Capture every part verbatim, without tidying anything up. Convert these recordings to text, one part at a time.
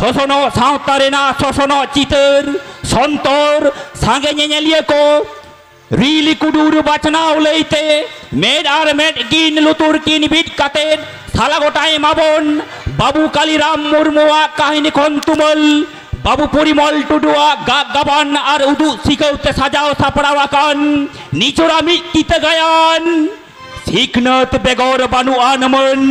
ᱥᱚᱥᱚᱱᱚᱜ ᱥᱟᱶᱛᱟ ᱨᱮᱱᱟᱜ ᱥᱚᱥᱚᱱᱚᱜ ᱪᱤᱛᱟᱹᱨ ᱥᱚᱱᱛᱚᱨ ᱥᱟᱸᱜᱮ ᱧᱮᱧᱮᱞᱤᱭᱟᱹ ᱠᱚ ᱨᱤᱞᱤ ᱠᱩᱰᱩᱨ ᱵᱟᱪᱷᱱᱟᱣ ᱞᱟᱹᱭᱛᱮ ᱢᱮᱫ ᱟᱨ ᱢᱮᱫ ᱠᱤᱱ ᱞᱩᱛᱩᱨ ᱠᱤᱱ ᱵᱤᱫ ᱠᱟᱛᱮ ᱥᱟᱞᱟ ᱜᱚᱴᱟᱭ ᱮᱢᱟᱵᱚᱱ ᱵᱟᱹᱵᱩ ᱠᱟᱞᱤᱨᱟᱢ ᱢᱩᱨᱢᱩᱣᱟᱜ ᱠᱟᱹᱦᱱᱤ ᱠᱷᱚᱱ ᱛᱩᱢᱟᱹᱞ ᱵᱟᱹᱵᱩ ᱯᱚᱨᱤᱢᱚᱞ ᱴᱩᱰᱩᱣᱟᱜ ᱜᱟᱜ ᱜᱟᱵᱟᱱ ᱟᱨ ᱩᱫᱩᱜ ᱥᱤᱠᱟᱹᱣ ᱛᱮ ᱥᱟᱡᱟᱣ ᱥᱟᱯᱲᱟᱣ ᱟᱠᱟᱱ ᱱᱤᱪᱚᱲᱟ ᱢᱤᱫ ᱠᱤᱛᱟᱹ ᱜᱟᱭᱟᱱ᱾ ᱥᱤᱠᱷᱱᱟᱹᱛ ᱵᱮᱜᱚᱨ ᱵᱟᱹᱱᱩᱜᱼᱟ ᱱᱟᱹᱢᱟᱹᱱ,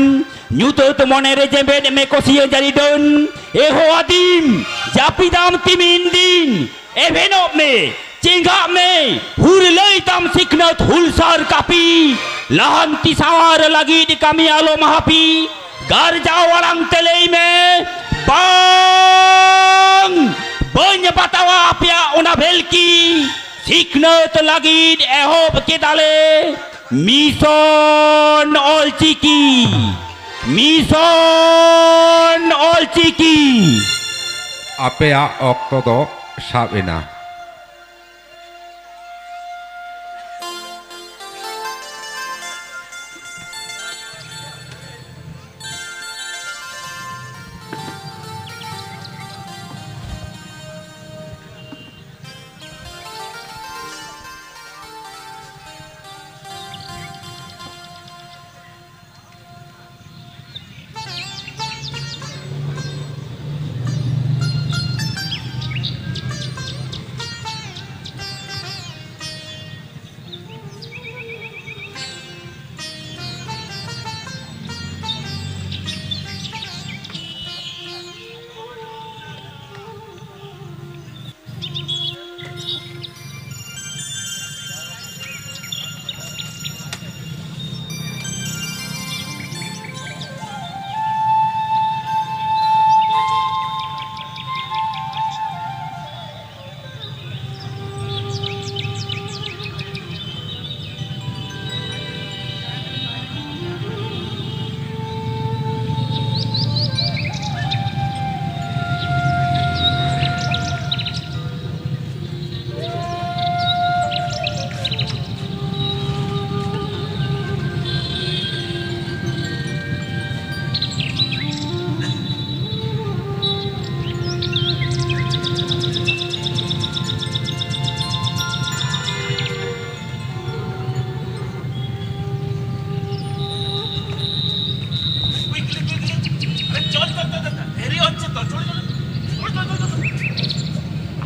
ᱧᱩᱛᱟᱹᱛ ᱢᱚᱱᱮᱨᱮ ᱡᱮᱢᱵᱮᱫ ᱢᱮ ᱠᱚᱥᱤᱭᱟᱹ ᱡᱟᱹᱨᱤ ᱰᱟᱹᱱ᱾ ᱮᱦᱚ ᱟᱹᱫᱤᱢ, ᱡᱟᱹᱯᱤᱫᱟᱢ ᱛᱤᱢᱤᱱ ᱫᱤᱱ, ᱮᱵᱷᱮᱱᱚᱜ ᱢᱮ, ᱪᱮᱸᱜᱷᱟᱜ ᱢᱮ, ᱦᱩᱨᱞᱟᱹᱭ ᱛᱟᱢ ᱥᱤᱠᱷᱱᱟᱹᱛ ᱦᱩᱞᱥᱟᱹᱨ ᱠᱟᱹᱯᱤ᱾ ᱞᱟᱦᱟᱱᱛᱤ ᱥᱟᱶᱟᱨ ᱞᱟᱹᱜᱤᱫ ᱠᱟᱹᱢᱤ ᱟᱞᱚᱢ ᱦᱟᱹᱯᱤ, ᱜᱟᱨᱡᱟᱣ ᱟᱲᱟᱝ ᱛᱮ ᱞᱟᱹᱭ ᱢᱮ, ᱵᱟᱝ, ᱵᱟᱹᱧ ᱵᱟᱛᱟᱣᱟ ᱟᱯᱮᱭᱟᱜ ᱚᱱᱟ ᱵᱷᱮᱞᱠᱤ᱾ ᱥᱤᱠᱷᱱᱟᱹᱛ ᱞᱟᱹᱜᱤᱫ ᱮᱦᱚᱵ ᱠᱮᱫᱟᱞᱮ ᱢᱤᱥᱚᱱ ᱚᱞᱪᱤᱠᱤ, ᱢᱤᱥᱚᱱ ᱚᱞᱪᱤᱠᱤ᱾ ᱟᱯᱮᱭᱟᱜ ᱚᱠᱛᱚ ᱫᱚ ᱥᱟᱵ ᱮᱱᱟ᱾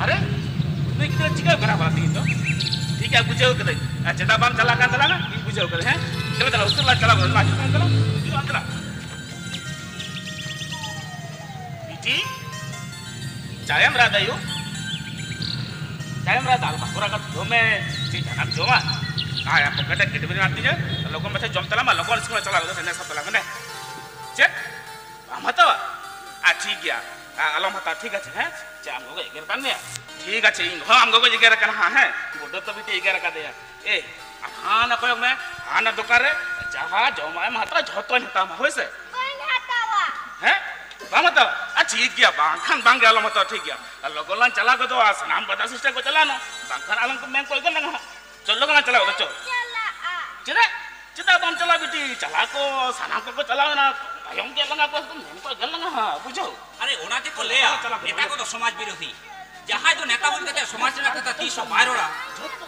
ᱟᱨᱮ, ᱱᱩᱭ ᱜᱤᱫᱽᱨᱟᱹ ᱪᱤᱠᱟᱹ ᱠᱟᱱᱟ ᱵᱟᱲᱟ ᱛᱮᱦᱮᱧ ᱫᱚ? ᱴᱷᱤᱠ ᱜᱮᱭᱟ, ᱵᱩᱡᱷᱟᱹᱣ ᱠᱟᱹᱫᱟᱹᱧ᱾ ᱟᱨ ᱪᱮᱫᱟᱜ ᱵᱟᱢ ᱪᱟᱞᱟᱜ ᱠᱟᱱ ᱛᱟᱞᱟᱝᱟ? ᱤᱧ ᱵᱩᱡᱷᱟᱹᱣ ᱠᱟᱹᱫᱟᱹᱧ, ᱦᱮᱸ? ᱪᱟᱞᱟᱜ, ᱪᱟᱞᱟᱜ, ᱩᱥᱟᱹᱨᱟ ᱪᱟᱞᱟᱜ, ᱪᱟᱞᱟᱜ, ᱪᱟᱞᱟᱜ, ᱪᱟᱞᱟᱜ, ᱪᱟᱞᱟᱜ᱾ ᱵᱤᱴᱤ, ᱪᱟᱭᱮᱢ ᱨᱟᱜ ᱫᱟᱭᱩ? ᱪᱟᱭᱮᱢ ᱨᱟᱜ ᱫᱟ? ᱟᱞ ᱵᱟᱠᱚᱨᱟ ᱠᱟᱛᱮ ᱫᱚᱢᱮ ᱪᱮᱫ ᱡᱟᱦᱟᱱᱟᱜ ᱡᱚᱢᱟ? ᱟᱭ ᱟᱯᱚ ᱠᱟᱹᱴᱤᱡ ᱠᱮᱴᱵᱤᱨᱤ ᱢᱮᱱᱟᱜ ᱛᱤᱧᱟᱹ, ᱞᱚᱜᱚᱱ ᱢᱟᱪᱷᱟ ᱡᱚᱢ ᱛᱟᱞᱟᱝ ᱢᱟ, ᱞᱚᱜᱚᱱ ᱥᱠᱩᱞ ᱪᱟᱞᱟᱜ ᱞᱟᱹᱜᱤᱫ ᱥᱮᱱ ᱥᱟᱯ ᱛᱟᱞᱟᱝ ᱢᱮ᱾ ᱪᱮᱫ? ᱵᱟᱢ ᱦᱟᱛᱟᱣᱟ? ᱟᱨ ᱴᱷᱤᱠ ᱜᱮᱭᱟ, ᱟ-, ᱟᱞᱚᱢ ᱦᱟᱛᱟᱣᱟ, ᱴᱷᱤᱠ ᱟᱪᱷᱮ, ᱦᱮᱸ? ᱪᱮᱫ ᱟᱢ ᱜᱚᱜᱚ ᱮᱜᱮᱨ ᱠᱟᱱ ᱢᱮᱭᱟ? ᱴᱷᱤᱠ ᱟᱪᱷᱮ, ᱤᱧ ᱦᱚᱸ ᱟᱢ ᱜᱚᱜᱚᱧ ᱮᱜᱮᱨ ᱠᱟᱱᱟ ᱦᱟᱸᱜ, ᱦᱮᱸ? ᱵᱚᱰᱚ ᱛᱚ ᱵᱤᱴᱤ ᱮᱜᱮᱨ ᱠᱟᱫᱮᱭᱟ᱾ ᱮ, ᱦᱟᱱᱟ ᱠᱚᱭᱚᱜ ᱢᱮ, ᱦᱟᱱᱟ ᱫᱚᱠᱟᱱ ᱨᱮ ᱡᱟᱦᱟᱸ ᱡᱚᱢᱟᱜ ᱮᱢ ᱦᱟᱛᱟᱣᱟ, ᱡᱷᱚᱛᱚᱧ ᱦᱟᱛᱟᱣᱟ, ᱦᱳᱭ ᱥᱮ? ᱵᱟᱹᱧ ᱦᱟᱛᱟᱣᱟ᱾ ᱦᱮᱸ? ᱵᱟᱢ ᱦᱟᱛᱟᱣᱟ? ᱟᱨ ᱴᱷᱤᱠ ᱜᱮᱭᱟ, ᱵᱟᱝᱠᱷᱟᱱ ᱵᱟᱝ ᱜᱮ, ᱟᱞᱚᱢ ᱦᱟᱛᱟᱣᱟ, ᱴᱷᱤᱠ ᱜᱮᱭᱟ᱾ ᱟᱨ ᱞᱚᱜᱚᱱ ᱞᱟᱝ ᱪᱟᱞᱟᱣ ᱜᱚᱫᱚᱜᱼᱟ, ᱥᱟᱱᱟᱢ ᱵᱟᱡᱟᱨ ᱥᱤᱥᱴᱟᱨ ᱠᱚ ᱪᱟᱞᱟᱣ ᱮᱱᱟ, ᱵᱟᱝᱠᱷᱟᱱ ᱟᱞᱚᱢ ᱠᱚ ᱢᱮᱱ ᱠᱚ ᱮᱜᱮᱨ ᱞᱟᱝᱟ ᱦᱟᱸᱜ᱾ ᱪᱚᱞ, ᱞᱚᱜᱚᱱ ᱞᱟᱝ ᱪᱟᱞᱟᱣ ᱜᱚᱫᱚᱜᱼᱟ, ᱪᱚᱞ᱾ ᱪᱟᱞᱟᱜᱼᱟ᱾ ᱪᱮᱫᱟᱜ? ᱪᱮᱫᱟᱜ ᱵᱟᱢ ᱪᱟᱞᱟᱜᱼᱟ ᱵᱤᱴᱤ? ᱪᱟᱞᱟᱣ ᱠᱚ ᱥᱟᱱᱟᱢ ᱠᱚᱠᱚ ᱪᱟᱞᱟᱣ ᱮᱱᱟ, ᱛᱟᱭᱚᱢ ᱜᱮ ᱞᱟᱝᱟ ᱠᱚ, ᱮᱠᱫᱚᱢ ᱢᱮᱱ ᱠᱚ ᱮᱜᱮᱨ ᱞᱟᱝᱟ ᱦᱟᱸᱜ, ᱵᱩᱡᱷᱟᱹᱣ? ᱟᱨᱮ, ᱚᱱᱟ ᱛᱮᱠᱚ ᱞᱟᱹᱭᱟ, ᱪᱟᱞᱟᱣ ᱠᱚ ᱱᱮᱛᱟ ᱠᱚᱫᱚ ᱥᱚᱢᱟᱡᱽ ᱵᱤᱨᱳᱫᱷᱤ᱾ ᱡᱟᱦᱟᱸᱭ ᱫᱚ ᱱᱮᱛᱟ ᱦᱩᱭ ᱠᱟᱛᱮ ᱥᱚᱢᱟᱡᱽ ᱨᱮᱱᱟᱜ ᱠᱟᱛᱷᱟ ᱛᱤᱥ ᱦᱚᱸ ᱵᱟᱭ ᱨᱚᱲᱟ᱾ ᱡᱷᱚᱛᱚ,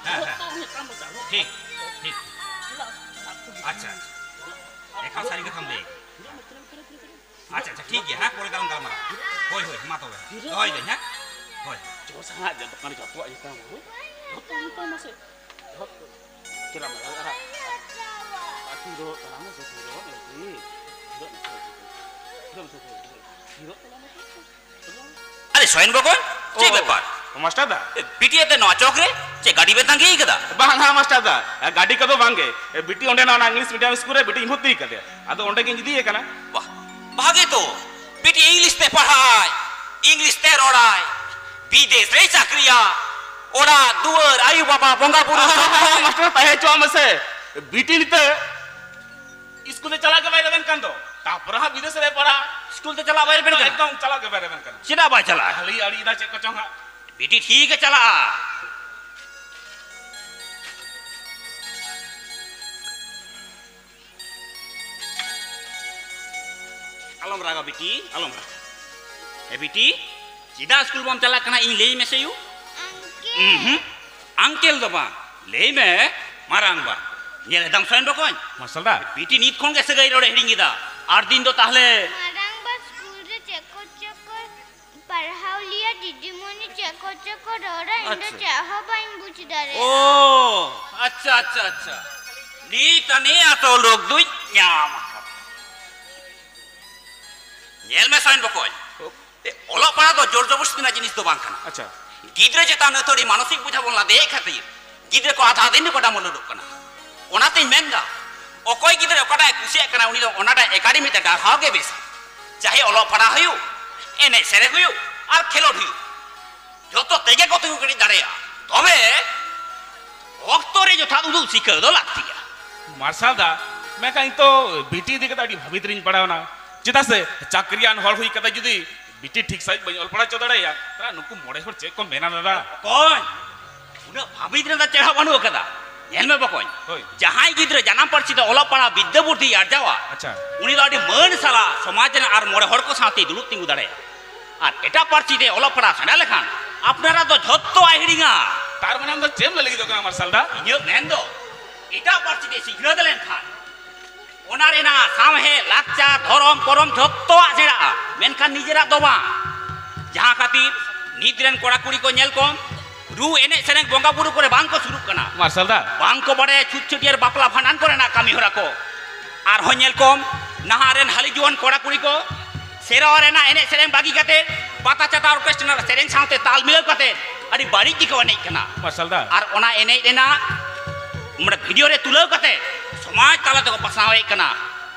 ᱦᱮᱸ, ᱦᱮᱸ᱾ ᱡᱷᱚᱛᱚ ᱱᱮᱛᱟ ᱢᱟ ᱪᱟᱞᱟᱣ᱾ ᱴᱷᱤᱠ, ᱴᱷᱤᱠ᱾ ᱟᱪᱪᱷᱟ, ᱟᱪᱪᱷᱟ᱾ ᱮᱠᱟᱞ ᱥᱟᱹᱨᱤ ᱠᱟᱛᱷᱟᱢ ᱞᱟᱹᱭ ᱠᱮᱫᱟ᱾ ᱟᱪᱪᱷᱟ, ᱟᱪᱪᱷᱟ, ᱴᱷᱤᱠ ᱜᱮᱭᱟ, ᱦᱮᱸ, ᱯᱚᱨᱮ ᱫᱟᱨᱟᱢ ᱜᱟᱞᱢᱟᱨᱟᱣ᱾ ᱦᱳᱭ, ᱦᱳᱭ, ᱢᱟ ᱛᱚᱵᱮ, ᱫᱚᱦᱚᱭ ᱫᱟᱹᱧ, ᱦᱮᱸ? ᱦᱳᱭ᱾ ᱡᱚ ᱥᱟᱦᱟ ᱡᱚ ᱫᱚᱠᱟᱱ ᱨᱮ ᱡᱚᱛᱚᱣᱟᱜ ᱡᱚᱛᱚ ᱦᱳᱭ᱾ ᱡᱚᱛᱚ ᱡᱚᱛᱚ ᱢᱟᱥᱮ᱾ ᱡᱚᱛᱚ᱾ ᱪᱮᱫᱟᱜ ᱵᱟᱝ ᱦᱩᱭᱩᱜᱼᱟ? ᱟᱨ ᱛᱤᱨᱚᱜ ᱛᱟᱲᱟᱢ ᱢᱮ, ᱛᱤᱨᱚᱜ ᱢᱮ, ᱛᱤᱨᱚᱜ ᱢᱮ, ᱛᱤᱨᱚᱜ ᱢᱮ, ᱛᱤᱨᱚᱜ ᱛᱟᱲᱟᱢ ᱢᱮ᱾ ᱟᱨᱮ ᱥᱚᱭᱮᱱ ᱵᱚᱠᱚᱧ, ᱪᱮᱫ ᱚ, ᱵᱮᱯᱟᱨ? ᱢᱟᱥᱴᱟᱨ ᱫᱟ᱾ ᱮ, ᱵᱤᱴᱤ ᱟᱛᱮ ᱱᱚᱣᱟ ᱪᱚᱠ ᱨᱮ ᱪᱮᱫ ᱜᱟᱹᱰᱤ ᱯᱮ ᱛᱟᱸᱜᱤ ᱠᱟᱫᱟ? ᱵᱟᱝᱟ ᱢᱟᱥᱴᱟᱨ ᱫᱟ, ᱜᱟᱹᱰᱤ ᱠᱚᱫᱚ ᱵᱟᱝᱜᱮ᱾ ᱵᱤᱴᱤ ᱚᱸᱰᱮ ᱱᱟ ᱚᱱᱟ ᱤᱝᱞᱤᱥ ᱢᱤᱰᱤᱭᱟᱢ ᱥᱠᱩᱞ ᱨᱮ ᱵᱤᱴᱤᱧ ᱵᱷᱚᱨᱛᱤ ᱠᱟᱫᱮᱭᱟ, ᱟᱫᱚ ᱚᱸᱰᱮ ᱜᱤᱧ ᱤᱫᱤᱭᱮ ᱠᱟᱱᱟ᱾ ᱵᱟᱦ, ᱵᱷᱟᱜᱮ ᱛᱚ᱾ ᱵᱤᱴᱤ ᱤᱝᱞᱤᱥ ᱛᱮ ᱯᱟᱲᱦᱟᱜᱼᱟᱭ, ᱤᱝᱞᱤᱥ ᱛᱮ ᱨᱚᱲᱟᱭ, ᱵᱤᱫᱮᱥ ᱨᱮᱭ ᱪᱟᱹᱠᱨᱤᱭᱟ, ᱚᱲᱟᱜ ᱫᱩᱣᱟᱹᱨ, ᱟᱭᱩ ᱵᱟᱵᱟ, ᱵᱚᱸᱜᱟ ᱵᱩᱨᱩ᱾ ᱢᱟᱥᱴᱟᱨ ᱛᱟᱦᱮᱸ ᱦᱚᱪᱚᱣᱟᱜ ᱢᱮᱥᱮ, ᱵᱤᱴᱤ ᱱᱤᱛᱚᱜ ᱤᱥᱠᱩᱞ ᱛᱮ ᱪᱟᱞᱟᱜ ᱜᱮ ᱵᱟᱭ ᱨᱮᱵᱮᱱ ᱠᱟᱱ ᱫᱚ, ᱛᱟᱯᱚᱨᱮ ᱦᱟᱸᱜ ᱵᱤᱫᱮᱥ ᱨᱮ ᱯᱟᱲᱦᱟᱜ᱾ ᱤᱥᱠᱩᱞ ᱛᱮ ᱪᱟᱞᱟᱜ ᱵᱟᱭ ᱨᱮᱵᱮᱱ ᱠᱟᱱᱟ? ᱮᱠᱫᱚᱢ ᱪᱟᱞᱟᱜ ᱜᱮ ᱵᱟᱭ ᱨᱮᱵᱮᱱ ᱠᱟᱱᱟ᱾ ᱪᱮᱫᱟᱜ ᱵᱟᱭ ᱪᱟᱞᱟᱜᱼᱟ? ᱠᱷᱟᱹᱞᱤ ᱟᱲᱤ ᱮᱫᱟ ᱪᱮᱫ ᱠᱚᱪᱚᱝ ᱦᱟᱸᱜ᱾ ᱵᱤᱴᱤ ᱴᱷᱤᱠ ᱜᱮ ᱪᱟᱞᱟᱜᱼᱟ᱾ ᱟᱞᱚᱢ ᱨᱟᱜᱟ ᱵᱤᱴᱤ, ᱟᱞᱚᱢ ᱨᱟᱜᱟ᱾ ᱮ ᱵᱤᱴᱤ, ᱪᱮᱫᱟᱜ ᱤᱥᱠᱩᱞ ᱵᱟᱢ ᱪᱟᱞᱟᱜ ᱠᱟᱱᱟ? ᱤᱧ ᱞᱟᱹᱭ ᱢᱮᱥᱮ ᱭᱩ᱾ ᱟᱝᱠᱮᱞ᱾ ᱩᱸᱦᱩᱸ᱾ ᱟᱝᱠᱮᱞ ᱫᱚ ᱵᱟᱝ, ᱞᱟᱹᱭ ᱢᱮ ᱢᱟᱨᱟᱝ ᱵᱟ᱾ ᱧᱮᱞ ᱮᱫᱟᱢ ᱥᱚᱭᱮᱱ ᱵᱚᱠᱚᱧ? ᱢᱟᱥᱴᱟᱨ ᱫᱟ᱾ ᱵᱤᱴᱤ ᱱᱤᱛ ᱠᱷᱚᱱ ᱜᱮ ᱥᱟᱹᱜᱟᱹᱭ ᱨᱚᱲᱮ ᱦᱤᱲᱤᱧ ᱮᱫᱟ᱾ ᱟᱨ ᱫᱤᱱ ᱫᱚ ᱛᱟᱦᱞᱮ᱾ ᱢᱟᱨᱟᱝ ᱵᱟ, ᱤᱥᱠᱩᱞ ᱨᱮ ᱪᱮᱫ ᱠᱚ ᱯᱟᱲᱦᱟᱣ ᱞᱮᱭᱟ ᱫᱤᱫᱤᱢᱩᱱᱤ ᱪᱮᱫ ᱠᱚᱪᱚ ᱠᱚ ᱨᱚᱲᱟ, ᱤᱧ ᱫᱚ ᱟᱪᱪᱷᱟ᱾ ᱪᱮᱫ ᱦᱚᱸ ᱵᱟᱹᱧ ᱵᱩᱡᱽ ᱫᱟᱲᱮᱭᱟᱜᱼᱟ᱾ ᱳ, ᱟᱪᱪᱷᱟ, ᱟᱪᱪᱷᱟ, ᱟᱪᱪᱷᱟ᱾ ᱱᱤᱛ ᱟᱹᱱᱤᱡ ᱟᱥᱚᱞ ᱨᱳᱜᱽ ᱫᱩᱧ ᱧᱟᱢ ᱟᱠᱟᱫᱟ᱾ ᱧᱮᱞ ᱢᱮ ᱥᱟᱭᱤᱱ ᱵᱚᱠᱚᱧ, ᱚᱞᱚᱜ ᱯᱟᱲᱦᱟᱜ ᱫᱚ ᱡᱳᱨ ᱡᱚᱵᱚᱥᱛᱤ ᱨᱮᱱᱟᱜ ᱡᱤᱱᱤᱥ ᱫᱚ ᱵᱟᱝ ᱠᱟᱱᱟ᱾ ᱟᱪᱪᱷᱟ᱾ ᱜᱤᱫᱽᱨᱟᱹ ᱪᱮᱛᱟᱱ ᱟᱹᱛᱷᱟᱹᱲᱤ ᱢᱟᱱᱚᱥᱤᱠ ᱵᱳᱡᱷᱟ ᱵᱚᱱ ᱞᱟᱫᱮᱭᱮᱫ ᱠᱷᱟᱹᱛᱤᱨ ᱜᱤᱫᱽᱨᱟᱹ ᱠᱚ ᱟᱫᱷᱟ ᱫᱤᱱ ᱨᱮᱠᱚ ᱰᱟᱢᱵᱚᱞ ᱩᱰᱩᱠ ᱠᱟᱱᱟ᱾ ᱚᱱᱟᱛᱤᱧ ᱢᱮᱱᱫᱟ, ᱚᱠᱚᱭ ᱜᱤᱫᱽᱨᱟᱹ ᱚᱠᱟᱴᱟᱜ ᱮ ᱠᱩᱥᱤᱭᱟᱜ ᱠᱟᱱᱟ, ᱩᱱᱤ ᱫᱚ ᱚᱱᱟᱴᱟᱜ ᱮᱠᱟᱰᱮᱢᱤ ᱛᱮ ᱰᱟᱨᱦᱟᱣ ᱜᱮ ᱵᱮᱥᱟ᱾ ᱪᱟᱦᱮ ᱚᱞᱚᱜ ᱯᱟᱲᱦᱟᱜ ᱦᱩᱭᱩᱜ, ᱮᱱᱮᱡ ᱥᱮᱨᱮᱧ ᱦᱩᱭᱩᱜ, ᱟᱨ ᱠᱷᱮᱞᱳᱰ ᱦᱩᱭᱩᱜ, ᱡᱷᱚᱛᱚ ᱛᱮᱜᱮ ᱠᱚ ᱛᱤᱸᱜᱩ ᱠᱮᱴᱮᱡ ᱫᱟᱲᱮᱭᱟᱜᱼᱟ᱾ ᱛᱚᱵᱮ ᱚᱠᱛᱚ ᱨᱮ ᱡᱚᱛᱷᱟᱛ ᱩᱫᱩᱜ ᱥᱤᱠᱷᱟᱹᱣ ᱫᱚ ᱞᱟᱹᱠᱛᱤᱭᱟ᱾ ᱢᱟᱨᱥᱟᱞ ᱫᱟ, ᱢᱮᱱᱠᱷᱟᱱ ᱤᱧ ᱛᱚ ᱵᱤᱴᱤ ᱤᱫᱤ ᱠᱟᱛᱮ ᱟᱹᱰᱤ ᱵᱷᱟᱵᱤᱛ ᱨᱤᱧ ᱯᱟᱲᱟᱣᱱᱟ᱾ ᱪᱮᱫᱟᱜ ᱥᱮ ᱪᱟᱹᱠᱨᱤᱭᱟᱱ ᱦᱚᱲ ᱦᱩᱭ ᱠᱟᱛᱮ ᱡᱩᱫᱤ ᱵᱤᱴᱤ ᱴᱷᱤᱠ ᱥᱟᱺᱦᱤᱡ ᱵᱟᱹᱧ ᱚᱞ ᱯᱟᱲᱦᱟᱣ ᱦᱚᱪᱚ ᱫᱟᱲᱮᱭᱟᱭᱟ, ᱛᱟᱦᱞᱮ ᱱᱩᱠᱩ ᱢᱚᱬᱮ ᱦᱚᱲ ᱪᱮᱫ ᱠᱚ ᱢᱮᱱᱟ ᱫᱟᱫᱟ? ᱚᱠᱚᱭ? ᱩᱱᱟᱹᱜ ᱵᱷᱟᱵᱤᱛ ᱨᱮᱱᱟᱜ ᱪᱮᱫ ᱦᱚᱸ ᱵᱟᱹᱱᱩᱜ ᱟᱠᱟᱫᱟ᱾ ᱧᱮᱞ ᱢᱮ ᱵᱚᱠᱚᱧ, ᱦᱳᱭ᱾ ᱡᱟᱦᱟᱸᱭ ᱜᱤᱫᱽᱨᱟᱹ ᱡᱟᱱᱟᱢ ᱯᱟᱹᱨᱥᱤ ᱛᱮ ᱚᱞᱚᱜ ᱯᱟᱲᱦᱟᱣ ᱵᱤᱫᱽᱫᱟᱹ ᱵᱩᱫᱽᱫᱷᱤ ᱟᱨᱡᱟᱣᱟ, ᱟᱪᱪᱷᱟ᱾ ᱩᱱᱤ ᱫᱚ ᱟᱹᱰᱤ ᱢᱟᱹᱱ ᱥᱟᱞᱟᱜ ᱥᱚᱢᱟᱡᱽ ᱨᱮᱱ ᱟᱨ ᱢᱚᱬᱮ ᱦᱚᱲ ᱠᱚ ᱥᱟᱶᱛᱮᱭ ᱫᱩᱲᱩᱵ ᱛᱤᱸᱜᱩ ᱫᱟᱲᱮᱭᱟᱜᱼᱟ᱾ ᱟᱨ ᱮᱴᱟᱜ ᱯᱟᱹᱨᱥᱤ ᱛᱮ ᱚᱞᱚᱜ ᱯᱟᱲᱦᱟᱣ ᱥᱮᱬᱟ ᱞᱮᱠᱷᱟᱱ ᱟᱯᱱᱟᱨᱟᱜ ᱫᱚ ᱡᱷᱚᱛᱚ ᱟᱭ ᱦᱤᱲᱤᱧᱟ᱾ ᱛᱟᱨ ᱢᱟᱱᱮ ᱟᱢ ᱫᱚ ᱪᱮᱫ ᱮᱢ ᱞᱟᱹᱭ ᱞᱟᱹᱜᱤᱫᱚᱜ ᱠᱟᱱᱟ ᱢᱟᱨᱥᱟᱞ ᱫᱟ? ᱤᱧᱟᱹᱜ ᱢᱮᱱ ᱫᱚ ᱮᱴᱟᱜ ᱯᱟᱹᱨᱥᱤ ᱛᱮ ᱥᱤᱠᱷᱱᱟᱹᱛ ᱞᱮᱱᱠᱷᱟᱱ ᱚᱱᱟ ᱨᱮᱱᱟᱜ ᱥᱟᱶᱦᱮᱫ, ᱞᱟᱠᱪᱟᱨ, ᱫᱷᱚᱨᱚᱢ, ᱠᱚᱨᱚᱢ ᱡᱷᱚᱛᱚᱣᱟᱜ ᱥᱮᱬᱟᱜᱼᱟ, ᱢᱮᱱᱠᱷᱟᱱ ᱱᱤᱡᱮᱨᱟᱜ ᱫᱚ ᱵᱟᱝ᱾ ᱡᱟᱦᱟᱸ ᱠᱷᱟᱹᱛᱤᱨ ᱱᱤᱛ ᱨᱮᱱ ᱠᱚᱲᱟ ᱠᱩᱲᱤ ᱠᱚ ᱧᱮᱞ ᱠᱚᱢ, ᱨᱩ, ᱮᱱᱮᱡ, ᱥᱮᱨᱮᱧ, ᱵᱚᱸᱜᱟ ᱵᱩᱨᱩ ᱠᱚᱨᱮ ᱵᱟᱝ ᱠᱚ ᱥᱩᱨᱩᱜ ᱠᱟᱱᱟ᱾ ᱢᱟᱨᱥᱟᱞ ᱫᱟ᱾ ᱵᱟᱝ ᱠᱚ ᱵᱟᱲᱟᱭᱟ ᱪᱷᱩᱛ ᱪᱷᱟᱹᱴᱭᱟᱹᱨ, ᱵᱟᱯᱞᱟ ᱵᱷᱟᱸᱰᱟᱱ ᱠᱚᱨᱮᱱᱟᱜ ᱠᱟᱹᱢᱤ ᱦᱚᱨᱟ ᱠᱚ᱾ ᱟᱨᱦᱚᱸ ᱧᱮᱞ ᱠᱚᱢ, ᱱᱟᱦᱟᱜ ᱨᱮᱱ ᱦᱟᱹᱞᱤ ᱡᱩᱣᱟᱹᱱ ᱠᱚᱲᱟ ᱠᱩᱲᱤ ᱠᱚ ᱥᱮᱨᱣᱟ ᱨᱮᱱᱟᱜ ᱮᱱᱮᱡ ᱥᱮᱨᱮᱧ ᱵᱟᱹᱜᱤ ᱠᱟᱛᱮ ᱯᱟᱛᱟ ᱪᱷᱟᱛᱟ ᱚᱨᱠᱮᱥᱴᱨᱟ ᱨᱮᱱᱟᱜ ᱥᱮᱨᱮᱧ ᱥᱟᱶᱛᱮ ᱛᱟᱞ ᱢᱤᱞᱟᱹᱣ ᱠᱟᱛᱮ ᱟᱹᱰᱤ ᱵᱟᱹᱲᱤᱡ ᱜᱮᱠᱚ ᱮᱱᱮᱡ ᱠᱟᱱᱟ᱾ ᱢᱟᱨᱥᱟᱞ ᱫᱟ᱾ ᱟᱨ ᱚᱱᱟ ᱮᱱᱮᱡ ᱨᱮᱱᱟᱜ ᱢᱟᱱᱮ ᱵᱷᱤᱰᱤᱭᱳ ᱨᱮ ᱛᱩᱞᱟᱹᱣ ᱠᱟᱛᱮ ᱥᱚᱢᱟᱡᱽ ᱛᱟᱞᱟ ᱛᱮᱠᱚ ᱯᱟᱥᱱᱟᱣᱮᱫ ᱠᱟᱱᱟ᱾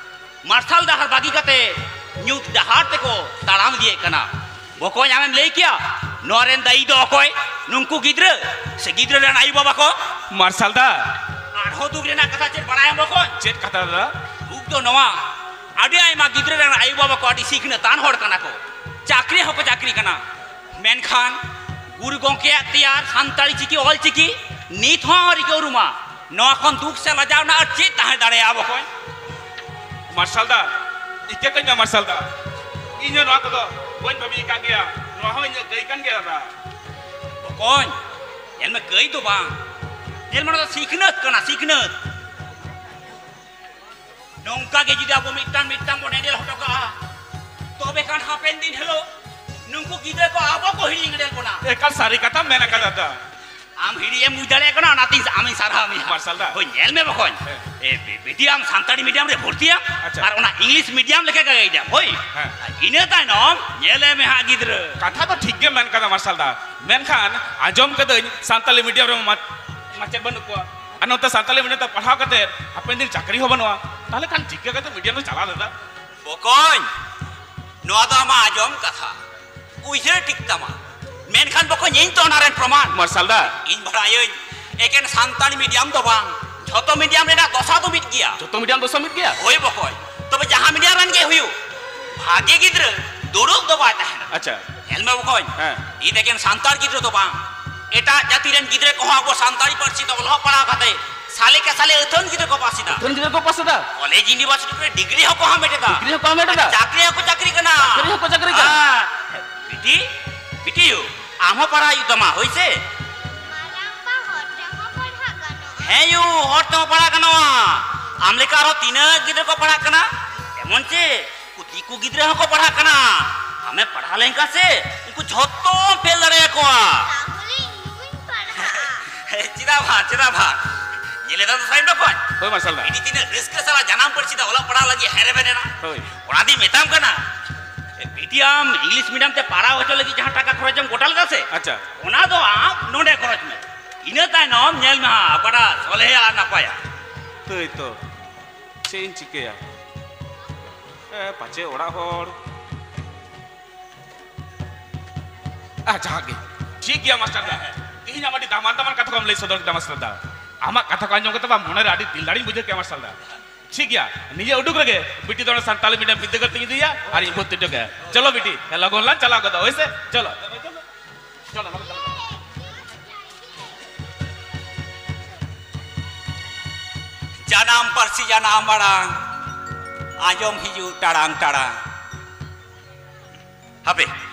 ᱢᱟᱨᱥᱟᱞ ᱰᱟᱦᱟᱨ ᱵᱟᱹᱜᱤ ᱠᱟᱛᱮ ᱧᱩᱛ ᱰᱟᱦᱟᱨ ᱛᱮᱠᱚ ᱛᱟᱲᱟᱢ ᱤᱫᱤᱭᱮᱫ ᱠᱟᱱᱟ᱾ ᱵᱚᱠᱚᱧ, ᱟᱢᱮᱢ ᱞᱟᱹᱭ ᱠᱮᱭᱟ ᱱᱚᱣᱟ ᱨᱮᱱ ᱫᱟᱭᱤ ᱫᱚ ᱚᱠᱚᱭ? ᱱᱩᱝᱠᱩ ᱜᱤᱫᱽᱨᱟᱹ ᱥᱮ ᱜᱤᱫᱽᱨᱟᱹ ᱨᱮᱱ ᱟᱭᱳ ᱵᱟᱵᱟ ᱠᱚ? ᱢᱟᱨᱥᱟᱞ ᱫᱟ᱾ ᱟᱨᱦᱚᱸ ᱫᱩᱠ ᱨᱮᱱᱟᱜ ᱠᱟᱛᱷᱟ ᱪᱮᱫ ᱵᱟᱲᱟᱭᱟᱢ ᱵᱚᱠᱚᱧ? ᱪᱮᱫ ᱠᱟᱛᱷᱟ ᱫᱟᱫᱟ? ᱫᱩᱠ ᱫᱚ ᱱᱚᱣᱟ, ᱟᱹᱰᱤ ᱟᱭᱢᱟ ᱜᱤᱫᱽᱨᱟᱹ ᱨᱮᱱ ᱟᱭᱳ ᱵᱟᱵᱟ ᱠᱚ ᱟᱹᱰᱤ ᱥᱤᱠᱷᱱᱟᱹᱛᱟᱱ ᱦᱚᱲ ᱠᱟᱱᱟ ᱠᱚ, ᱪᱟᱹᱠᱨᱤ ᱦᱚᱸᱠᱚ ᱪᱟᱹᱠᱨᱤ ᱠᱟᱱᱟ, ᱢᱮᱱᱠᱷᱟᱱ ᱜᱩᱨᱩ ᱜᱚᱢᱠᱮᱭᱟᱜ ᱛᱮᱭᱟᱨ ᱥᱟᱱᱛᱟᱲᱤ ᱪᱤᱠᱤ, ᱚᱞ ᱪᱤᱠᱤ ᱱᱤᱛ ᱦᱚᱸ ᱟᱹᱣᱨᱤ ᱠᱚ ᱩᱨᱩᱢᱟ᱾ ᱱᱚᱣᱟ ᱠᱷᱚᱱ ᱫᱩᱠ ᱥᱮ ᱞᱟᱡᱟᱣ ᱨᱮᱱᱟᱜ ᱟᱨ ᱪᱮᱫ ᱛᱟᱦᱮᱸ ᱫᱟᱲᱮᱭᱟᱜᱼᱟ ᱵᱚᱠᱚᱧ? ᱢᱟᱨᱥᱟᱞ ᱫᱟ, ᱤᱠᱟᱹ ᱠᱟᱹᱧ ᱢᱮ ᱢᱟᱨᱥᱟᱞ ᱫᱟ, ᱤᱧ ᱦᱚᱸ ᱱᱚᱣᱟ ᱠᱚᱫᱚ ᱵᱟᱹᱧ ᱵᱷᱟᱹᱵᱤ ᱟᱠᱟᱫ ᱜᱮᱭᱟ᱾ ᱱᱚᱣᱟ ᱦᱚᱸ ᱤᱧᱟᱹᱜ ᱠᱟᱹᱭ ᱠᱟᱱ ᱜᱮᱭᱟ ᱫᱟᱫᱟ᱾ ᱵᱚᱠᱚᱧ, ᱧᱮᱞ ᱢᱮ, ᱠᱟᱹᱭ ᱫᱚ ᱵᱟᱝ, ᱧᱮᱞ ᱢᱮ, ᱱᱚᱣᱟ ᱫᱚ ᱥᱤᱠᱷᱱᱟᱹᱛ ᱠᱟᱱᱟ, ᱥᱤᱠᱷᱱᱟᱹᱛ᱾ ᱱᱚᱝᱠᱟ ᱜᱮ ᱡᱩᱫᱤ ᱟᱵᱚ ᱢᱤᱫᱴᱟᱝ ᱢᱤᱫᱴᱟᱝ ᱵᱚᱱ ᱮᱸᱰᱮᱞ ᱦᱚᱴᱚ ᱠᱟᱜᱼᱟ, ᱛᱚᱵᱮ ᱠᱷᱟᱱ ᱦᱟᱯᱮᱱ ᱫᱤᱱ ᱦᱤᱞᱳᱜ ᱱᱩᱠᱩ ᱜᱤᱫᱽᱨᱟᱹ ᱦᱤᱲᱤᱧ ᱜᱤᱰᱤ ᱠᱚᱱᱟ᱾ ᱮᱠᱟᱞ ᱥᱟᱹᱨᱤ ᱠᱟᱛᱷᱟᱢ ᱢᱮᱱ ᱟᱠᱟᱫᱟ ᱫᱟ᱾ ᱟᱢ ᱦᱤᱲᱤᱧ ᱮᱢ ᱵᱩᱡᱽ ᱫᱟᱲᱮᱭᱟᱜ ᱠᱟᱱᱟ, ᱚᱱᱟᱛᱮᱧ ᱟᱢᱤᱧ ᱥᱟᱨᱦᱟᱣ ᱢᱮᱭᱟ᱾ ᱢᱟᱨᱥᱟᱞ ᱫᱟ᱾ ᱦᱳᱭ, ᱧᱮᱞ ᱢᱮ ᱵᱚᱠᱚᱧ᱾ ᱦᱮᱸ᱾ ᱮ, ᱵᱤ-, ᱵᱤᱴᱤ ᱟᱢ ᱥᱟᱱᱛᱟᱲᱤ ᱢᱤᱰᱤᱭᱟᱢ ᱨᱮ ᱵᱷᱚᱨᱛᱤᱭᱟ᱾ ᱟᱪᱪᱷᱟ᱾ ᱟᱨ ᱚᱱᱟ ᱤᱝᱞᱤᱥ ᱢᱤᱰᱤᱭᱟᱢ ᱞᱮᱠᱟ ᱜᱮ ᱜᱟᱭᱤᱰ ᱟᱢ᱾ ᱦᱳᱭ᱾ ᱦᱮᱸ᱾ ᱟᱨ ᱤᱱᱟᱹ ᱛᱟᱭᱱᱚᱢ ᱧᱮᱞᱮ ᱢᱮ ᱦᱟᱸᱜ ᱜᱤᱫᱽᱨᱟᱹ᱾ ᱠᱟᱛᱷᱟ ᱫᱚ ᱴᱷᱤᱠ ᱜᱮ ᱢᱮᱱ ᱠᱟᱫᱟ ᱢᱟᱨᱥᱟᱞ ᱫᱟ, ᱢᱮᱱᱠᱷᱟᱱ ᱟᱸᱡᱚᱢ ᱠᱟᱹᱫᱟᱹᱧ ᱥᱟᱱᱛᱟᱲᱤ ᱢᱤᱰᱤᱭᱟᱢ ᱨᱮ ᱢᱟ-, ᱢᱟᱪᱮᱫ ᱵᱟᱹᱱᱩᱜ ᱠᱚᱣᱟ᱾ ᱟᱨ ᱱᱚᱛᱮ ᱥᱟᱱᱛᱟᱲᱤ ᱢᱤᱰᱤᱭᱟᱢ ᱛᱮ ᱯᱟᱲᱦᱟᱣ ᱠᱟᱛᱮ ᱦᱟᱯᱮᱱ ᱫᱤᱱ ᱪᱟᱹᱠᱨᱤ ᱦᱚᱸ ᱵᱟᱹᱱᱩᱜᱼᱟ᱾ ᱛᱟᱦᱚᱞᱮ ᱠᱷᱟᱱ ᱪᱤᱠᱟᱹ ᱠᱟᱛᱮ ᱢᱤᱰᱤᱭᱟᱢ ᱫᱚ ᱪᱟᱞᱟᱣ ᱞᱮᱫᱟ? ᱵᱚᱠᱚᱧ, ᱱᱚᱣᱟ ᱫᱚ ᱟᱢᱟᱜ ᱟᱸᱡᱚᱢ ᱠᱟᱛᱷᱟ, ᱩᱭᱦᱟᱹᱨ ᱴᱷᱤᱠ ᱛᱟᱢᱟ᱾ ᱢᱮᱱᱠᱷᱟᱱ ᱵᱚᱠᱚᱧ, ᱤᱧ ᱛᱚ ᱚᱱᱟ ᱨᱮᱱ ᱯᱨᱚᱢᱟᱱ᱾ ᱢᱟᱨᱥᱟᱞ ᱫᱟ᱾ ᱤᱧ ᱵᱟᱲᱟᱭᱟᱹᱧ, ᱮᱠᱮᱱ ᱥᱟᱱᱛᱟᱲᱤ ᱢᱤᱰᱤᱭᱟᱢ ᱫᱚ ᱵᱟᱝ, ᱡᱷᱚᱛᱚ ᱢᱤᱰᱤᱭᱟᱢ ᱨᱮᱱᱟᱜ ᱫᱚᱥᱟ ᱫᱚ ᱢᱤᱫ ᱜᱮᱭᱟ᱾ ᱡᱷᱚᱛᱚ ᱢᱤᱰᱤᱭᱟᱢ ᱫᱚᱥᱟ ᱢᱤᱫ ᱜᱮᱭᱟ? ᱦᱳᱭ ᱵᱚᱠᱚᱧ, ᱛᱚᱵᱮ ᱡᱟᱦᱟᱸ ᱢᱤᱰᱤᱭᱟᱢ ᱨᱮᱱ ᱜᱮ ᱦᱩᱭᱩᱜ, ᱵᱷᱟᱜᱮ ᱜᱤᱫᱽᱨᱟᱹ ᱫᱩᱲᱩᱵ ᱫᱚ ᱵᱟᱭ ᱛᱟᱦᱮᱱᱟ᱾ ᱟᱪᱪᱷᱟ᱾ ᱧᱮᱞ ᱢᱮ ᱵᱚᱠᱚᱧ, ᱦᱮᱸ᱾ ᱤᱧ ᱮᱠᱮᱱ ᱥᱟᱱᱛᱟᱲ ᱜᱤᱫᱽᱨᱟᱹ ᱫᱚ ᱵᱟᱝ, ᱮᱴᱟᱜ ᱡᱟᱹᱛᱤ ᱨᱮᱱ ᱜᱤᱫᱽᱨᱟᱹ ᱠᱚᱦᱚᱸ ᱟᱵᱚ ᱥᱟᱱᱛᱟᱲᱤ ᱯᱟᱹᱨᱥᱤ ᱛᱮ ᱚᱞᱚᱜ ᱯᱟᱲᱦᱟᱣ ᱠᱟᱛᱮ ᱥᱟᱞᱮ ᱠᱮ ᱥᱟᱞᱮ ᱟᱹᱛᱷᱟᱹᱱ ᱜᱤᱫᱽᱨᱟᱹ ᱠᱚ ᱯᱟᱥ ᱮᱫᱟ᱾ ᱟᱹᱛᱷᱟᱹᱱ ᱜᱤᱫᱽᱨᱟᱹ ᱠᱚ ᱯᱟᱥ ᱮᱫᱟ᱾ ᱠᱚᱞᱮᱡᱽ ᱤᱭᱩᱱᱤᱵᱷᱟᱨᱥᱤᱴᱤ ᱠᱚᱨᱮ ᱰᱤᱜᱽᱨᱤ ᱦᱚᱸᱠᱚ ᱦᱟᱢᱮᱴ ᱮᱫᱟ᱾ ᱰᱤᱜᱽᱨᱤ ᱦᱚᱸᱠᱚ ᱦᱟᱢᱮᱴ ᱮᱫᱟ᱾ ᱪᱟᱹᱠᱨᱤ ᱦᱚᱸᱠᱚ ᱪᱟᱹᱠᱨᱤ ᱠᱟᱱᱟ᱾ ᱪᱟᱹᱠᱨᱤ ᱦᱚᱸᱠᱚ ᱪᱟᱹᱠᱨᱤ ᱠᱟᱱᱟ᱾ ᱦᱮᱸ, ᱵᱤᱴᱤ, ᱵᱤᱴᱤ ᱭᱩ, ᱟᱢ ᱦᱚᱸ ᱯᱟᱲᱦᱟᱜ ᱦᱩᱭᱩᱜ ᱛᱟᱢᱟ, ᱦᱳᱭ ᱥᱮ? ᱢᱟᱨᱟᱝ ᱵᱟ, ᱦᱚᱲ ᱛᱮᱦᱚᱸ ᱯᱟᱲᱦᱟᱜ ᱜᱟᱱᱚᱜᱼᱟ᱾ ᱦᱮᱸ ᱭᱩ, ᱦᱚᱲ ᱛᱮᱦᱚᱸ ᱯᱟᱲᱦᱟᱜ ᱜᱟᱱᱚᱜᱼᱟ᱾ ᱟᱢ ᱞᱮᱠᱟ ᱟᱨᱦᱚᱸ ᱛᱤᱱᱟᱹᱜ ᱜᱤᱫᱽᱨᱟᱹ ᱠᱚ ᱯᱟᱲᱦᱟᱜ ᱠᱟᱱᱟ, ᱮᱢᱚᱱ ᱪᱮ ᱩᱱᱠᱩ ᱫᱤᱠᱩ ᱜᱤᱫᱽᱨᱟᱹ ᱦᱚᱸᱠᱚ ᱯᱟᱲᱦᱟᱜ ᱠᱟᱱᱟ᱾ ᱟᱢᱮ ᱯᱟᱲᱦᱟᱣ ᱞᱮᱱᱠᱷᱟᱱ ᱥᱮ, ᱩᱱᱠᱩ ᱡᱷᱚᱛᱚᱢ ᱯᱷᱮᱞ ᱫᱟᱲᱮᱭᱟᱠᱚᱣᱟ᱾ ᱛᱟᱦᱚᱞᱮ ᱤᱧ ᱦᱚᱸᱧ ᱯᱟᱲᱦᱟᱜᱼᱟ᱾ ᱪᱮᱫᱟᱜ ᱵᱟᱝ, ᱪᱮᱫᱟᱜ ᱵᱟᱝ? ᱧᱮᱞ ᱮᱫᱟᱢ ᱥᱟᱭᱤᱰ ᱵᱚᱠᱚᱧ? ᱦᱳᱭ, ᱢᱟᱨᱥᱟᱞ ᱫᱟ᱾ ᱵᱤᱴᱤ ᱛᱤᱱᱟᱹᱜ ᱨᱟᱹᱥᱠᱟᱹ ᱥᱟᱞᱟᱜ ᱡᱟᱱᱟᱢ ᱯᱟᱹᱨᱥᱤ ᱛᱮ ᱚᱞᱚᱜ ᱯᱟᱲᱦᱟᱣ ᱞᱟᱹᱜᱤᱫ ᱦᱮᱨᱮ ᱵᱮᱨᱮ ᱮᱱᱟ᱾ ᱦᱳᱭ᱾ ᱚᱱᱟ ᱫᱤᱧ ᱢᱮᱛᱟᱢ ᱠᱟᱱᱟ, ᱵᱤᱴᱤ ᱟᱢ ᱤᱝᱞᱤᱥ ᱢᱤᱰᱤᱭᱟᱢ ᱛᱮ ᱯᱟᱲᱦᱟᱣ ᱦᱚᱪᱚ ᱞᱟᱹᱜᱤᱫ ᱡᱟᱦᱟᱸ ᱴᱟᱠᱟ ᱠᱷᱚᱨᱚᱪ ᱮᱢ ᱜᱚᱴᱟ ᱞᱮᱫᱟ ᱥᱮ, ᱟᱪᱪᱷᱟ᱾ ᱚᱱᱟ ᱫᱚ ᱟᱢ ᱱᱚᱰᱮ ᱠᱷᱚᱨᱚᱪ ᱢᱮ᱾ ᱤᱱᱟᱹ ᱛᱟᱭᱱᱚᱢ ᱧᱮᱞ ᱢᱮ ᱦᱟᱸᱜ ᱚᱠᱟᱴᱟᱜ ᱥᱚᱞᱦᱮᱭᱟ ᱟᱨ ᱱᱟᱯᱟᱭᱟ᱾ ᱛᱟᱹᱭ ᱛᱚ, ᱪᱮᱫ ᱤᱧ ᱪᱤᱠᱟᱹᱭᱟ? ᱮ, ᱯᱟᱪᱮ ᱚᱲᱟᱜ ᱦᱚᱲ᱾ ᱟᱨ ᱡᱟᱦᱟᱸ ᱜᱮ, ᱴᱷᱤᱠ ᱜᱮᱭᱟ ᱢᱟᱥᱴᱟᱨ ᱫᱟ᱾ ᱛᱮᱦᱮᱧ ᱟᱢ ᱟᱹᱰᱤ ᱫᱟᱢᱟᱱ ᱫᱟᱢᱟᱱ ᱠᱟᱛᱷᱟ ᱠᱚᱢ ᱞᱟᱹᱭ ᱥᱚᱫᱚᱨ ᱠᱮᱫᱟ ᱢᱟᱥᱴᱟᱨ ᱫᱟ᱾ ᱟᱢᱟᱜ ᱠᱟᱛᱷᱟ ᱠᱚ ᱟᱸᱡᱚᱢ ᱠᱟᱛᱮ ᱵᱟ ᱢᱚᱱᱮ ᱨᱮ ᱟᱹᱰᱤ ᱫᱤᱞ ᱫᱟᱲᱮᱧ ᱵᱩᱡᱷᱟᱹᱣ ᱠᱮᱫᱟ ᱢᱟᱥᱴᱟᱨ ᱫᱟ᱾ ᱴᱷᱤᱠ ᱜᱮᱭᱟ, ᱱᱤᱭᱟᱹ ᱩᱰᱩᱠ ᱨᱮᱜᱮ ᱵᱤᱴᱤ ᱫᱚ ᱚᱱᱟ ᱥᱟᱱᱛᱟᱲᱤ ᱢᱤᱰᱤᱭᱟᱢ ᱵᱤᱫᱽᱫᱟᱹᱜᱟᱲ ᱛᱮᱧ ᱤᱫᱤᱭᱟ ᱟᱨ ᱤᱧ ᱵᱷᱚᱨᱛᱤ ᱦᱚᱴᱚ ᱠᱟᱭᱟ᱾ ᱪᱚᱞᱚ ᱵᱤᱴᱤ, ᱞᱚᱜᱚᱱ ᱞᱟᱝ ᱪᱟᱞᱟᱣ ᱜᱚᱫᱚᱜ, ᱦᱳᱭ ᱥᱮ? ᱪᱚᱞᱚ᱾ ᱪᱚᱞᱚ, ᱞᱚᱜᱚᱱ ᱪᱟᱞᱟᱣ ᱜᱚᱫᱚᱜ᱾ ᱡᱟᱱᱟᱢ ᱯᱟᱹᱨᱥᱤ ᱡᱟᱱᱟᱢ ᱟᱲᱟᱝ, ᱟᱸᱡᱚᱢ ᱦᱤᱡᱩᱜ ᱴᱟᱲᱟᱝ ᱴᱟᱲᱟᱝ᱾ ᱦᱟᱯᱮ,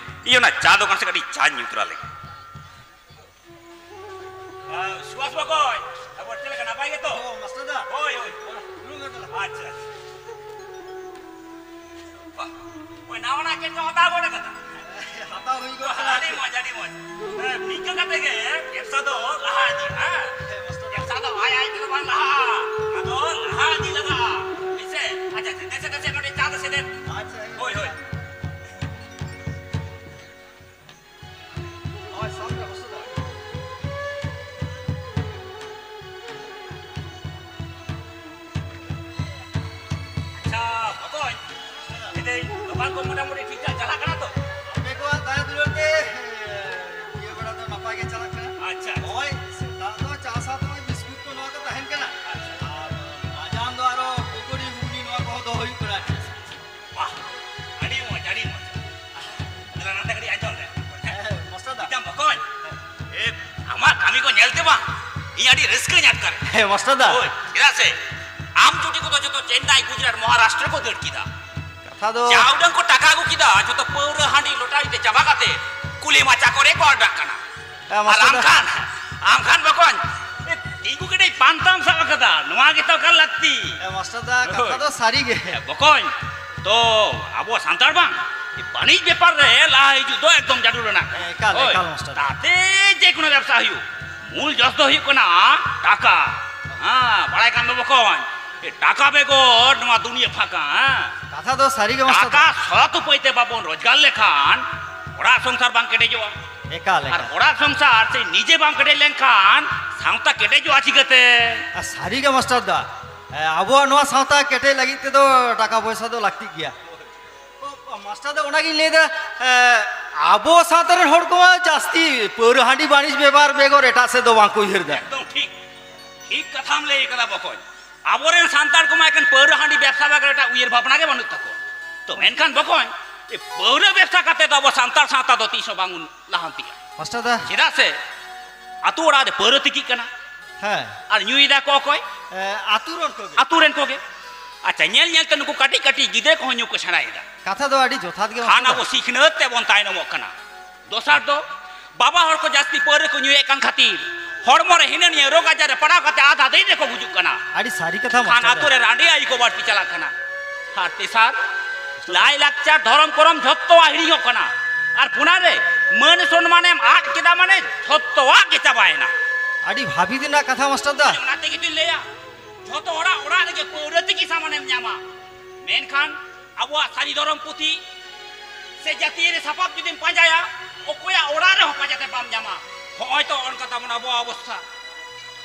ᱤᱧ ᱚᱱᱟ ᱪᱟ ᱫᱚᱠᱟᱱ ᱥᱮᱫ ᱠᱟᱹᱴᱤᱡ ᱪᱟᱧ ᱧᱩ ᱛᱚᱨᱟ ᱞᱮᱜᱮ᱾ ᱟᱨ ᱥᱩᱵᱷᱟᱥ ᱵᱚᱠᱚᱧ, ᱟᱵᱚ ᱪᱮᱫ ᱞᱮᱠᱟ ᱱᱟᱯᱟᱭ ᱜᱮᱛᱚ? ᱚ, ᱢᱟᱥᱴᱟᱨ ᱫᱟ᱾ ᱦᱳᱭ, ᱦᱳᱭ᱾ ᱫᱩᱲᱩᱵ ᱢᱮ ᱛᱟᱦᱞᱮ᱾ ᱟᱪᱪᱷᱟ, ᱟᱪᱪᱷᱟ᱾ ᱵᱟᱦ, ᱚᱠᱚᱭ ᱱᱟᱣᱟᱱᱟᱜ ᱪᱮᱫ ᱠᱚ ᱦᱟᱛᱟᱣ ᱜᱚᱫ ᱟᱠᱟᱫᱟ? ᱦᱟᱛᱟᱣ ᱦᱩᱭ ᱜᱚᱫ ᱟᱠᱟᱱᱟ᱾ ᱟᱹᱰᱤ ᱢᱚᱡᱽ, ᱟᱹᱰᱤ ᱢᱚᱡᱽ᱾ ᱦᱮᱸ, ᱱᱤᱝᱠᱟᱹ ᱠᱟᱛᱮ ᱜᱮ ᱵᱮᱵᱽᱥᱟ ᱫᱚ ᱞᱟᱦᱟ ᱤᱫᱤᱜᱼᱟ, ᱦᱮᱸ? ᱦᱮᱸ, ᱢᱟᱥᱴᱟᱨ᱾ ᱵᱮᱵᱽᱥᱟ ᱫᱚ ᱟᱡ ᱟᱡ ᱛᱮᱫᱚ ᱵᱟᱝ ᱞᱟᱦᱟᱜᱼᱟ, ᱚᱱᱟ ᱫᱚ ᱞᱟᱦᱟ ᱤᱫᱤ ᱞᱟᱜᱟᱜᱼᱟ, ᱦᱮᱸ ᱥᱮ? ᱟᱪᱪᱷᱟ, ᱟᱪᱪᱷᱟ, ᱫᱮᱥᱮ, ᱫᱮᱥᱮ, ᱱᱚᱰᱮ ᱪᱟ ᱫᱮᱥᱮ ᱫᱮᱱ᱾ ᱟᱪᱪᱷᱟ, ᱦᱮᱸ᱾ ᱦᱳᱭ, ᱦᱳᱭ᱾ ᱦᱳᱭ, ᱥᱟᱵ ᱢᱮ, ᱢᱟᱥᱴᱟᱨ ᱫᱟ᱾ ᱟᱪᱪᱷᱟ, ᱵᱚᱠᱚᱧ, ᱞᱟᱹᱭᱫᱟᱹᱧ, ᱫᱚᱠᱟᱱ ᱠᱚ ᱢᱚᱴᱟᱢᱩᱴᱤ ᱴᱷᱤᱠ ᱴᱷᱟᱠ ᱪᱟᱞᱟᱜ ᱠᱟᱱᱟ ᱛᱚ? ᱟᱯᱮ ᱠᱚᱣᱟᱜ ᱫᱟᱭᱟ ᱫᱩᱞᱟᱹᱲ ᱛᱮ, ᱤᱭᱟᱹ ᱵᱮᱲᱟ ᱫᱚ ᱱᱟᱯᱟᱭ ᱜᱮ ᱪᱟᱞᱟᱜ ᱠᱟᱱᱟ᱾ ᱟᱪᱪᱷᱟ, ᱟᱪᱪᱷᱟ᱾ ᱱᱚᱜᱼᱚᱭ ᱥᱮᱛᱟᱜ ᱫᱚ ᱪᱟ ᱥᱟᱶᱛᱮ ᱱᱚᱜᱼᱚᱭ ᱵᱤᱥᱠᱩᱴ ᱠᱚ ᱱᱚᱣᱟ ᱠᱚ ᱛᱟᱦᱮᱱ ᱠᱟᱱᱟ᱾ ᱟᱪᱪᱷᱟ᱾ ᱟᱨ ᱢᱟᱡᱟᱱ ᱫᱚ ᱟᱨᱚ ᱯᱚᱠᱳᱲᱤ, ᱜᱷᱩᱜᱽᱱᱤ ᱱᱚᱣᱟ ᱠᱚᱦᱚᱸ ᱫᱚᱦᱚ ᱦᱩᱭᱩᱜ ᱠᱟᱱᱟ᱾ ᱵᱟᱦ, ᱟᱹᱰᱤ ᱢᱚᱡᱽ, ᱟᱹᱰᱤ ᱢᱚᱡᱽ᱾ ᱫᱮᱞᱟ ᱱᱟᱛᱮ ᱠᱟᱹᱴᱤᱡ ᱟᱸᱡᱚᱢ ᱞᱮ᱾ ᱦᱮᱸ, ᱦᱮᱸ, ᱢᱟᱥᱴᱟᱨ ᱫᱟ᱾ ᱵᱩᱡᱷᱟᱹᱣ ᱵᱚᱠᱚᱧ, ᱮ, ᱟᱢᱟᱜ ᱠᱟᱹᱢᱤ ᱠᱚ ᱧᱮᱞ ᱛᱮ ᱵᱟᱝ, ᱤᱧ ᱟᱹᱰᱤ ᱨᱟᱹᱥᱠᱟᱹᱧ ᱟᱴᱠᱟᱨᱮᱫ᱾ ᱦᱮᱸ, ᱢᱟᱥᱴᱟᱨ ᱫᱟ᱾ ᱦᱳᱭ, ᱪᱮᱫᱟᱜ ᱥᱮ ᱟᱢ ᱡᱩᱴᱤ ᱠᱚᱫᱚ ᱡᱚᱛᱚ ᱪᱮᱱᱱᱟᱭ, ᱜᱩᱡᱽᱨᱟᱴ, ᱢᱚᱦᱟᱨᱟᱥᱴᱨᱚ ᱠᱚ ᱫᱟᱹᱲ ᱠᱮᱫᱟ᱾ ᱠᱟᱛᱷᱟ ᱫᱚ ᱡᱟ ᱩᱰᱟᱹᱝ ᱠᱚ ᱴᱟᱠᱟ ᱟᱹᱜᱩ ᱠᱮᱫᱟ, ᱡᱚᱛᱚ ᱯᱟᱹᱣᱨᱟᱹ ᱦᱟᱺᱰᱤ ᱞᱚᱴᱟᱨᱤ ᱛᱮ ᱪᱟᱵᱟ ᱠᱟᱛᱮ ᱠᱩᱞᱦᱤ ᱢᱟᱪᱟ ᱠᱚᱨᱮ ᱠᱚ ᱟᱰᱰᱟᱜ ᱠᱟᱱᱟ᱾ ᱦᱮᱸ, ᱟᱨ ᱢᱟᱥᱴᱟᱨ ᱟᱢ ᱫᱟ᱾ ᱠᱷᱟᱱ, ᱟᱢ ᱠᱷᱟᱱ ᱵᱚᱠᱚᱧ, ᱮ, ᱛᱤᱸᱜᱩ ᱠᱮᱴᱮᱡ ᱯᱟᱱᱛᱟᱢ ᱥᱟᱵ ᱟᱠᱟᱫᱟ, ᱱᱚᱣᱟ ᱜᱮᱛᱚ ᱠᱟᱱ ᱞᱟᱹᱠᱛᱤ᱾ ᱦᱮᱸ, ᱢᱟᱥᱴᱟᱨ ᱫᱟ, ᱠᱟᱛᱷᱟ ᱦᱳᱭ᱾ ᱫᱚ ᱥᱟᱹᱨᱤ ᱜᱮ᱾ ᱦᱮᱸ, ᱵᱚᱠᱚᱧ, ᱛᱚ ᱟᱵᱚ ᱥᱟᱱᱛᱟᱲ ᱵᱟᱝ, ᱵᱟᱹᱱᱤᱡ ᱵᱮᱯᱟᱨ ᱨᱮ ᱞᱟᱦᱟ ᱦᱤᱡᱩᱜ ᱫᱚ ᱮᱠᱫᱚᱢ ᱡᱟᱹᱨᱩᱲ ᱨᱮᱱᱟᱜ᱾ ᱦᱮᱸ, ᱮᱠᱟᱞ, ᱦᱳᱭ, ᱮᱠᱟᱞ, ᱢᱟᱥᱴᱟᱨ᱾ ᱛᱟᱛᱮ ᱡᱮ ᱠᱳᱱᱳ ᱵᱮᱵᱽᱥᱟ ᱦᱩᱭᱩᱜ, ᱢᱩᱞ ᱡᱚᱥ ᱫᱚ ᱦᱩᱭᱩᱜ ᱠᱟᱱᱟ ᱴᱟᱠᱟ᱾ ᱦᱮᱸ, ᱵᱟᱲᱟᱭ ᱠᱟᱱ ᱫᱚ ᱵᱚᱠᱚᱧ, ᱮ, ᱴᱟᱠᱟ ᱵᱮᱜᱚᱨ ᱱᱚᱣᱟ ᱫᱩᱱᱤᱭᱟᱹ ᱯᱷᱟᱸᱠᱟ, ᱦᱮᱸ? ᱠᱟᱛᱷᱟ ᱫᱚ ᱥᱟᱹᱨᱤ ᱜᱮ, ᱢᱟᱥᱴᱟᱨ᱾ ᱴᱟᱠᱟ ᱥᱚᱛ ᱩᱯᱟᱹᱭ ᱛᱮ ᱵᱟᱵᱚᱱ ᱨᱳᱡᱽᱜᱟᱨ ᱞᱮᱠᱷᱟᱱ ᱚᱲᱟᱜ ᱥᱚᱝᱥᱟᱨ ᱵᱟᱝ ᱠᱮᱴᱮᱡᱚᱜᱼᱟ᱾ ᱮᱠᱟᱞ, ᱟᱨ ᱮᱠᱟᱞ᱾ ᱚᱲᱟᱜ ᱥᱚᱝᱥᱟᱨ ᱥᱮ ᱱᱤᱡᱮ ᱵᱟᱢ ᱠᱮᱴᱮᱡ ᱞᱮᱱᱠᱷᱟᱱ ᱥᱟᱶᱛᱟ ᱠᱮᱴᱮᱡᱚᱜᱼᱟ ᱪᱤᱠᱟᱹᱛᱮ? ᱟᱨ ᱥᱟᱹᱨᱤ ᱜᱮ, ᱢᱟᱥᱴᱟᱨ ᱫᱟ, ᱮ, ᱟᱵᱚᱣᱟᱜ ᱱᱚᱣᱟ ᱥᱟᱶᱛᱟ ᱠᱮᱴᱮᱡ ᱞᱟᱹᱜᱤᱫ ᱛᱮᱫᱚ ᱴᱟᱠᱟ ᱯᱚᱭᱥᱟ ᱫᱚ ᱞᱟᱹᱠᱛᱤᱜ ᱜᱮᱭᱟ᱾ ᱚ, ᱢᱟᱥᱴᱟᱨ ᱫᱟ, ᱚᱱᱟᱜᱤᱧ ᱞᱟᱹᱭᱫᱟ, ᱮ, ᱟᱵᱚ ᱥᱟᱶᱛᱟ ᱨᱮᱱ ᱦᱚᱲ ᱠᱚᱢᱟ ᱡᱟᱹᱥᱛᱤ ᱯᱟᱹᱣᱨᱟᱹ ᱦᱟᱺᱰᱤ ᱵᱟᱹᱱᱤᱡᱽ ᱵᱮᱯᱟᱨ ᱵᱮᱜᱚᱨ ᱮᱴᱟᱜ ᱥᱮᱫ ᱫᱚ ᱵᱟᱝᱠᱚ ᱩᱭᱦᱟᱹᱨ ᱫᱟ᱾ ᱮᱠᱫᱚᱢ ᱴᱷᱤᱠ, ᱴᱷᱤᱠ ᱠᱟᱛᱷᱟᱢ ᱞᱟᱹᱭ ᱠᱟᱫᱟ ᱵᱚᱠᱚᱧ᱾ ᱟᱵᱚᱨᱮᱱ ᱥᱟᱱᱛᱟᱲ ᱠᱚᱢᱟ ᱮᱠᱮᱱ ᱯᱟᱹᱣᱨᱟᱹ ᱦᱟᱺᱰᱤ ᱵᱮᱵᱽᱥᱟ ᱵᱮᱜᱚᱨ ᱮᱴᱟᱜ ᱩᱭᱦᱟᱹᱨ ᱵᱷᱟᱵᱽᱱᱟ ᱜᱮ ᱵᱟᱹᱱᱩᱜ ᱛᱟᱠᱚᱣᱟ᱾ ᱛᱚ ᱢᱮᱱᱠᱷᱟᱱ ᱵᱚᱠᱚᱧ, ᱮ, ᱯᱟᱹᱣᱨᱟᱹ ᱵᱮᱵᱽᱥᱟ ᱠᱟᱛᱮ ᱫᱚ ᱟᱵᱚ ᱥᱟᱱᱛᱟᱲ ᱥᱟᱶᱛᱟ ᱫᱚ ᱛᱤᱥ ᱦᱚᱸ ᱵᱟᱝ ᱞᱟᱦᱟᱱᱛᱤᱜᱼᱟ᱾ ᱢᱟᱥᱴᱟᱨ ᱫᱟ᱾ ᱪᱮᱫᱟᱜ ᱥᱮ ᱟᱛᱳ ᱚᱲᱟᱜ ᱨᱮ ᱯᱟᱹᱣᱨᱟᱹ ᱛᱤᱠᱤᱜ ᱠᱟᱱᱟ᱾ ᱦᱮᱸ᱾ ᱟᱨ ᱧᱩᱭᱮᱫᱟ ᱠᱚ ᱚᱠᱚᱭ? ᱮ, ᱟᱛᱳ ᱨᱮᱱ ᱠᱚᱜᱮ᱾ ᱟᱛᱳ ᱨᱮᱱ ᱠᱚᱜᱮ᱾ ᱟᱪᱪᱷᱟ, ᱧᱮᱞ ᱧᱮᱞ ᱛᱮ ᱱᱩᱠᱩ ᱠᱟᱹᱴᱤᱡ ᱠᱟᱹᱴᱤᱡ ᱜᱤᱫᱽᱨᱟᱹ ᱠᱚᱦᱚᱸ ᱧᱩ ᱠᱚ ᱥᱮᱬᱟᱭᱮᱫᱟ᱾ ᱠᱟᱛᱷᱟ ᱫᱚ ᱟᱹᱰᱤ ᱡᱚᱛᱷᱟᱛ ᱜᱮ, ᱠᱷᱟᱱ ᱢᱟᱥᱴᱟᱨ ᱫᱟ᱾ ᱟᱵᱚ ᱥᱤᱠᱷᱱᱟᱹᱛ ᱛᱮᱵᱚᱱ ᱛᱟᱭᱱᱚᱢᱚᱜ ᱠᱟᱱᱟ᱾ ᱫᱚᱥᱟᱨ ᱫᱚ, ᱵᱟᱵᱟ ᱦᱚᱲ ᱠᱚ ᱡᱟᱹᱥᱛᱤ ᱯᱟᱹᱣᱨᱟᱹ ᱠᱚ ᱧᱩᱭᱮᱫ ᱠᱟᱱ ᱠᱷᱟᱹᱛᱤᱨ ᱦᱚᱲᱢᱚ ᱨᱮ ᱦᱤᱱᱟᱹ ᱱᱤᱭᱟᱹ ᱨᱳᱜᱽ ᱟᱡᱟᱨ ᱨᱮ ᱯᱟᱲᱟᱣ ᱠᱟᱛᱮ ᱟᱫᱷᱟ ᱫᱤᱱ ᱨᱮᱠᱚ ᱜᱩᱡᱩᱜ ᱠᱟᱱᱟ᱾ ᱟᱹᱰᱤ ᱥᱟᱹᱨᱤ ᱠᱟᱛᱷᱟ, ᱠᱷᱟᱱ ᱢᱟᱥᱴᱟᱨ ᱫᱟ᱾ ᱟᱛᱳ ᱨᱮ ᱨᱟᱺᱰᱤ ᱟᱭᱩ ᱠᱚ ᱵᱟᱹᱲᱛᱤ ᱪᱟᱞᱟᱜ ᱠᱟᱱᱟ᱾ ᱟᱨ ᱛᱮᱥᱟᱨ, ᱞᱟᱭ ᱞᱟᱠᱪᱟᱨ, ᱫᱷᱚᱨᱚᱢ ᱠᱚᱨᱚᱢ ᱡᱷᱚᱛᱚᱣᱟᱜ ᱦᱤᱲᱤᱧᱚᱜ ᱠᱟᱱᱟ᱾ ᱚᱱᱟ ᱨᱮ ᱢᱟᱹᱱ ᱥᱚᱱᱢᱟᱱᱮᱢ ᱟᱫ ᱠᱮᱫᱟ, ᱢᱟᱱᱮ ᱡᱷᱚᱛᱚᱣᱟᱜ ᱜᱮ ᱪᱟᱵᱟᱭᱮᱱᱟ᱾ ᱟᱹᱰᱤ ᱵᱷᱟᱹᱵᱤᱛ ᱨᱮᱱᱟᱜ ᱠᱟᱛᱷᱟ, ᱢᱟᱥᱴᱟᱨ ᱫᱟ᱾ ᱚᱱᱟ ᱛᱮᱜᱮ ᱛᱩᱧ ᱞᱟᱹᱭᱟ, ᱡᱷᱚᱛᱚ ᱦᱚᱲᱟᱜ ᱚᱲᱟᱜ ᱨᱮᱜᱮ ᱯᱟᱹᱣᱨᱟᱹ ᱛᱮᱜᱮ ᱥᱟᱢᱟᱱᱮᱢ ᱧᱟᱢᱟ, ᱢᱮᱱᱠᱷᱟᱱ ᱟᱵᱚᱣᱟᱜ ᱥᱟᱹᱨᱤ ᱫᱷᱚᱨᱚᱢ ᱯᱩᱛᱷᱤ ᱥᱮ ᱡᱟᱹᱛᱤᱭᱟᱹᱨᱤ ᱥᱟᱯᱟᱵ ᱡᱩᱫᱤᱢ ᱯᱟᱸᱡᱟᱭᱟ, ᱚᱠᱚᱭᱟᱜ ᱚᱲᱟᱜ ᱨᱮᱦᱚᱸ ᱯᱟᱸᱡᱟᱛᱮ ᱵᱟᱢ ᱧᱟᱢᱟ᱾ ᱦᱚᱸᱜᱼᱚᱭ ᱛᱚ ᱚᱱᱠᱟ ᱛᱟᱵᱚᱱ ᱟᱵᱚᱣᱟᱜ ᱚᱵᱚᱥᱛᱷᱟ᱾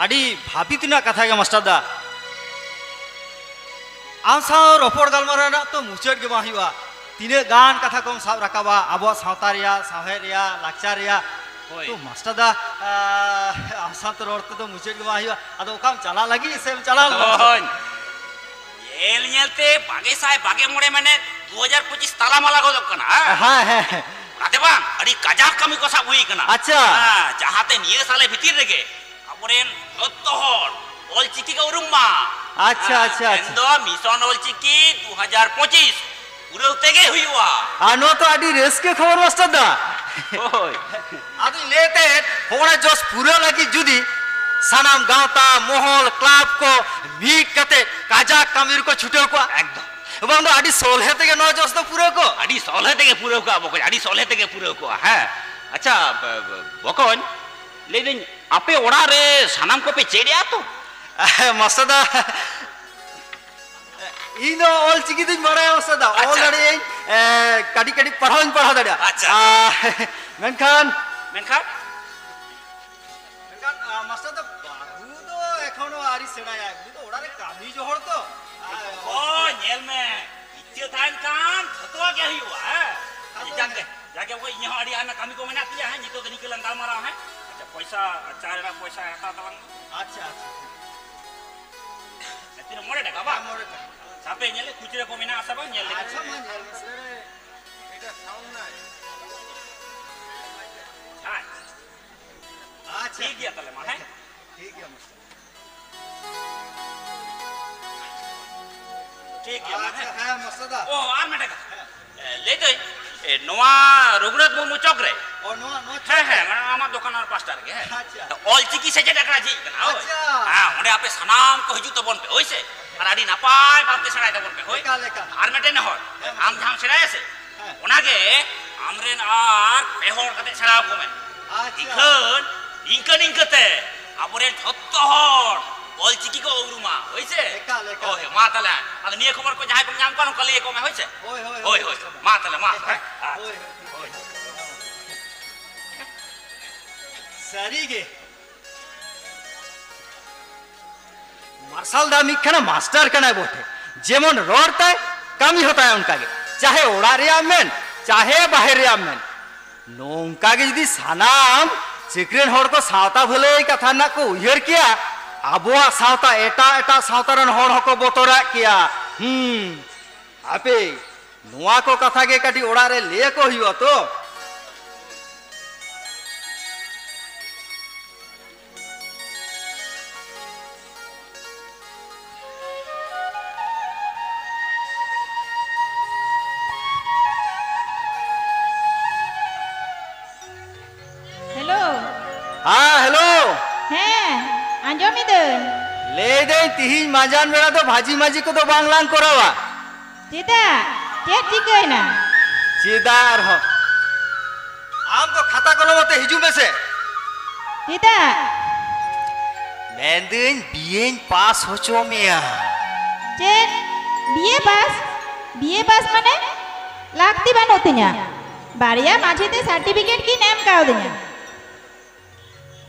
ᱟᱹᱰᱤ ᱵᱷᱟᱹᱵᱤᱛ ᱨᱮᱱᱟᱜ ᱠᱟᱛᱷᱟ ᱜᱮ, ᱢᱟᱥᱴᱟᱨ ᱫᱟ᱾ ᱟᱢ ᱥᱟᱶ ᱨᱚᱯᱚᱲ ᱜᱟᱞᱢᱟᱨᱟᱣ ᱨᱮᱱᱟᱜ ᱛᱚ ᱢᱩᱪᱟᱹᱫ ᱜᱮ ᱵᱟᱝ ᱦᱩᱭᱩᱜᱼᱟ᱾ ᱛᱤᱱᱟᱹᱜ ᱜᱟᱱ ᱠᱟᱛᱷᱟ ᱠᱚᱢ ᱥᱟᱵ ᱨᱟᱠᱟᱵᱟ ᱟᱵᱚᱣᱟᱜ ᱥᱟᱶᱛᱟ ᱨᱮᱭᱟᱜ, ᱥᱟᱶᱦᱮᱫ ᱨᱮᱭᱟᱜ, ᱞᱟᱠᱪᱟᱨ ᱨᱮᱭᱟᱜ᱾ ᱦᱳᱭ᱾ ᱛᱚ ᱢᱟᱥᱴᱟᱨ ᱫᱟ, ᱟᱸ, ᱟᱢ ᱥᱟᱶᱛᱮ ᱨᱚᱲ ᱛᱮᱫᱚ ᱢᱩᱪᱟᱹᱫ ᱜᱮ ᱵᱟᱝ ᱦᱩᱭᱩᱜᱼᱟ᱾ ᱟᱫᱚ ᱚᱠᱟᱢ ᱪᱟᱞᱟᱜ ᱞᱟᱹᱜᱤᱫ ᱥᱮᱢ ᱪᱟᱞᱟᱣ ᱞᱮᱱᱟ, ᱢᱟᱥᱴᱟᱨ ᱫᱟ? ᱦᱳᱭ᱾ ᱧᱮᱞ ᱧᱮᱞ ᱛᱮ ᱵᱟᱜᱮ ᱥᱟᱭ ᱵᱟᱜᱮ ᱢᱚᱬᱮ, ᱢᱟᱱᱮ ᱫᱩ ᱦᱟᱡᱟᱨ ᱯᱚᱸᱪᱤᱥ ᱛᱟᱞᱟ ᱢᱟᱞᱟ ᱜᱚᱫᱚᱜ ᱠᱟᱱᱟ, ᱦᱮᱸ? ᱦᱮᱸ, ᱦᱮᱸ, ᱦᱮᱸ᱾ ᱚᱱᱟᱛᱮ ᱵᱟᱝ, ᱟᱹᱰᱤ ᱠᱟᱡᱟᱠ ᱠᱟᱹᱢᱤ ᱠᱚ ᱥᱟᱵ ᱦᱩᱭ ᱠᱟᱱᱟ᱾ ᱟᱪᱪᱷᱟ᱾ ᱦᱮᱸ, ᱡᱟᱦᱟᱸᱛᱮ ᱱᱤᱭᱟᱹ ᱥᱟᱞᱮ ᱵᱷᱤᱛᱤᱨ ᱨᱮᱜᱮ ᱟᱵᱚᱨᱮᱱ ᱡᱚᱛᱚ ᱦᱚᱲ ᱚᱞᱪᱤᱠᱤ ᱠᱚ ᱩᱨᱩᱢ ᱢᱟ᱾ ᱟᱪᱪᱷᱟ, ᱦᱮᱸ, ᱟᱪᱪᱷᱟ, ᱟᱪᱪᱷᱟ᱾ ᱢᱮᱱᱫᱚ ᱢᱤᱥᱚᱱ ᱚᱞᱪᱤᱠᱤ ᱫᱩ ᱦᱟᱡᱟᱨ ᱯᱚᱸᱪᱤᱥ ᱯᱩᱨᱟᱹᱣ ᱛᱮᱜᱮ ᱦᱩᱭᱩᱜᱼᱟ᱾ ᱟᱨ ᱱᱚᱣᱟ ᱛᱚ ᱟᱹᱰᱤ ᱨᱟᱹᱥᱠᱟᱹ ᱠᱷᱚᱵᱚᱨ, ᱢᱟᱥᱴᱟᱨ ᱫᱟ᱾ ᱦᱳᱭ᱾ ᱟᱫᱚᱧ ᱞᱟᱹᱭᱮᱫ ᱛᱟᱦᱮᱸᱫ, ᱦᱚᱸᱜᱼᱚᱱᱟ ᱡᱚᱥ ᱯᱩᱨᱟᱹᱣ ᱞᱟᱹᱜᱤᱫ ᱡᱩᱫᱤ ᱥᱟᱱᱟᱢ ᱜᱟᱶᱛᱟ, ᱢᱚᱦᱚᱞ, ᱠᱞᱟᱵᱽ ᱠᱚ ᱢᱤᱫ ᱠᱟᱛᱮ ᱠᱟᱡᱟᱠ ᱠᱟᱹᱢᱤ ᱨᱮᱠᱚ ᱪᱷᱩᱴᱟᱹᱣ ᱠᱚᱜᱼᱟ, ᱮᱠᱫᱚᱢ᱾ ᱵᱟᱝ ᱫᱚ ᱟᱹᱰᱤ ᱥᱚᱞᱦᱮ ᱛᱮᱜᱮ ᱱᱚᱣᱟ ᱡᱚᱥ ᱫᱚ ᱯᱩᱨᱟᱹᱣ ᱠᱚᱜ᱾ ᱟᱹᱰᱤ ᱥᱚᱞᱦᱮ ᱛᱮᱜᱮ ᱯᱩᱨᱟᱹᱣ ᱠᱚᱜᱼᱟ ᱵᱚᱠᱚᱧ, ᱟᱹᱰᱤ ᱥᱚᱞᱦᱮ ᱛᱮᱜᱮ ᱯᱩᱨᱟᱹᱣ ᱠᱚᱜᱼᱟ᱾ ᱦᱮᱸ, ᱟᱪᱪᱷᱟ, ᱵᱚᱠᱚᱧ, ᱞᱟᱹᱭᱫᱟᱹᱧ, ᱟᱯᱮ ᱚᱲᱟᱜ ᱨᱮ ᱥᱟᱱᱟᱢ ᱠᱚᱯᱮ ᱪᱮᱫ ᱮᱜᱼᱟ ᱛᱚ? ᱢᱟᱥᱴᱟᱨ ᱫᱟ, ᱤᱧ ᱫᱚ ᱚᱞ ᱪᱤᱠᱤ ᱫᱚᱧ ᱵᱟᱲᱟᱭᱟ, ᱢᱟᱥᱴᱟᱨ ᱫᱟ᱾ ᱚᱞ ᱟᱪᱪᱷᱟ᱾ ᱫᱟᱲᱮᱭᱟᱜ ᱟᱹᱧ, ᱮ, ᱠᱟᱹᱴᱤᱡ ᱠᱟᱹᱴᱤᱡ ᱯᱟᱲᱦᱟᱣ ᱦᱚᱧ ᱯᱟᱲᱦᱟᱣ ᱫᱟᱲᱮᱭᱟᱜᱼᱟ᱾ ᱟᱪᱪᱷᱟ᱾ ᱟ, ᱢᱮᱱᱠᱷᱟᱱ ᱢᱮᱱᱠᱷᱟᱱ? ᱢᱮᱱᱠᱷᱟᱱ, ᱟ, ᱢᱟᱥᱴᱟᱨ ᱫᱟ, ᱵᱟᱹᱦᱩ ᱫᱚ ᱮᱠᱷᱚᱱᱳ ᱟᱹᱣᱨᱤ ᱥᱮᱬᱟᱭᱟ᱾ ᱩᱱᱤ ᱫᱚ ᱚᱲᱟᱜ ᱨᱮ ᱠᱟᱹᱢᱤ ᱡᱚᱦᱚᱲ ᱛᱚ᱾ ᱟ, ᱚ, ᱧᱮᱞ ᱢᱮ, ᱤᱪᱪᱷᱟᱹ ᱛᱟᱦᱮᱱ ᱠᱷᱟᱱ ᱡᱷᱚᱛᱚᱣᱟᱜ ᱜᱮ ᱦᱩᱭᱩᱜᱼᱟ, ᱦᱮᱸ? ᱟᱫᱚ ᱡᱟᱠ ᱜᱮ, ᱡᱟᱠ ᱜᱮ, ᱵᱚᱠᱚᱧ, ᱤᱧᱟᱹᱜ ᱦᱚᱸ ᱟᱹᱰᱤ ᱟᱭᱢᱟ ᱠᱟᱹᱢᱤ ᱠᱚ ᱢᱮᱱᱟᱜ ᱛᱤᱧᱟᱹ, ᱦᱮᱸ? ᱱᱤᱛᱚᱜ ᱫᱚ ᱱᱤᱝᱠᱟᱹ ᱞᱟᱝ ᱜᱟᱞᱢᱟᱨᱟᱣᱟ, ᱦᱮᱸ? ᱟᱪᱪᱷᱟ, ᱯᱚᱭᱥᱟ, ᱪᱟ ᱨᱮᱱᱟᱜ ᱯᱚᱭᱥᱟ ᱦᱟᱛᱟᱣ ᱛᱟᱞᱟᱝ ᱢᱮ᱾ ᱟᱪᱪᱷᱟ, ᱟᱪᱪᱷᱟ᱾ ᱛᱤᱱᱟᱹᱜ, ᱢᱚᱬᱮ ᱴᱟᱠᱟ ᱵᱟᱝ? ᱦᱮᱸ, ᱢᱚᱬᱮ ᱴᱟᱠᱟ᱾ ᱦᱟᱯᱮ ᱧᱮᱞ ᱞᱮ, ᱠᱷᱩᱪᱨᱟᱹ ᱠᱚ ᱢᱮᱱᱟᱜ ᱟᱥᱮ ᱵᱟᱝ, ᱧᱮᱞ ᱞᱮᱜᱮ᱾ ᱟᱪᱪᱷᱟ, ᱢᱟ ᱧᱮᱞ ᱢᱮᱥᱮ᱾ ᱟᱪᱪᱷᱟ᱾ ᱟᱪᱪᱷᱟ᱾ ᱴᱷᱤᱠ ᱜᱮᱭᱟ ᱛᱟᱦᱞᱮ ᱢᱟ, ᱦᱮᱸ? ᱴᱷᱤᱠ ᱜᱮᱭᱟ, ᱢᱟᱥᱴᱟᱨ᱾ ᱴᱷᱤᱠ ᱜᱮᱭᱟ, ᱢᱟ, ᱟᱪᱪᱷᱟ, ᱦᱮᱸ᱾ ᱦᱮᱸ, ᱢᱟᱥᱴᱟᱨ ᱫᱟ᱾ ᱚ, ᱟᱨ ᱢᱤᱫᱴᱟᱝ ᱠᱟᱛᱷᱟ᱾ ᱦᱮᱸ᱾ ᱮ, ᱞᱟᱹᱭ ᱫᱟᱹᱧ, ᱮ, ᱱᱚᱣᱟ ᱨᱚᱜᱷᱩᱱᱟᱛᱷ ᱢᱩᱨᱢᱩ ᱪᱚᱠ ᱨᱮ? ᱚ, ᱱᱚᱣᱟ, ᱱᱚᱣᱟ ᱪᱚᱠ ᱦᱮᱸ, ᱨᱮ? ᱦᱮᱸ, ᱢᱟᱱᱮ ᱟᱢᱟᱜ ᱫᱚᱠᱟᱱ ᱟᱨ ᱯᱟᱥᱴᱟ ᱨᱮᱜᱮ, ᱦᱮᱸ᱾ ᱟᱪᱪᱷᱟ᱾ ᱚᱞ ᱪᱤᱠᱤ ᱥᱮᱪᱮᱫ ᱟᱠᱷᱲᱟ ᱡᱷᱤᱡ ᱠᱟᱱᱟ, ᱦᱳᱭ᱾ ᱟᱪᱪᱷᱟ᱾ ᱦᱮᱸ, ᱚᱸᱰᱮ ᱟᱯᱮ ᱥᱟᱱᱟᱢ ᱠᱚ ᱦᱤᱡᱩᱜ ᱛᱟᱵᱚᱱ ᱯᱮ, ᱦᱳᱭ ᱥᱮ? ᱟᱨ ᱟᱹᱰᱤ ᱱᱟᱯᱟᱭ ᱵᱷᱟᱵᱽ ᱛᱮ ᱥᱮᱬᱟᱭ ᱛᱟᱵᱚᱱ ᱯᱮ, ᱦᱳᱭ᱾ ᱮᱠᱟᱞ, ᱮᱠᱟᱞ᱾ ᱟᱨ ᱢᱤᱫᱴᱮᱱ ᱱᱮᱦᱚᱨ, ᱦᱮᱸ, ᱟᱢ ᱢᱟᱥᱴᱟᱨ᱾ ᱡᱟᱦᱟᱸᱢ ᱥᱮᱬᱟᱭᱟ ᱥᱮ, ᱦᱮᱸ᱾ ᱚᱱᱟᱜᱮ ᱟᱢᱨᱮᱱ ᱟᱨ ᱯᱮ ᱦᱚᱲ ᱠᱟᱛᱮ ᱥᱮᱬᱟ ᱟᱠᱚ ᱢᱮ᱾ ᱟᱪᱪᱷᱟ᱾ ᱤᱠᱷᱟᱹᱱ ᱤᱱᱠᱟᱹ ᱱᱤᱝᱠᱟᱹ ᱛᱮ ᱟᱵᱚᱨᱮᱱ ᱡᱷᱚᱛᱚ ᱦᱚᱲ ᱚᱞᱪᱤᱠᱤ ᱠᱚ ᱩᱨᱩᱢᱟ, ᱦᱳᱭ ᱥᱮ? ᱮᱠᱟᱞ, ᱮᱠᱟᱞ᱾ ᱦᱳᱭ, ᱢᱟ ᱛᱟᱦᱞᱮ᱾ ᱟᱫᱚ ᱱᱤᱭᱟᱹ ᱠᱷᱚᱵᱚᱨ ᱠᱚ ᱡᱟᱦᱟᱸᱭ ᱠᱚᱢ ᱧᱟᱢ ᱠᱚᱣᱟ, ᱱᱚᱝᱠᱟ ᱞᱟᱹᱭ ᱟᱠᱚ ᱢᱮ, ᱦᱳᱭ ᱥᱮ? ᱦᱳᱭ, ᱦᱳᱭ, ᱦᱳᱭ, ᱦᱳᱭ, ᱦᱳᱭ᱾ ᱢᱟ ᱛᱟᱦᱞᱮ, ᱢᱟ᱾ ᱦᱳᱭ, ᱦᱳᱭ᱾ ᱦᱳᱭ᱾ ᱥᱟᱹᱨᱤ ᱜᱮ᱾ ᱢᱟᱨᱥᱟᱞ ᱫᱟ ᱢᱤᱫ ᱠᱷᱟᱱᱟ ᱢᱟᱥᱴᱟᱨ ᱠᱟᱱᱟᱭ ᱵᱚᱴᱷᱮ, ᱡᱮᱢᱚᱱ ᱨᱚᱲ ᱛᱟᱭ, ᱠᱟᱹᱢᱤ ᱦᱚᱸ ᱛᱟᱭ ᱚᱱᱠᱟ ᱜᱮ, ᱪᱟᱦᱮ ᱚᱲᱟᱜ ᱨᱮᱭᱟᱜ ᱢᱮᱱ, ᱪᱟᱦᱮ ᱵᱟᱦᱮᱨ ᱨᱮᱭᱟᱜ ᱢᱮᱱ᱾ ᱱᱚᱝᱠᱟ ᱜᱮ ᱡᱩᱫᱤ ᱥᱟᱱᱟᱢ ᱪᱟᱹᱠᱨᱤ ᱨᱮᱱ ᱦᱚᱲ ᱠᱚ ᱥᱟᱶᱛᱟ ᱵᱷᱟᱹᱞᱟᱹᱭ ᱠᱟᱛᱷᱟ ᱨᱮᱱᱟᱜ ᱠᱚ ᱩᱭᱦᱟᱹᱨ ᱠᱮᱭᱟ, ᱟᱵᱚᱣᱟᱜ ᱥᱟᱶᱛᱟ ᱮᱴᱟᱜ ᱮᱴᱟᱜ ᱥᱟᱶᱛᱟ ᱨᱮᱱ ᱦᱚᱲ ᱦᱚᱸᱠᱚ ᱵᱚᱛᱚᱨᱟᱜ ᱠᱮᱭᱟ᱾ ᱦᱩᱸ, ᱦᱟᱯᱮ, ᱱᱚᱣᱟ ᱠᱚ ᱠᱟᱛᱷᱟ ᱜᱮ ᱠᱟᱹᱴᱤᱡ ᱚᱲᱟᱜ ᱨᱮ ᱞᱟᱹᱭ ᱟᱠᱚ ᱦᱩᱭᱩᱜᱼᱟ ᱛᱚ᱾ ᱦᱮᱞᱳ᱾ ᱦᱮᱸ, ᱦᱮᱞᱳ᱾ ᱦᱮᱸ, ᱟᱸᱡᱚᱢ ᱤᱫᱟᱹᱧ᱾ ᱞᱟᱹᱭᱫᱟᱹᱧ, ᱛᱤᱦᱤᱧ ᱢᱟᱸᱡᱟᱱ ᱵᱮᱲᱟ ᱫᱚ ᱵᱷᱟᱹᱡᱤ ᱢᱟᱹᱡᱤ ᱠᱚᱫᱚ ᱵᱟᱝ ᱞᱟᱝ ᱠᱚᱨᱟᱣᱟ᱾ ᱪᱮᱫᱟᱜ? ᱪᱮᱫ ᱪᱤᱠᱟᱹᱭᱮᱱᱟ? ᱪᱮᱫᱟᱜ ᱟᱨᱦᱚᱸ? ᱟᱢ ᱫᱚ ᱠᱷᱟᱛᱟ ᱠᱚᱞᱚᱢ ᱟᱛᱮ ᱦᱤᱡᱩᱜ ᱢᱮᱥᱮ᱾ ᱪᱮᱫᱟᱜ? ᱢᱮᱱᱫᱟᱹᱧ, ᱵᱤᱭᱮᱧ ᱯᱟᱥ ᱦᱚᱪᱚ ᱢᱮᱭᱟ᱾ ᱪᱮᱫ? ᱵᱤᱭᱮ ᱯᱟᱥ? ᱵᱤᱭᱮ ᱯᱟᱥ ᱢᱟᱱᱮ? ᱞᱟᱹᱠᱛᱤ ᱵᱟᱹᱱᱩᱜ ᱛᱤᱧᱟ᱾ ᱵᱟᱨᱭᱟ ᱢᱟᱹᱡᱷᱤ ᱛᱮ ᱥᱟᱨᱴᱤᱯᱷᱤᱠᱮᱴ ᱠᱤᱱ ᱮᱢ ᱠᱟᱣᱫᱤᱧᱟ᱾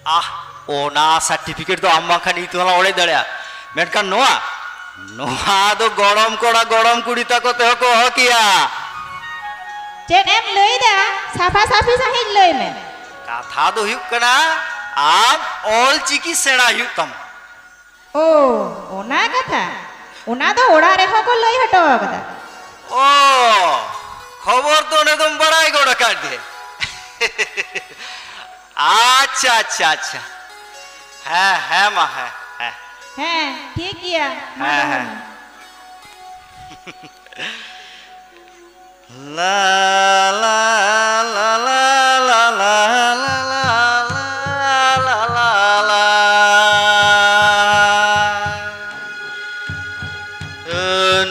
ᱟᱦ, ᱚᱱᱟ ᱥᱟᱨᱴᱤᱯᱷᱤᱠᱮᱴ ᱫᱚ ᱟᱢ ᱵᱟᱝᱠᱷᱟᱱ ᱤᱧ ᱛᱮᱦᱚᱸ ᱞᱟᱝ ᱚᱲᱮᱡ ᱫᱟᱲᱮᱭᱟᱜᱼᱟ, ᱢᱮᱱᱠᱷᱟᱱ ᱱᱚᱣᱟ, ᱱᱚᱣᱟ ᱫᱚ ᱜᱚᱲᱚᱢ ᱠᱚᱲᱟ ᱜᱚᱲᱚᱢ ᱠᱩᱲᱤ ᱛᱟᱠᱚ ᱛᱮᱦᱚᱸ ᱠᱚ ᱚᱦᱚ ᱠᱮᱭᱟ᱾ ᱪᱮᱫ ᱮᱢ ᱞᱟᱹᱭᱫᱟ? ᱥᱟᱯᱷᱟ ᱥᱟᱯᱷᱤ ᱥᱟᱺᱦᱤᱡ ᱞᱟᱹᱭ ᱢᱮ᱾ ᱠᱟᱛᱷᱟ ᱫᱚ ᱦᱩᱭᱩᱜ ᱠᱟᱱᱟ, ᱟᱢ ᱚᱞ ᱪᱤᱠᱤ ᱥᱮᱬᱟ ᱦᱩᱭᱩᱜ ᱛᱟᱢᱟ᱾ ᱳ, ᱚᱱᱟ ᱠᱟᱛᱷᱟ? ᱚᱱᱟ ᱫᱚ ᱚᱲᱟᱜ ᱨᱮᱦᱚᱸ ᱠᱚ ᱞᱟᱹᱭ ᱦᱚᱴᱚ ᱟᱠᱟᱫᱟ᱾ ᱳ, ᱠᱷᱚᱵᱚᱨ ᱫᱚ ᱚᱸᱰᱮ ᱫᱚᱢ ᱵᱟᱲᱟᱭ ᱜᱚᱫ ᱟᱠᱟᱫ ᱜᱮ᱾ ᱟᱪᱪᱷᱟ, ᱟᱪᱪᱷᱟ, ᱟᱪᱪᱷᱟ᱾ ᱦᱮᱸ, ᱦᱮᱸ, ᱢᱟ, ᱦᱮᱸ, ᱦᱮᱸ᱾ ᱦᱮᱸ, ᱴᱷᱤᱠ ᱜᱮᱭᱟ᱾ ᱢᱟ ᱦᱮᱸ, ᱫᱚᱦᱚᱭ ᱦᱮᱸ᱾ ᱢᱮ᱾ ᱞᱟ, ᱞᱟ, ᱞᱟ, ᱞᱟ᱾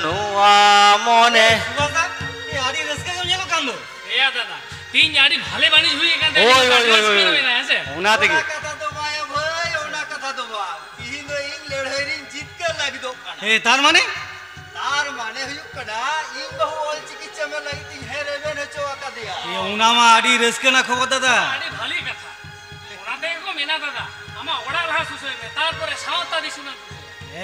ᱱᱚᱣᱟ ᱢᱚᱱᱮ᱾ ᱥᱩᱵᱷᱟᱥ ᱫᱟ, ᱮ, ᱟᱹᱰᱤ ᱨᱟᱹᱥᱠᱟᱹ ᱜᱮᱢ ᱧᱮᱞᱚᱜ ᱠᱟᱱ ᱫᱚ᱾ ᱮᱭᱟ ᱫᱟᱫᱟ᱾ ᱤᱧ ᱟᱹᱰᱤ ᱵᱷᱟᱞᱮ ᱵᱟᱹᱱᱤᱡ ᱦᱩᱭ ᱟᱠᱟᱱ ᱛᱟᱭᱟ, ᱦᱳᱭ, ᱦᱳᱭ, ᱦᱳᱭ, ᱦᱳᱭ᱾ ᱨᱟᱹᱥᱠᱟᱹ ᱢᱮᱱᱟᱜᱼᱟ, ᱦᱮᱸ ᱥᱮ? ᱚᱱᱟ ᱛᱮᱜᱮ᱾ ᱚᱱᱟ ᱠᱟᱛᱷᱟ ᱫᱚ ᱵᱟᱭᱟ ᱵᱷᱟᱹᱭ, ᱚᱱᱟ ᱠᱟᱛᱷᱟ ᱫᱚ ᱵᱟᱝ᱾ ᱛᱤᱦᱤᱧ ᱫᱚ ᱤᱧ ᱞᱟᱹᱲᱦᱟᱹᱭ ᱨᱤᱧ ᱡᱤᱛᱠᱟᱹᱨ ᱞᱟᱹᱜᱤᱫᱚᱜ ᱠᱟᱱᱟ᱾ ᱮ, ᱛᱟᱨ ᱢᱟᱱᱮ? ᱛᱟᱨ ᱢᱟᱱᱮ ᱦᱩᱭᱩᱜ ᱠᱟᱱᱟ, ᱤᱧ ᱵᱟᱹᱦᱩ ᱚᱞ ᱪᱤᱠᱤ ᱪᱮᱢᱮᱫ ᱞᱟᱹᱜᱤᱫ ᱛᱤᱧ ᱦᱮᱸ ᱨᱮᱵᱮᱱ ᱦᱚᱪᱚ ᱟᱠᱟᱫᱮᱭᱟ᱾ ᱮ, ᱚᱱᱟ ᱢᱟ ᱟᱹᱰᱤ ᱨᱟᱹᱥᱠᱟᱹ ᱨᱮᱱᱟᱜ ᱠᱷᱚᱵᱚᱨ, ᱫᱟᱫᱟ᱾ ᱟᱹᱰᱤ ᱵᱷᱟᱹᱞᱤ ᱠᱟᱛᱷᱟ᱾ ᱚᱱᱟ ᱛᱮᱜᱮ ᱠᱚ ᱢᱮᱱᱟ, ᱫᱟᱫᱟ, ᱟᱢᱟᱜ ᱚᱲᱟᱜ ᱞᱟᱦᱟ ᱥᱩᱥᱟᱹᱨ ᱢᱮ, ᱛᱟᱨᱯᱚᱨᱮ ᱥᱟᱶᱛᱟ ᱫᱤᱥᱚᱢᱮᱢ ᱥᱩᱥᱟᱹᱨᱟ᱾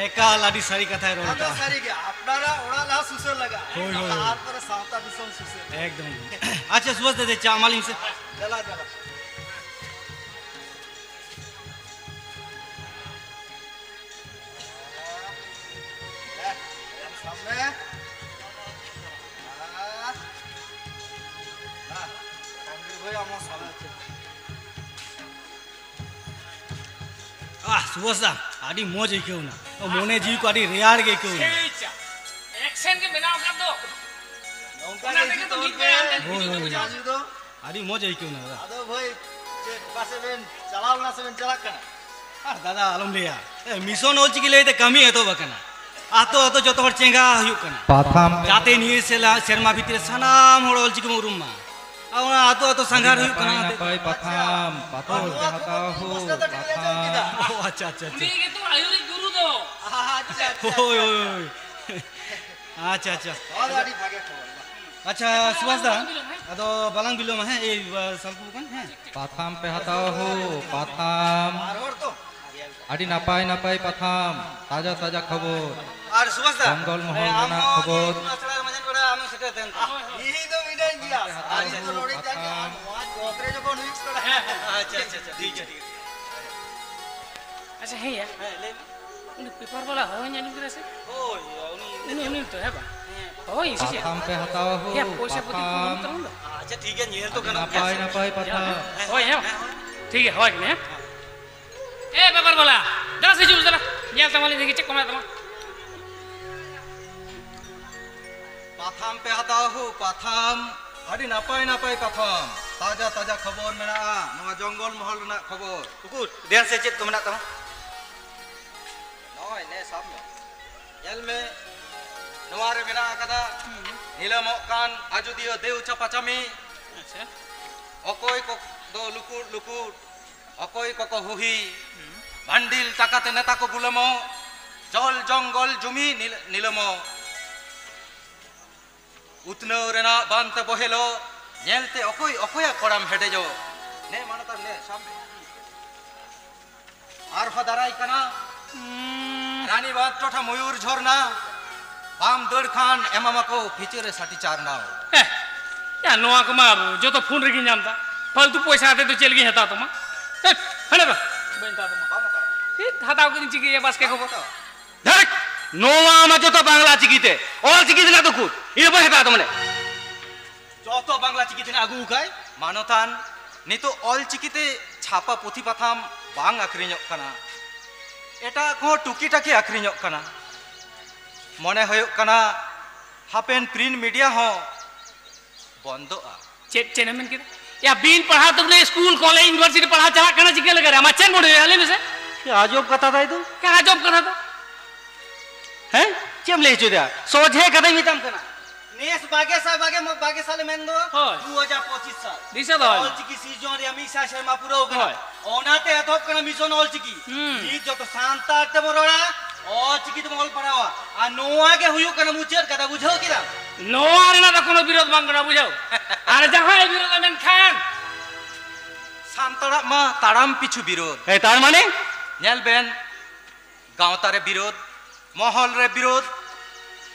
ᱮᱠᱟᱞ ᱟᱹᱰᱤ ᱥᱟᱹᱨᱤ ᱠᱟᱛᱷᱟᱭ ᱨᱚᱲ ᱟᱫᱚ ᱠᱟᱜᱼᱟ᱾ ᱥᱟᱹᱨᱤᱜᱮ, ᱟᱯᱱᱟᱨᱟᱜ ᱚᱲᱟᱜ ᱞᱟᱦᱟ ᱥᱩᱥᱟᱹᱨ ᱞᱟᱜᱟᱜᱼᱟ᱾ ᱦᱳᱭ, ᱦᱳᱭ, ᱦᱳᱭ᱾ ᱛᱟᱨᱯᱚᱨᱮ ᱥᱟᱶᱛᱟ ᱫᱤᱥᱚᱢ ᱥᱩᱥᱟᱹᱨ᱾ ᱮᱠᱫᱚᱢ᱾ ᱟᱪᱪᱷᱟ, ᱥᱩᱵᱷᱟᱥ ᱫᱟᱫᱟ, ᱪᱟ ᱮᱢᱟᱞᱤᱧ ᱢᱮᱥᱮ᱾ ᱫᱮᱞᱟ, ᱫᱮᱞᱟ᱾ ᱥᱟᱢᱱᱮ᱾ ᱦᱮᱸ᱾ ᱦᱮᱸ᱾ ᱥᱟᱢᱱᱮ ᱵᱷᱟᱹᱭ, ᱟᱢ ᱦᱚᱸ ᱥᱟᱢᱱᱮ᱾ ᱟᱦ, ᱥᱩᱵᱷᱟᱥ ᱫᱟ, ᱟᱹᱰᱤ ᱢᱚᱡᱽ ᱟᱹᱭᱠᱟᱹᱣ ᱮᱱᱟ᱾ ᱢᱚᱱᱮ ᱡᱤᱣᱤ ᱠᱚ ᱟᱹᱰᱤ ᱨᱮᱭᱟᱲ ᱜᱮ ᱟᱹᱭᱠᱟᱹᱣ ᱮᱱᱟ᱾ ᱥᱮᱭ ᱪᱟ᱾ ᱮᱠᱥᱮᱱ ᱜᱮ ᱵᱮᱱᱟᱣ ᱟᱠᱟᱫ ᱫᱚ᱾ ᱱᱚᱝᱠᱟ ᱚᱱᱟ ᱜᱮ ᱛᱮᱜᱮ ᱛᱚ ᱡᱩᱛ ᱢᱤᱫ ᱯᱮ, ᱵᱟᱭ ᱟᱢ ᱴᱷᱮᱱ ᱦᱳᱭ, ᱦᱤᱡᱩᱜ ᱦᱳᱭ, ᱫᱚ ᱦᱳᱭ᱾ ᱵᱩᱡᱷᱟᱹᱣ᱾ ᱡᱩᱫᱟᱹ ᱫᱚ᱾ ᱟᱹᱰᱤ ᱢᱚᱡᱽ ᱟᱹᱭᱠᱟᱹᱣ ᱮᱱᱟ ᱫᱟᱫᱟ᱾ ᱟᱫᱚ ᱵᱷᱟᱹᱭ, ᱪᱮᱫ ᱚᱠᱟ ᱥᱮᱫ ᱵᱮᱱ ᱪᱟᱞᱟᱣ ᱞᱮᱱᱟ ᱥᱮ ᱵᱮᱱ ᱪᱟᱞᱟᱜ ᱠᱟᱱᱟ? ᱟᱨ ᱫᱟᱫᱟ ᱟᱞᱚᱢ ᱞᱟᱹᱭᱟ, ᱮ, ᱢᱤᱥᱚᱱ ᱚᱞᱪᱤᱠᱤ ᱞᱟᱹᱭᱛᱮ ᱠᱟᱹᱢᱤ ᱮᱛᱚᱦᱚᱵ ᱟᱠᱟᱱᱟ᱾ ᱟᱛᱳ ᱟᱛᱳ ᱡᱚᱛᱚ ᱦᱚᱲ ᱪᱮᱸᱜᱷᱟ ᱦᱩᱭᱩᱜ ᱠᱟᱱᱟ᱾ ᱯᱟᱛᱷᱟᱢ ᱡᱟᱛᱮ ᱱᱤᱭᱟᱹ ᱥᱮᱞᱟ-, ᱥᱮᱨᱢᱟ ᱵᱷᱤᱛᱤᱨ ᱨᱮ ᱥᱟᱱᱟᱢ ᱦᱚᱲ ᱚᱞᱪᱤᱠᱤ ᱵᱚᱱ ᱩᱨᱩᱢ ᱢᱟ᱾ ᱟᱨ ᱚᱱᱟ ᱟᱛᱳ ᱟᱛᱳ ᱥᱟᱸᱜᱷᱟᱨ ᱟᱹᱰᱤ ᱦᱩᱭᱩᱜ ᱠᱟᱱᱟ ᱱᱟᱯᱟᱭ ᱚᱱᱟᱛᱮ᱾ ᱱᱟᱯᱟᱭ ᱯᱟᱛᱷᱟᱢ, ᱯᱟᱛᱷᱟᱢ ᱟᱨ ᱱᱚᱣᱟ ᱯᱮ ᱠᱚ ᱦᱟᱛᱟᱣ ᱦᱳ, ᱢᱟᱥᱴᱟᱨ ᱫᱚ ᱴᱷᱤᱠ ᱞᱮ ᱟᱸᱡᱚᱢ ᱯᱟᱛᱷᱟᱢ᱾ ᱠᱮᱫᱟ᱾ ᱚ, ᱟᱪᱪᱷᱟ, ᱟᱪᱪᱷᱟ, ᱟᱪᱪᱷᱟ᱾ ᱩᱱᱤ ᱜᱮᱛᱚ ᱟᱹᱭᱩᱨᱤᱡ ᱜᱩᱨᱩ ᱫᱚ᱾ ᱟᱪᱪᱷᱟ, ᱟᱪᱪᱷᱟ, ᱦᱳᱭ, ᱟᱪᱪᱷᱟ, ᱦᱳᱭ, ᱟᱪᱪᱷᱟ᱾ ᱦᱳᱭ᱾ ᱟᱪᱪᱷᱟ, ᱟᱪᱪᱷᱟ᱾ ᱱᱚᱣᱟ ᱫᱚ ᱟᱹᱰᱤ ᱵᱷᱟᱜᱮ ᱠᱷᱚᱵᱚᱨ᱾ ᱟᱪᱪᱷᱟ, ᱥᱩᱵᱷᱟᱥ ᱫᱟ, ᱟᱫᱚ ᱵᱟᱞᱟᱝ ᱵᱤᱞᱚᱢᱟ, ᱦᱮᱸ, ᱮᱭ, ᱵᱟ, ᱥᱟᱞᱠᱩ ᱵᱚᱠᱚᱧ, ᱦᱮᱸ᱾ ᱯᱟᱛᱷᱟᱢ ᱯᱮ ᱦᱟᱛᱟᱣᱟ ᱦᱳ, ᱯᱟᱛᱷᱟᱢ᱾ ᱟᱹᱰᱤ ᱱᱟᱯᱟᱭ ᱱᱟᱯᱟᱭ ᱯᱟᱛᱷᱟᱢ, ᱛᱟᱡᱟ ᱛᱟᱡᱟ ᱠᱷᱚᱵᱚᱨ᱾ ᱟᱨ ᱥᱩᱵᱷᱟᱥ ᱫᱟ, ᱡᱚᱝᱜᱚᱞ ᱢᱚᱦᱚᱞ ᱦᱮᱸ, ᱟᱢ ᱨᱮᱱᱟᱜ ᱦᱚᱸ ᱠᱷᱚᱵᱚᱨ᱾ ᱤᱛᱩᱱ ᱟᱥᱲᱟ ᱨᱮ ᱢᱟᱡᱟᱱ ᱵᱮᱲᱟ ᱟᱢᱮᱢ ᱥᱮᱴᱮᱨ ᱛᱟᱦᱮᱱ ᱛᱟᱢᱟ᱾ ᱤᱧ ᱫᱚ ᱢᱤᱱᱟᱹᱧ ᱜᱮᱭᱟ, ᱟᱹᱞᱤᱧ ᱫᱚ ᱱᱚᱰᱮ ᱜᱮ ᱟᱨ ᱱᱚᱣᱟ ᱪᱚᱠ ᱨᱮ ᱡᱚᱠᱷᱚᱱ ᱦᱩᱭᱩᱜ ᱠᱟᱱᱟ᱾ ᱦᱮᱸ, ᱦᱮᱸ, ᱟᱪᱪᱷᱟ, ᱟᱪᱪᱷᱟ, ᱟᱪᱪᱷᱟ, ᱴᱷᱤᱠ ᱜᱮᱭᱟ, ᱴᱷᱤᱠ ᱜᱮᱭᱟ᱾ ᱟᱪᱪᱷᱟ, ᱦᱮᱸ ᱭᱟ᱾ ᱦᱮᱸ, ᱞᱟᱹᱭ ᱢᱮ᱾ ᱩᱱᱤ ᱯᱮᱯᱟᱨ ᱵᱟᱞᱟ ᱦᱚᱦᱚᱧ ᱟᱹᱜᱩ ᱠᱮᱫᱟ ᱥᱮ? ᱦᱳᱭ, ᱩᱱᱤ ᱩᱱᱤ, ᱩᱱᱤ ᱛᱚ, ᱦᱮᱸ ᱵᱟᱝ? ᱦᱮᱸ᱾ ᱦᱳᱭ, ᱥᱮ ᱪᱮᱫ? ᱯᱟᱛᱷᱟᱢ ᱯᱮ ᱦᱟᱛᱟᱣᱟ ᱦᱳ, ᱦᱮᱸ, ᱯᱚᱭᱥᱟ ᱯᱟᱹᱛᱤ ᱠᱚ ᱯᱟᱛᱷᱟᱢ᱾ ᱵᱟᱹᱱᱩᱜ ᱛᱟᱵᱚᱱ ᱫᱚ᱾ ᱟᱪᱪᱷᱟ, ᱴᱷᱤᱠ ᱜᱮᱭᱟ, ᱧᱮᱞ ᱛᱚ ᱜᱟᱱᱚᱜ ᱜᱮᱭᱟ᱾ ᱱᱟᱯᱟᱭ ᱱᱟᱯᱟᱭ ᱯᱟᱛᱷᱟᱢ᱾ ᱦᱳᱭ, ᱦᱮᱸ᱾ ᱴᱷᱤᱠ ᱜᱮᱭᱟ, ᱦᱳᱭ ᱠᱟᱱᱟ, ᱦᱮᱸ᱾ ᱮ, ᱯᱮᱯᱟᱨ ᱵᱟᱞᱟ, ᱫᱮᱞᱟ ᱥᱮ ᱦᱤᱡᱩᱜ ᱢᱮ, ᱫᱮᱞᱟ᱾ ᱧᱮᱞ ᱛᱟᱢᱟᱞᱤᱧ ᱫᱮᱠᱷᱤ ᱪᱮᱫ ᱠᱚ ᱢᱮᱱᱟᱜ ᱛᱟᱢᱟ᱾ ᱯᱟᱛᱷᱟᱢ ᱯᱮ ᱦᱟᱛᱟᱣᱟ ᱦᱳ, ᱯᱟᱛᱷᱟᱢ᱾ ᱟᱹᱰᱤ ᱱᱟᱯᱟᱭ ᱱᱟᱯᱟᱭ ᱯᱟᱛᱷᱟᱢ᱾ ᱛᱟᱡᱟ ᱛᱟᱡᱟ ᱠᱷᱚᱵᱚᱨ ᱢᱮᱱᱟᱜᱼᱟ, ᱱᱚᱣᱟ ᱡᱚᱝᱜᱚᱞ ᱢᱚᱦᱚᱞ ᱨᱮᱱᱟᱜ ᱠᱷᱚᱵᱚᱨ᱾ ᱩᱠᱩᱨ, ᱫᱮᱱ ᱥᱮ ᱪᱮᱫ ᱠᱚ ᱢᱮᱱᱟᱜ ᱛᱟᱢᱟ? ᱱᱚᱜᱼᱚᱭ ᱱᱮ ᱥᱟᱵ ᱢᱮ᱾ ᱧᱮᱞ ᱢᱮ, ᱱᱚᱣᱟ ᱨᱮ ᱢᱮᱱᱟᱜ ᱟᱠᱟᱫᱟ, ᱦᱩᱸ᱾ ᱧᱮᱞᱚᱢᱚᱜ ᱠᱟᱱ ᱟᱡᱚᱫᱤᱭᱟᱹ ᱫᱮᱣ ᱪᱟᱯᱟ ᱪᱟᱢᱤ᱾ ᱟᱪᱪᱷᱟ᱾ ᱚᱠᱚᱭ ᱠᱚ ᱫᱚ ᱞᱩᱠᱩᱲ ᱞᱩᱠᱩᱲ, ᱚᱠᱚᱭ ᱠᱚᱠᱚ ᱦᱩᱦᱤ, ᱵᱷᱟᱱᱰᱤᱞ ᱴᱟᱠᱟᱛᱮ ᱱᱮᱛᱟ ᱠᱚ ᱵᱩᱞᱟᱹᱢᱚᱜ, ᱡᱚᱞ ᱡᱚᱝᱜᱚᱞ ᱡᱩᱢᱤ ᱱᱤᱞ-, ᱱᱤᱞᱟᱹᱢᱚᱜ᱾ ᱩᱛᱱᱟᱹᱣ ᱨᱮᱱᱟᱜ ᱵᱟᱱᱛᱮ ᱵᱚᱦᱮᱞᱚᱜ, ᱧᱮᱞᱛᱮ ᱚᱠᱚᱭ ᱚᱠᱚᱭᱟᱜ ᱠᱚᱲᱟᱢ ᱦᱮᱰᱮᱡᱚᱜ᱾ ᱱᱮ ᱢᱟᱱᱚᱛᱟᱱ ᱱᱮ, ᱥᱟᱢᱱᱮ᱾ ᱟᱨᱦᱚᱸ ᱫᱟᱨᱟᱭ ᱠᱟᱱᱟ ᱩᱸ᱾ ᱨᱟᱱᱤᱵᱟᱸᱫᱷ ᱴᱚᱴᱷᱟ ᱢᱚᱭᱩᱨ ᱡᱷᱚᱨᱱᱟ, ᱵᱟᱢ ᱫᱟᱹᱲ ᱠᱷᱟᱱ ᱮᱢᱟᱢᱟᱠᱚ ᱯᱷᱤᱪᱟᱹ ᱨᱮ ᱥᱟᱴᱤ ᱪᱟᱨᱱᱟ᱾ ᱮ, ᱭᱟ, ᱱᱚᱣᱟ ᱠᱚᱢᱟ ᱡᱚᱛᱚ ᱯᱷᱳᱱ ᱨᱮᱜᱮᱧ ᱧᱟᱢ ᱮᱫᱟ᱾ ᱯᱷᱟᱞᱛᱩ ᱯᱚᱭᱥᱟ ᱟᱛᱮ ᱫᱚ ᱪᱮᱫ ᱞᱟᱹᱜᱤᱫ ᱦᱟᱛᱟᱣ ᱛᱟᱢᱟ? ᱦᱮᱴ, ᱦᱟᱱᱮ ᱵᱟ, ᱵᱟᱹᱧ ᱦᱟᱛᱟᱣ ᱛᱟᱢᱟ᱾ ᱦᱮᱴ, ᱦᱟᱛᱟᱣ ᱠᱤᱫᱤᱧ ᱪᱤᱠᱟᱹᱭᱟ, ᱵᱟᱥᱠᱮ ᱠᱷᱚᱵᱚᱨ᱾ ᱫᱷᱟᱹᱨ, ᱱᱚᱣᱟ ᱢᱟ ᱡᱚᱛᱚ ᱵᱟᱝᱞᱟ ᱪᱤᱠᱤᱛᱮ, ᱚᱞ ᱪᱤᱠᱤ ᱨᱮᱱᱟᱜ ᱫᱚ ᱠᱩᱫ, ᱤᱧ ᱫᱚ ᱵᱟᱹᱧ ᱦᱟᱛᱟᱣ ᱛᱟᱢᱟ ᱱᱮ᱾ ᱡᱚᱛᱚ ᱵᱟᱝᱞᱟ ᱪᱤᱠᱤ ᱛᱮ ᱟᱹᱜᱩ ᱟᱠᱟᱭ᱾ ᱢᱟᱱᱚᱛᱟᱱ, ᱱᱤᱛᱚᱜ ᱚᱞ ᱪᱤᱠᱤ ᱛᱮ ᱪᱷᱟᱯᱟ ᱯᱩᱛᱷᱤ ᱯᱟᱛᱷᱟᱢ ᱵᱟᱝ ᱟᱹᱠᱷᱨᱤᱧᱚᱜ ᱠᱟᱱᱟ᱾ ᱮᱴᱟᱜ ᱠᱚᱦᱚᱸ ᱴᱩᱠᱤ ᱴᱟᱠᱤ ᱟᱹᱠᱷᱨᱤᱧᱚᱜ ᱠᱟᱱᱟ᱾ ᱢᱚᱱᱮ ᱦᱩᱭᱩᱜ ᱠᱟᱱᱟ ᱦᱟᱯᱮᱱ ᱯᱨᱤᱱᱴ ᱢᱤᱰᱤᱭᱟ ᱦᱚᱸ ᱵᱚᱱᱫᱚᱜᱼᱟ᱾ ᱪᱮᱫ, ᱪᱮᱫ ᱮᱢ ᱢᱮᱱ ᱠᱮᱫᱟ? ᱭᱟ, ᱵᱤᱱ ᱯᱟᱲᱦᱟᱣ ᱛᱮ ᱵᱚᱞᱮ ᱥᱠᱩᱞ, ᱠᱚᱞᱮᱡᱽ, ᱤᱭᱩᱱᱤᱵᱷᱟᱨᱥᱤᱴᱤ ᱯᱟᱲᱦᱟᱣ ᱪᱟᱞᱟᱜ ᱠᱟᱱᱟ, ᱪᱤᱠᱟᱹ ᱞᱮᱠᱟ ᱨᱮ? ᱟᱢᱟᱜ ᱪᱮᱫ ᱢᱚᱱᱮ ᱦᱩᱭᱩᱜᱼᱟ, ᱞᱟᱹᱭ ᱢᱮᱥᱮ? ᱪᱮᱫ ᱟᱡᱚᱵ ᱠᱟᱛᱷᱟ ᱛᱟᱭ ᱫᱚ᱾ ᱪᱮᱫ ᱟᱡᱚᱵ ᱠᱟᱛᱷᱟ ᱫᱚ? ᱦᱮᱸ? ᱪᱮᱫ ᱮᱢ ᱞᱟᱹᱭ ᱦᱚᱪᱚᱭᱮᱫᱟ? ᱥᱚᱡᱷᱮ ᱠᱟᱛᱷᱟᱧ ᱢᱮᱛᱟᱢ ᱠᱟᱱᱟ᱾ ᱱᱮᱥ ᱵᱟᱜᱮ ᱥᱟᱭ ᱵᱟᱜᱮ ᱢᱚ-, ᱵᱟᱜᱮ ᱥᱟᱞᱮ ᱢᱮᱱ ᱫᱚ ᱦᱳᱭ᱾ ᱫᱩ ᱦᱟᱡᱟᱨ ᱯᱚᱸᱪᱤᱥ ᱥᱟᱞ᱾ ᱫᱤᱥᱟᱹ ᱫᱚᱦᱚᱭ ᱢᱮ᱾ ᱚᱞ ᱪᱤᱠᱤ ᱥᱤᱨᱡᱚᱱ ᱨᱮᱭᱟᱜ ᱢᱤᱫ ᱥᱟᱭ ᱥᱮᱨᱢᱟ ᱯᱩᱨᱟᱹᱣ ᱠᱟᱱᱟ᱾ ᱦᱳᱭ᱾ ᱚᱱᱟᱛᱮ ᱮᱛᱚᱦᱚᱵ ᱠᱟᱱᱟ ᱢᱤᱥᱚᱱ ᱚᱞ ᱪᱤᱠᱤ᱾ ᱦᱩᱸ᱾ ᱱᱤᱛ ᱡᱚᱛᱚ ᱥᱟᱱᱛᱟᱲ ᱛᱮᱵᱚᱱ ᱨᱚᱲᱟ, ᱚᱞ ᱪᱤᱠᱤ ᱛᱮᱵᱚᱱ ᱚᱞ ᱯᱟᱲᱦᱟᱣᱟ᱾ ᱟᱨ ᱱᱚᱣᱟ ᱜᱮ ᱦᱩᱭᱩᱜ ᱠᱟᱱᱟ ᱢᱩᱪᱟᱹᱫ ᱠᱟᱛᱷᱟ, ᱵᱩᱡᱷᱟᱹᱣ ᱠᱮᱫᱟᱢ? ᱱᱚᱣᱟ ᱨᱮᱱᱟᱜ ᱫᱚ ᱠᱳᱱᱳ ᱵᱤᱨᱳᱫᱷ ᱵᱟᱝ ᱠᱟᱱᱟ, ᱵᱩᱡᱷᱟᱹᱣ? ᱟᱨ ᱡᱟᱦᱟᱸᱭ ᱵᱤᱨᱳᱫᱷᱟ ᱢᱮᱱᱠᱷᱟᱱ ᱥᱟᱱᱛᱟᱲᱟᱜ ᱢᱟ ᱛᱟᱲᱟᱢ ᱯᱤᱪᱷᱩ ᱵᱤᱨᱳᱫᱷ᱾ ᱮ, ᱛᱟᱨ ᱢᱟᱱᱮ? ᱧᱮᱞ ᱵᱮᱱ, ᱜᱟᱶᱛᱟ ᱨᱮ ᱵᱤᱨᱳᱫᱷ, ᱢᱚᱦᱚᱞ ᱨᱮ ᱵᱤᱨᱳᱫᱷ,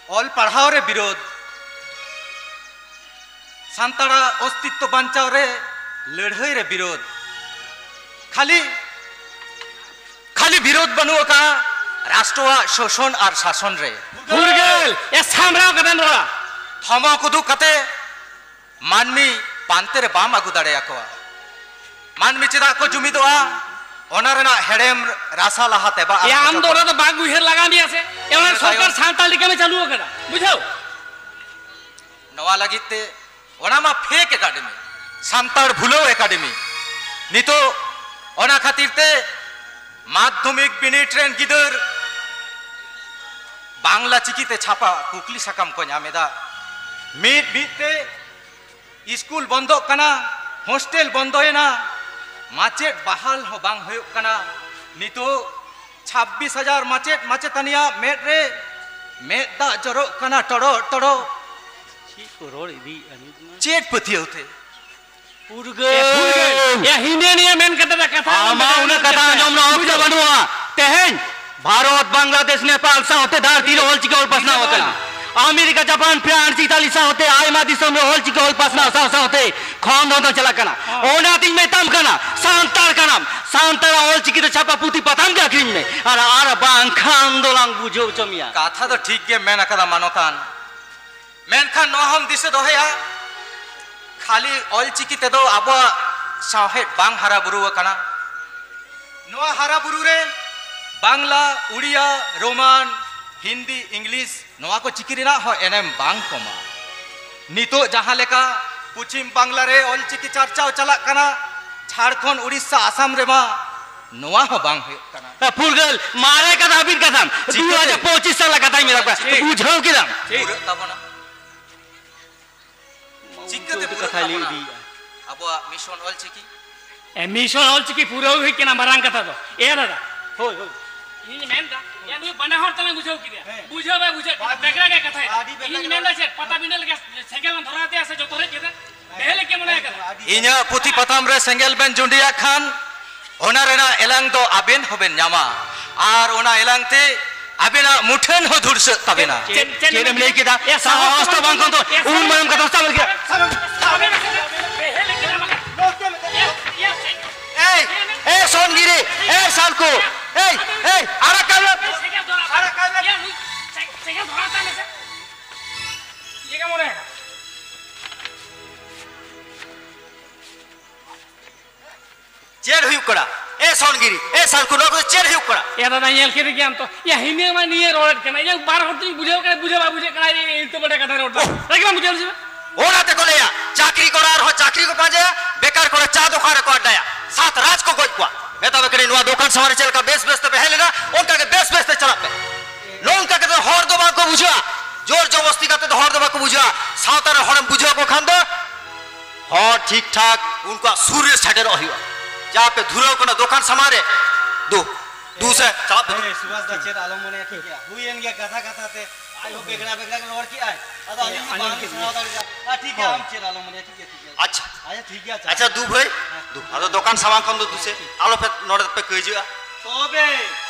ᱚᱞ ᱯᱟᱲᱦᱟᱣ ᱨᱮ ᱵᱤᱨᱳᱫᱷ, ᱥᱟᱱᱛᱟᱲᱟᱜ ᱚᱥᱛᱤᱛᱛᱚ ᱵᱟᱧᱪᱟᱣ ᱨᱮ ᱞᱟᱹᱲᱦᱟᱹᱭ ᱨᱮ ᱵᱤᱨᱳᱫᱷ᱾ ᱠᱷᱟᱹᱞᱤ, ᱠᱷᱟᱹᱞᱤ ᱵᱤᱨᱳᱫᱷ ᱵᱟᱹᱱᱩᱜ ᱟᱠᱟᱫᱼᱟ ᱨᱟᱥᱴᱨᱚᱣᱟᱜ ᱥᱳᱥᱚᱱ ᱟᱨ ᱥᱟᱥᱚᱱ ᱨᱮ᱾ ᱯᱷᱩᱨᱜᱟᱹᱞ! ᱮ, ᱥᱟᱢᱵᱲᱟᱣ ᱠᱟᱛᱮᱢ ᱨᱚᱲᱟ᱾ ᱫᱷᱚᱢᱚᱠ ᱩᱫᱩᱜ ᱠᱟᱛᱮ ᱢᱟᱹᱱᱢᱤ ᱯᱟᱱᱛᱮ ᱨᱮ ᱵᱟᱢ ᱟᱹᱜᱩ ᱫᱟᱲᱮᱭᱟᱠᱚᱣᱟ᱾ ᱢᱟᱹᱱᱢᱤ ᱪᱮᱫᱟᱜ ᱠᱚ ᱡᱩᱢᱤᱫᱚᱜᱼᱟ? ᱚᱱᱟ ᱨᱮᱱᱟᱜ ᱦᱮᱲᱮᱢ ᱨᱟᱥᱟ ᱞᱟᱦᱟ ᱛᱮᱵᱟᱜ ᱮ, ᱟᱢ ᱫᱚ ᱚᱱᱟ ᱫᱚ ᱵᱟᱝ ᱩᱭᱦᱟᱹᱨ ᱞᱟᱜᱟᱣ ᱢᱮᱭᱟ ᱥᱮ? ᱮ, ᱚᱱᱟ ᱤᱱᱟᱹ ᱥᱚᱨᱠᱟᱨ ᱛᱟᱭᱚᱢ ᱥᱟᱱᱛᱟᱲ ᱞᱮᱠᱟᱢ ᱪᱟᱹᱞᱩ ᱟᱠᱟᱫᱟ, ᱵᱩᱡᱷᱟᱹᱣ? ᱱᱚᱣᱟ ᱞᱟᱹᱜᱤᱫ ᱛᱮ ᱚᱱᱟ ᱢᱟ ᱯᱷᱮᱠ ᱮᱠᱟᱰᱮᱢᱤ, ᱥᱟᱱᱛᱟᱲ ᱵᱷᱩᱞᱟᱹᱣ ᱮᱠᱟᱰᱮᱢᱤ᱾ ᱱᱤᱛᱚᱜ ᱚᱱᱟ ᱠᱷᱟᱹᱛᱤᱨ ᱛᱮ ᱢᱟᱫᱽᱫᱷᱚᱢᱤᱠ ᱵᱤᱱᱤᱰ ᱨᱮᱱ ᱜᱤᱫᱟᱹᱨ ᱵᱟᱝᱞᱟ ᱪᱤᱠᱤᱛᱮ ᱪᱷᱟᱯᱟ ᱠᱩᱠᱞᱤ ᱥᱟᱠᱟᱢ ᱠᱚ ᱧᱟᱢ ᱮᱫᱟ᱾ ᱢᱤᱫ ᱢᱤᱫ ᱛᱮ ᱤᱥᱠᱩᱞ ᱵᱚᱱᱫᱚᱜ ᱠᱟᱱᱟ, ᱦᱳᱥᱴᱮᱞ ᱵᱚᱱᱫᱚᱭᱮᱱᱟ, ᱢᱟᱪᱮᱫ ᱵᱟᱦᱟᱞ ᱦᱚᱸ ᱵᱟᱝ ᱦᱩᱭᱩᱜ ᱠᱟᱱᱟ᱾ ᱱᱤᱛᱚᱜ ᱪᱷᱟᱵᱵᱤᱥ ᱦᱟᱡᱟᱨ ᱢᱟᱪᱮᱫ ᱢᱟᱪᱮᱛᱟᱹᱱᱤᱭᱟᱜ ᱢᱮᱫ ᱨᱮ ᱢᱮᱫ ᱫᱟᱜ ᱡᱚᱨᱚᱜ ᱠᱟᱱᱟ ᱴᱚᱲᱚᱜ ᱴᱚᱲᱚᱜ᱾ ᱪᱮᱫ ᱠᱚ ᱨᱚᱲ ᱤᱫᱤᱭᱮᱫᱼᱟ ᱱᱤᱛ ᱢᱟ? ᱪᱮᱫ ᱯᱟᱹᱛᱭᱟᱹᱣ ᱛᱮ? ᱯᱩᱨᱜᱟᱹᱞ᱾ ᱮ, ᱯᱩᱨᱜᱟᱹᱞ᱾ ᱭᱟ, ᱦᱤᱱᱟᱹ ᱱᱤᱭᱟᱹ ᱢᱮᱱ ᱠᱟᱛᱮ ᱫᱚ ᱠᱟᱛᱷᱟ ᱟᱢᱟᱜ ᱟᱞᱚᱢ ᱩᱱᱟᱹᱜ ᱢᱮᱱ ᱠᱟᱛᱷᱟ ᱠᱟᱛᱮ᱾ ᱟᱸᱡᱚᱢ ᱨᱮᱱᱟᱜ ᱚᱠᱛᱚ ᱵᱩᱡᱷᱟᱹᱣ᱾ ᱵᱟᱹᱱᱩᱜᱼᱟ᱾ ᱛᱮᱦᱮᱧ ᱵᱷᱟᱨᱚᱛ, ᱵᱟᱝᱞᱟᱫᱮᱥ, ᱱᱮᱯᱟᱞ ᱥᱟᱶᱛᱮ ᱫᱷᱟᱹᱨᱛᱤ ᱨᱮ ᱚᱞᱪᱤᱠᱤ ᱚᱞ ᱯᱟᱥᱱᱟᱣ ᱟᱠᱟᱱᱟ᱾ ᱟᱢᱮᱨᱤᱠᱟ, ᱡᱟᱯᱟᱱ, ᱯᱷᱨᱟᱱᱥ, ᱤᱛᱟᱞᱤ ᱥᱟᱶᱛᱮ ᱟᱭᱢᱟ ᱫᱤᱥᱚᱢ ᱨᱮ ᱚᱞᱪᱤᱠᱤ ᱚᱞ ᱯᱟᱥᱱᱟᱣ ᱥᱟᱶ ᱥᱟᱶᱛᱮ ᱠᱷᱚᱸᱫᱽᱨᱚᱸᱫᱽ ᱪᱟᱞᱟᱜ ᱠᱟᱱᱟ᱾ ᱦᱚᱸ᱾ ᱚᱱᱟᱛᱤᱧ ᱢᱮᱛᱟᱢ ᱠᱟᱱᱟ, ᱥᱟᱱᱛᱟᱲ ᱠᱟᱱᱟᱢ, ᱥᱟᱱᱛᱟᱲᱟᱜ ᱚᱞᱪᱤᱠᱤ ᱛᱮ ᱪᱷᱟᱯᱟ ᱯᱩᱛᱷᱤ ᱯᱟᱛᱷᱟᱢ ᱜᱮ ᱟᱹᱠᱷᱨᱤᱧ ᱢᱮ, ᱟᱨ, ᱟᱨ ᱵᱟᱝᱠᱷᱟᱱ ᱫᱚᱞᱟᱝ ᱵᱩᱡᱷᱟᱹᱣ ᱦᱚᱪᱚ ᱢᱮᱭᱟ᱾ ᱠᱟᱛᱷᱟ ᱫᱚ ᱴᱷᱤᱠ ᱜᱮ ᱢᱮᱱ ᱟᱠᱟᱫᱟ ᱢᱟᱱᱚᱛᱟᱱ, ᱢᱮᱱᱠᱷᱟᱱ ᱱᱚᱣᱟ ᱦᱚᱸᱢ ᱫᱤᱥᱟᱹ ᱫᱚᱦᱚᱭᱟ, ᱠᱷᱟᱹᱞᱤ ᱚᱞᱪᱤᱠᱤ ᱛᱮᱫᱚ ᱟᱵᱚᱣᱟᱜ ᱥᱟᱶᱦᱮᱫ ᱵᱟᱝ ᱦᱟᱨᱟ ᱵᱩᱨᱩ ᱟᱠᱟᱱᱟ᱾ ᱱᱚᱣᱟ ᱦᱟᱨᱟ ᱵᱩᱨᱩ ᱨᱮ ᱵᱟᱝᱞᱟ, ᱩᱲᱤᱭᱟ, ᱨᱳᱢᱟᱱ, ᱦᱤᱱᱫᱤ, ᱤᱝᱞᱤᱥ, ᱱᱚᱣᱟ ᱠᱚ ᱪᱤᱠᱤ ᱨᱮᱱᱟᱜ ᱦᱚᱸ ᱮᱱᱮᱢ ᱵᱟᱝ ᱠᱚᱢᱟ᱾ ᱱᱤᱛᱚᱜ ᱡᱟᱦᱟᱸ ᱞᱮᱠᱟ ᱯᱚᱪᱷᱤᱢ ᱵᱟᱝᱞᱟ ᱨᱮ ᱚᱞᱪᱤᱠᱤ ᱪᱟᱨᱪᱟᱣ ᱪᱟᱞᱟᱜ ᱠᱟᱱᱟ, ᱡᱷᱟᱲᱠᱷᱚᱸᱰ, ᱩᱲᱤᱥᱥᱟ, ᱟᱥᱟᱢ ᱨᱮᱢᱟ ᱱᱚᱣᱟ ᱦᱚᱸ ᱵᱟᱝ ᱦᱩᱭᱩᱜ ᱠᱟᱱᱟ᱾ ᱮ, ᱯᱷᱩᱨᱜᱟᱹᱞ, ᱢᱟᱨᱮ ᱠᱟᱛᱷᱟ, ᱦᱟᱹᱵᱤᱫ ᱠᱟᱛᱷᱟᱢ᱾ ᱪᱤᱠᱟᱹᱛᱮ? ᱫᱩ ᱦᱟᱡᱟᱨ ᱯᱚᱸᱪᱤᱥ ᱥᱟᱞ ᱠᱟᱛᱷᱟᱧ ᱢᱮᱱ ᱠᱟᱫᱟ᱾ ᱴᱷᱤᱠ᱾ ᱵᱩᱡᱷᱟᱹᱣ ᱠᱮᱫᱟᱢ? ᱴᱷᱤᱠ᱾ ᱯᱩᱨᱟᱹᱜ ᱛᱟᱵᱚᱱᱟ᱾ ᱪᱤᱠᱟᱹᱛᱮ ᱩᱱᱠᱩ ᱯᱩᱨᱟᱹᱜ ᱠᱟᱛᱷᱟ ᱞᱟᱹᱭ ᱛᱟᱵᱚᱱᱟ ᱤᱫᱤᱭᱮᱫᱼᱟ᱾ ᱟᱵᱚᱣᱟᱜ ᱢᱤᱥᱚᱱ ᱚᱞᱪᱤᱠᱤ? ᱮ, ᱢᱤᱥᱚᱱ ᱚᱞᱪᱤᱠᱤ ᱯᱩᱨᱟᱹᱣ ᱦᱩᱭ ᱠᱟᱱᱟ, ᱢᱟᱨᱟᱝ ᱠᱟᱛᱷᱟ ᱫᱚ᱾ ᱮ ᱫᱟᱫᱟ᱾ ᱦᱳᱭ, ᱦᱳᱭ᱾ ᱤᱧ ᱢᱮᱱᱫᱟ, ᱭᱟ, ᱱᱩᱭ ᱵᱟᱱᱟ ᱦᱚᱲ ᱛᱟᱞᱟᱝ ᱵᱩᱡᱷᱟᱹᱣ ᱠᱮᱫᱮᱭᱟ᱾ ᱦᱮᱸ᱾ ᱵᱩᱡᱷᱟᱹᱣ ᱵᱟᱭ ᱵᱩᱡᱷᱟᱹᱣ ᱠᱮᱫᱟ᱾ ᱟᱹᱰᱤ ᱵᱮᱜᱽᱲᱟ ᱜᱮ ᱠᱟᱛᱷᱟᱭ ᱫᱟ᱾ ᱟᱹᱰᱤ ᱵᱮᱜᱽᱲᱟ ᱤᱧ ᱜᱮ ᱢᱮᱱᱫᱟ ᱨᱚᱲ᱾ ᱪᱮᱫ, ᱯᱟᱛᱟ ᱵᱤᱸᱰᱟᱹ ᱞᱮᱠᱟ ᱥᱮᱸᱜᱮᱞ ᱞᱟᱝ ᱫᱷᱚᱨᱟᱣ ᱛᱮᱭᱟ ᱥᱮ ᱡᱚᱛᱚ ᱨᱮᱡ ᱠᱮᱫᱟ? ᱵᱮᱦᱮᱞ ᱜᱮ ᱢᱚᱱᱮ ᱠᱟᱫᱟ᱾ ᱤᱧᱟᱹᱜ ᱯᱩᱛᱷᱤ ᱯᱟᱛᱷᱟᱢ ᱨᱮ ᱥᱮᱸᱜᱮᱞ ᱵᱮᱱ ᱡᱩᱸᱰᱤᱭᱟᱜ ᱠᱷᱟᱱ, ᱚᱱᱟ ᱨᱮᱱᱟᱜ ᱮᱞᱟᱝ ᱫᱚ ᱟᱵᱮᱱ ᱦᱚᱸᱵᱮᱱ ᱧᱟᱢᱟ, ᱟᱨ ᱚᱱᱟ ᱮᱞᱟᱝ ᱛᱮ ᱟᱵᱮᱱᱟᱜ ᱢᱩᱴᱷᱟᱹᱱ ᱦᱚᱸ ᱫᱷᱩᱲᱥᱟᱹᱜ ᱛᱟᱵᱮᱱᱟ᱾ ᱪᱮᱫ, ᱪᱮᱫ ᱮᱢ ᱞᱟᱹᱭ ᱠᱮᱫᱟ? ᱮ, ᱥᱟᱦᱚᱥ ᱫᱚ ᱵᱟᱝ ᱠᱚᱱᱛᱚ, ᱩᱱ ᱢᱟᱨᱟᱝ ᱠᱟᱛᱷᱟ ᱥᱟᱵ ᱞᱟᱹᱜᱤᱫ᱾ ᱮ, ᱥᱟᱵ ᱮ ᱢᱮᱥᱮ᱾ ᱮ, ᱮ, ᱮ, ᱮ, ᱮ, ᱥᱟᱵ ᱮ ᱢᱮᱥᱮ᱾ ᱮᱭ, ᱮ, ᱥᱚᱱᱜᱤᱨᱤ, ᱮ, ᱥᱟᱞᱠᱩ, ᱮᱭ, ᱮᱭ, ᱟᱲᱟᱜ ᱠᱟᱭ ᱢᱮ᱾ ᱮ, ᱥᱮᱸᱜᱮᱞ ᱫᱷᱚᱨᱟᱣ᱾ ᱟᱲᱟᱜ ᱠᱟᱭ ᱢᱮ᱾ ᱮ, ᱱᱩᱭ ᱥᱮ-, ᱥᱮᱸᱜᱮᱞ ᱫᱷᱚᱨᱟᱣ ᱛᱟᱭ ᱢᱮᱥᱮ᱾ ᱤᱭᱟᱹ ᱜᱮ ᱢᱚᱱᱮ ᱦᱮᱱᱟ᱾ ᱪᱮᱫ ᱦᱩᱭᱩᱜ ᱠᱟᱱᱟ? ᱮ ᱥᱚᱱᱜᱤᱨᱤ, ᱮ ᱥᱟᱞᱠᱩ, ᱱᱚᱣᱟ ᱠᱚᱫᱚ ᱪᱮᱫ ᱦᱩᱭᱩᱜ ᱠᱟᱱᱟ? ᱮ ᱫᱟᱫᱟ, ᱧᱮᱞ ᱠᱮᱫ ᱜᱮᱭᱟᱢ ᱛᱚ᱾ ᱭᱟ, ᱦᱤᱱᱟᱹ ᱢᱟ ᱱᱤᱭᱟᱹ ᱨᱚᱲᱮᱫ ᱠᱟᱱᱟ᱾ ᱤᱧ ᱵᱟᱨ ᱦᱚᱲ ᱛᱮᱧ ᱵᱩᱡᱷᱟᱹᱣ ᱠᱟᱱᱟ, ᱵᱩᱡᱷᱟᱹᱣ ᱵᱟᱭ ᱵᱩᱡᱷᱟᱹᱜ ᱠᱟᱱᱟ᱾ ᱤᱧ ᱤᱧ ᱛᱮ ᱵᱟᱰᱟᱭ ᱠᱟᱛᱷᱟ ᱨᱚᱲ ᱫᱟ᱾ ᱚᱦ᱾ ᱨᱟᱹᱜᱤ ᱵᱟᱢ ᱵᱩᱡᱷᱟᱹᱣ ᱥᱮ? ᱚᱱᱟ ᱛᱮᱠᱚ ᱞᱟᱹᱭᱟ, ᱪᱟᱹᱠᱨᱤ ᱠᱚᱲᱟ ᱨᱮᱦᱚᱸ ᱪᱟᱹᱠᱨᱤ ᱠᱚ ᱯᱟᱸᱡᱟᱭᱟ, ᱵᱮᱠᱟᱨ ᱠᱚᱲᱟ ᱪᱟ ᱫᱚᱠᱟᱱ ᱨᱮᱠᱚ ᱟᱰᱰᱟᱭᱟ᱾ ᱥᱟᱛ ᱨᱟᱡᱽ ᱠᱚ ᱜᱚᱡ ᱠᱚᱣᱟ᱾ ᱢᱮᱛᱟ ᱯᱮ ᱠᱟᱹᱱᱟᱹᱧ, ᱱᱚᱣᱟ ᱫᱚᱠᱟᱱ ᱥᱟᱢᱟᱝ ᱨᱮ ᱪᱮᱫ ᱞᱮᱠᱟ ᱵᱮᱥ ᱵᱮᱥ ᱛᱮᱯᱮ ᱦᱮᱡ ᱞᱮᱱᱟ, ᱚᱱᱠᱟ ᱜᱮ ᱵᱮᱥ ᱵᱮᱥ ᱛᱮ ᱪᱟᱞᱟᱜ ᱯᱮ᱾ ᱱᱚᱝᱠᱟ ᱠᱟᱛᱮ ᱦᱚᱲ ᱫᱚ ᱵᱟᱝ ᱠᱚ ᱵᱩᱡᱷᱟᱹᱜᱼᱟ᱾ ᱡᱳᱨ ᱡᱚᱵᱚᱥᱛᱤ ᱠᱟᱛᱮ ᱫᱚ ᱦᱚᱲ ᱫᱚ ᱵᱟᱠᱚ ᱵᱩᱡᱷᱟᱹᱜᱼᱟ᱾ ᱥᱟᱶᱛᱟ ᱨᱮᱱ ᱦᱚᱲᱮᱢ ᱵᱩᱡᱷᱟᱹᱣ ᱠᱚ ᱠᱷᱟᱱ ᱫᱚ ᱦᱚᱲ ᱴᱷᱤᱠ ᱴᱷᱟᱠ ᱩᱱᱠᱩᱣᱟᱜ ᱥᱩᱨ ᱨᱮ ᱥᱮᱴᱮᱨᱚᱜ ᱦᱩᱭᱩᱜᱼᱟ᱾ ᱡᱟ ᱯᱮ ᱫᱷᱩᱨᱟᱹᱣ ᱠᱟᱱᱟ ᱫᱚᱠᱟᱱ ᱥᱟᱢᱟᱝ ᱨᱮ, ᱫᱩ, ᱫᱩ ᱥᱮ ᱪᱟᱞᱟᱜ ᱯᱮ᱾ ᱮ, ᱥᱩᱵᱷᱟᱥ ᱫᱟ, ᱪᱮᱫ ᱟᱞᱚᱢ ᱢᱚᱱᱮᱭᱟ, ᱴᱷᱤᱠ ᱜᱮᱭᱟ, ᱦᱩᱭᱮᱱ ᱜᱮᱭᱟ ᱠᱟᱛᱷᱟ ᱠᱟᱛᱷᱟ ᱛᱮ᱾ ᱟᱡ ᱦᱚᱸ ᱵᱮᱜᱽᱲᱟ ᱵᱮᱜᱽᱲᱟ ᱜᱮ ᱨᱚᱲ ᱠᱮᱜᱼᱟᱭ᱾ ᱟᱫᱚ ᱟᱹᱞᱤᱧ ᱦᱚᱸ ᱟᱸᱡᱚᱢ ᱵᱟᱝᱞᱤᱧ ᱠᱮᱫ ᱥᱟᱦᱟᱣ ᱜᱮᱭᱟ᱾ ᱫᱟᱲᱮᱭᱟᱜᱼᱟ᱾ ᱟᱨ ᱴᱷᱤᱠ ᱜᱮᱭᱟ, ᱦᱳᱭ᱾ ᱟᱢ ᱪᱮᱫ ᱟᱞᱚᱢ ᱢᱚᱱᱮᱭᱟ, ᱴᱷᱤᱠ ᱜᱮᱭᱟ, ᱴᱷᱤᱠ ᱜᱮᱭᱟ᱾ ᱟᱪᱪᱷᱟ᱾ ᱟᱪᱪᱷᱟ, ᱫᱩ ᱵᱷᱟᱹᱭ, ᱦᱮᱸ᱾ ᱫᱩ᱾ ᱟᱫᱚ ᱫᱚᱠᱟᱱ ᱥᱟᱢᱟᱝ ᱠᱷᱚᱱ ᱫᱚ ᱫᱩ ᱥᱮ ᱟᱞᱚ ᱯᱮ ᱱᱚᱰᱮ ᱯᱮ ᱠᱟᱹᱭᱡᱟᱹᱜᱼᱟ᱾ ᱛᱚᱵᱮ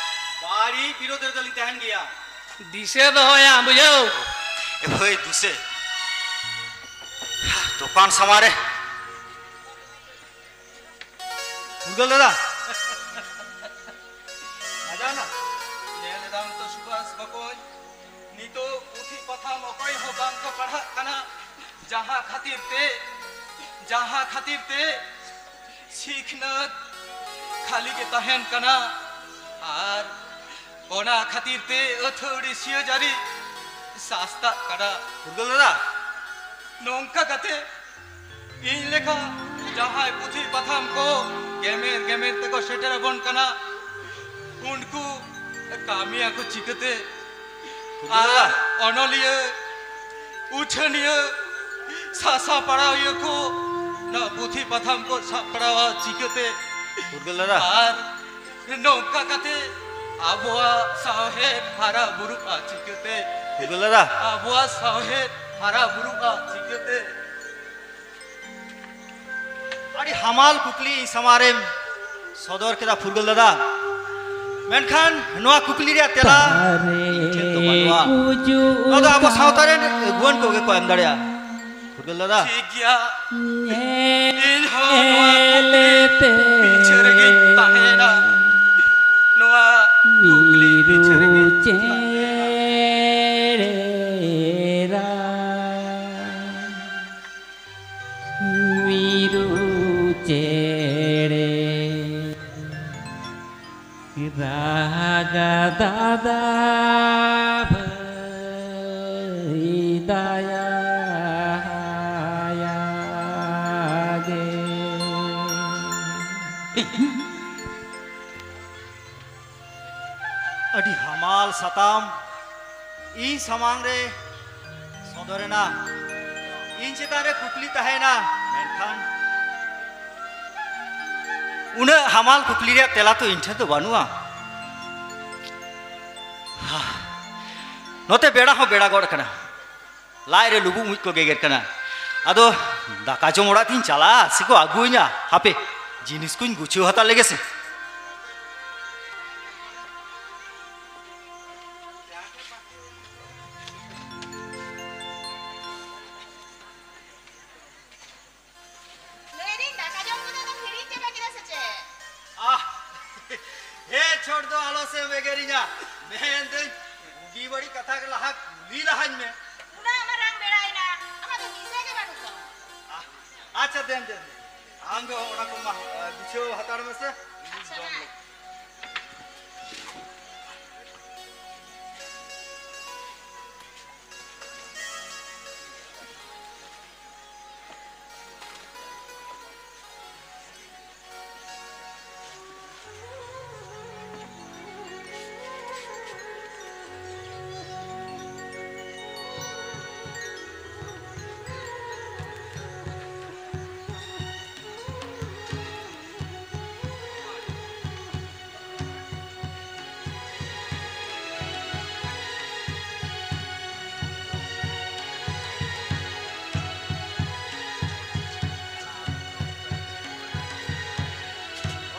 ᱵᱟᱹᱲᱤᱡ ᱵᱤᱨᱳᱫᱷ ᱨᱮᱫᱚ ᱞᱤᱧ ᱛᱟᱦᱮᱱ ᱜᱮᱭᱟ᱾ ᱫᱤᱥᱟᱹ ᱫᱚᱦᱚᱭᱟᱢ, ᱵᱩᱡᱷᱟᱹᱣ᱾ ᱮ ᱵᱷᱟᱹᱭ, ᱫᱩ ᱥᱮ᱾ ᱫᱚᱠᱟᱱ ᱥᱟᱢᱟᱝ ᱨᱮ᱾ ᱯᱷᱩᱨᱜᱟᱹᱞ ᱫᱟᱫᱟ᱾ ᱢᱟᱡᱟᱣᱱᱟ? ᱧᱮᱞ ᱮᱫᱟᱢ ᱛᱚ ᱥᱩᱵᱷᱟᱥ ᱵᱚᱠᱚᱧ, ᱱᱤᱛᱚᱜ ᱯᱩᱛᱷᱤ ᱯᱟᱛᱷᱟᱢ ᱚᱠᱚᱭ ᱦᱚᱸ ᱵᱟᱝ ᱠᱚ ᱯᱟᱲᱦᱟᱜ ᱠᱟᱱᱟ, ᱡᱟᱦᱟᱸ ᱠᱷᱟᱹᱛᱤᱨ ᱛᱮ, ᱡᱟᱦᱟᱸ ᱠᱷᱟᱹᱛᱤᱨ ᱛᱮ ᱥᱤᱠᱷᱱᱟᱹᱛ ᱠᱷᱟᱹᱞᱤ ᱜᱮ ᱛᱟᱦᱮᱱ ᱠᱟᱱᱟ, ᱟᱨ ᱚᱱᱟ ᱠᱷᱟᱹᱛᱤᱨ ᱛᱮ ᱟᱹᱛᱷᱟᱹᱲᱤ ᱥᱤᱭᱟᱹ ᱡᱟᱹᱨᱤ ᱥᱟᱥᱛᱟᱜ ᱠᱟᱱᱟ᱾ ᱯᱷᱩᱨᱜᱟᱹᱞ ᱫᱟᱫᱟ᱾ ᱱᱚᱝᱠᱟ ᱠᱟᱛᱮ ᱤᱧ ᱞᱮᱠᱟ ᱡᱟᱦᱟᱸᱭ ᱯᱩᱛᱷᱤ ᱯᱟᱛᱷᱟᱢ ᱠᱚ ᱜᱮᱢᱮᱨ ᱜᱮᱢᱮᱨ ᱛᱮᱠᱚ ᱥᱮᱴᱮᱨ ᱟᱵᱚᱱ ᱠᱟᱱᱟ, ᱩᱱᱠᱩ ᱠᱟᱹᱢᱤᱭᱟᱠᱚ ᱪᱤᱠᱟᱹᱛᱮ? ᱟᱨ ᱚᱱᱚᱞᱤᱭᱟᱹ, ᱩᱪᱷᱟᱹᱱᱤᱭᱟᱹ, ᱥᱟᱥᱟ ᱯᱟᱲᱟᱣᱤᱭᱟᱹ ᱠᱚ ᱱᱚᱣᱟ ᱯᱩᱛᱷᱤ ᱯᱟᱛᱷᱟᱢ ᱠᱚ ᱥᱟᱵ ᱯᱟᱲᱟᱣᱟ ᱪᱤᱠᱟᱹᱛᱮ? ᱯᱷᱩᱨᱜᱟᱹᱞ ᱫᱟᱫᱟ᱾ ᱟᱨ ᱱᱚᱝᱠᱟ ᱠᱟᱛᱮ ᱟᱵᱚᱣᱟᱜ ᱥᱟᱶᱦᱮᱫ ᱦᱟᱨᱟ ᱵᱩᱨᱩᱜᱼᱟ ᱪᱤᱠᱟᱹᱛᱮ? ᱯᱷᱩᱨᱜᱟᱹᱞ ᱫᱟᱫᱟ᱾ ᱟᱵᱚᱣᱟᱜ ᱥᱟᱶᱦᱮᱫ ᱦᱟᱨᱟ ᱵᱩᱨᱩᱜᱼᱟ ᱪᱤᱠᱟᱹᱛᱮ? ᱟᱹᱰᱤ ᱦᱟᱢᱟᱞ ᱠᱩᱠᱞᱤ ᱤᱧ ᱥᱟᱢᱟᱝ ᱨᱮᱢ ᱥᱚᱫᱚᱨ ᱠᱮᱫᱟ ᱯᱷᱩᱨᱜᱟᱹᱞ ᱫᱟᱫᱟ, ᱢᱮᱱᱠᱷᱟᱱ ᱱᱚᱣᱟ ᱠᱩᱠᱞᱤ ᱨᱮᱭᱟᱜ ᱛᱮᱞᱟ ᱤᱧ ᱴᱷᱮᱱ ᱫᱚ ᱵᱟᱹᱱᱩᱜᱼᱟ᱾ ᱱᱚᱣᱟ ᱫᱚ ᱟᱵᱚ ᱥᱟᱶᱛᱟ ᱨᱮᱱ ᱟᱹᱜᱩᱣᱟᱹᱱ ᱠᱚᱜᱮ ᱠᱚ ᱮᱢ ᱫᱟᱲᱮᱭᱟᱜᱼᱟ᱾ ᱯᱷᱩᱨᱜᱟᱹᱞ ᱫᱟᱫᱟ᱾ ᱴᱷᱤᱠ ᱜᱮᱭᱟ, ᱤᱧ ᱦᱚᱸ ᱱᱚᱣᱟ ᱠᱩᱠᱞᱤ ᱯᱤᱪᱷᱟᱹ ᱨᱮᱜᱮᱧ ᱛᱟᱦᱮᱸᱭᱮᱱᱟ᱾ ᱱᱚᱣᱟ ᱠᱩᱠᱞᱤ ᱯᱤᱪᱷᱟᱹ ᱨᱮᱜᱮᱧ ᱛᱟᱦᱮᱸᱭᱮᱱᱟ᱾ ᱢᱤᱨᱩ ᱪᱮᱬᱮ ᱨᱟᱜᱟ ᱫᱟᱫᱟ ᱵᱷᱟᱹᱭ ᱫᱟᱭᱟ ᱜᱮ᱾ ᱟᱹᱰᱤ ᱦᱟᱢᱟᱞ ᱥᱟᱛᱟᱢ ᱤᱧ ᱥᱟᱢᱟᱝ ᱨᱮ ᱥᱚᱫᱚᱨᱮᱱᱟ᱾ ᱤᱧ ᱪᱮᱛᱟᱱ ᱨᱮ ᱠᱩᱠᱞᱤ ᱛᱟᱦᱮᱸᱭᱮᱱᱟ, ᱠᱷᱟᱱ ᱩᱱᱟᱹᱜ ᱦᱟᱢᱟᱞ ᱠᱩᱠᱞᱤ ᱨᱮᱭᱟᱜ ᱛᱮᱞᱟ ᱛᱚ ᱤᱧ ᱴᱷᱮᱱ ᱫᱚ ᱵᱟᱹᱱᱩᱜᱼᱟ᱾ ᱱᱚᱛᱮ ᱵᱮᱲᱟ ᱦᱚᱸ ᱵᱮᱲᱟ ᱜᱚᱫ ᱠᱟᱱᱟ, ᱞᱟᱡ ᱨᱮ ᱞᱩᱵᱩᱜ ᱢᱩᱡ ᱠᱚ ᱜᱮᱜᱮᱨ ᱠᱟᱱᱟ᱾ ᱟᱫᱚ ᱫᱟᱠᱟ ᱡᱚᱢ ᱚᱲᱟᱜ ᱛᱤᱧ ᱪᱟᱞᱟᱜᱼᱟ ᱥᱮᱠᱚ ᱟᱹᱜᱩᱣᱟᱹᱧᱟ? ᱦᱟᱯᱮ, ᱡᱤᱱᱤᱥ ᱠᱚᱧ ᱜᱩᱪᱷᱟᱹᱣ ᱦᱟᱛᱟᱲ ᱞᱮᱜᱮ ᱥᱮ᱾ ᱞᱟᱹᱭᱫᱟᱹᱧ, ᱫᱟᱠᱟ ᱡᱚᱢ ᱠᱚᱫᱚ ᱫᱚᱢ ᱦᱤᱲᱤᱧ ᱪᱟᱵᱟ ᱠᱮᱫᱟ ᱥᱮ ᱪᱮᱫ? ᱟᱦ, ᱦᱮ ᱪᱷᱚᱴ ᱫᱚ ᱟᱞᱚ ᱥᱮᱢ ᱮᱜᱮᱨᱤᱧᱟ᱾ ᱢᱮᱱᱫᱟᱹᱧ, ᱵᱩᱜᱤ ᱵᱟᱹᱲᱤᱡ ᱠᱟᱛᱷᱟ ᱜᱮ ᱞᱟᱦᱟ ᱠᱩᱞᱤ ᱞᱟᱦᱟᱧ ᱢᱮ᱾ ᱩᱱᱟᱹᱜ ᱢᱟᱨᱟᱝ ᱵᱮᱲᱟᱭᱮᱱᱟ, ᱟᱢᱟᱜ ᱫᱚ ᱫᱤᱥᱟᱹ ᱜᱮ ᱵᱟᱹᱱᱩᱜ ᱛᱟᱢᱟ᱾ ᱟᱦ, ᱟᱪᱪᱷᱟ, ᱫᱮᱱ, ᱫᱮᱱ, ᱫᱮᱱ᱾ ᱟᱢ ᱫᱚ ᱚᱱᱟ ᱠᱚ ᱢᱟ, ᱟ, ᱜᱩᱪᱷᱟᱹᱣ ᱦᱟᱛᱟᱲ ᱢᱮᱥᱮ᱾ ᱟᱪᱪᱷᱟ, ᱡᱚᱢ ᱢᱟ᱾ ᱞᱮ᱾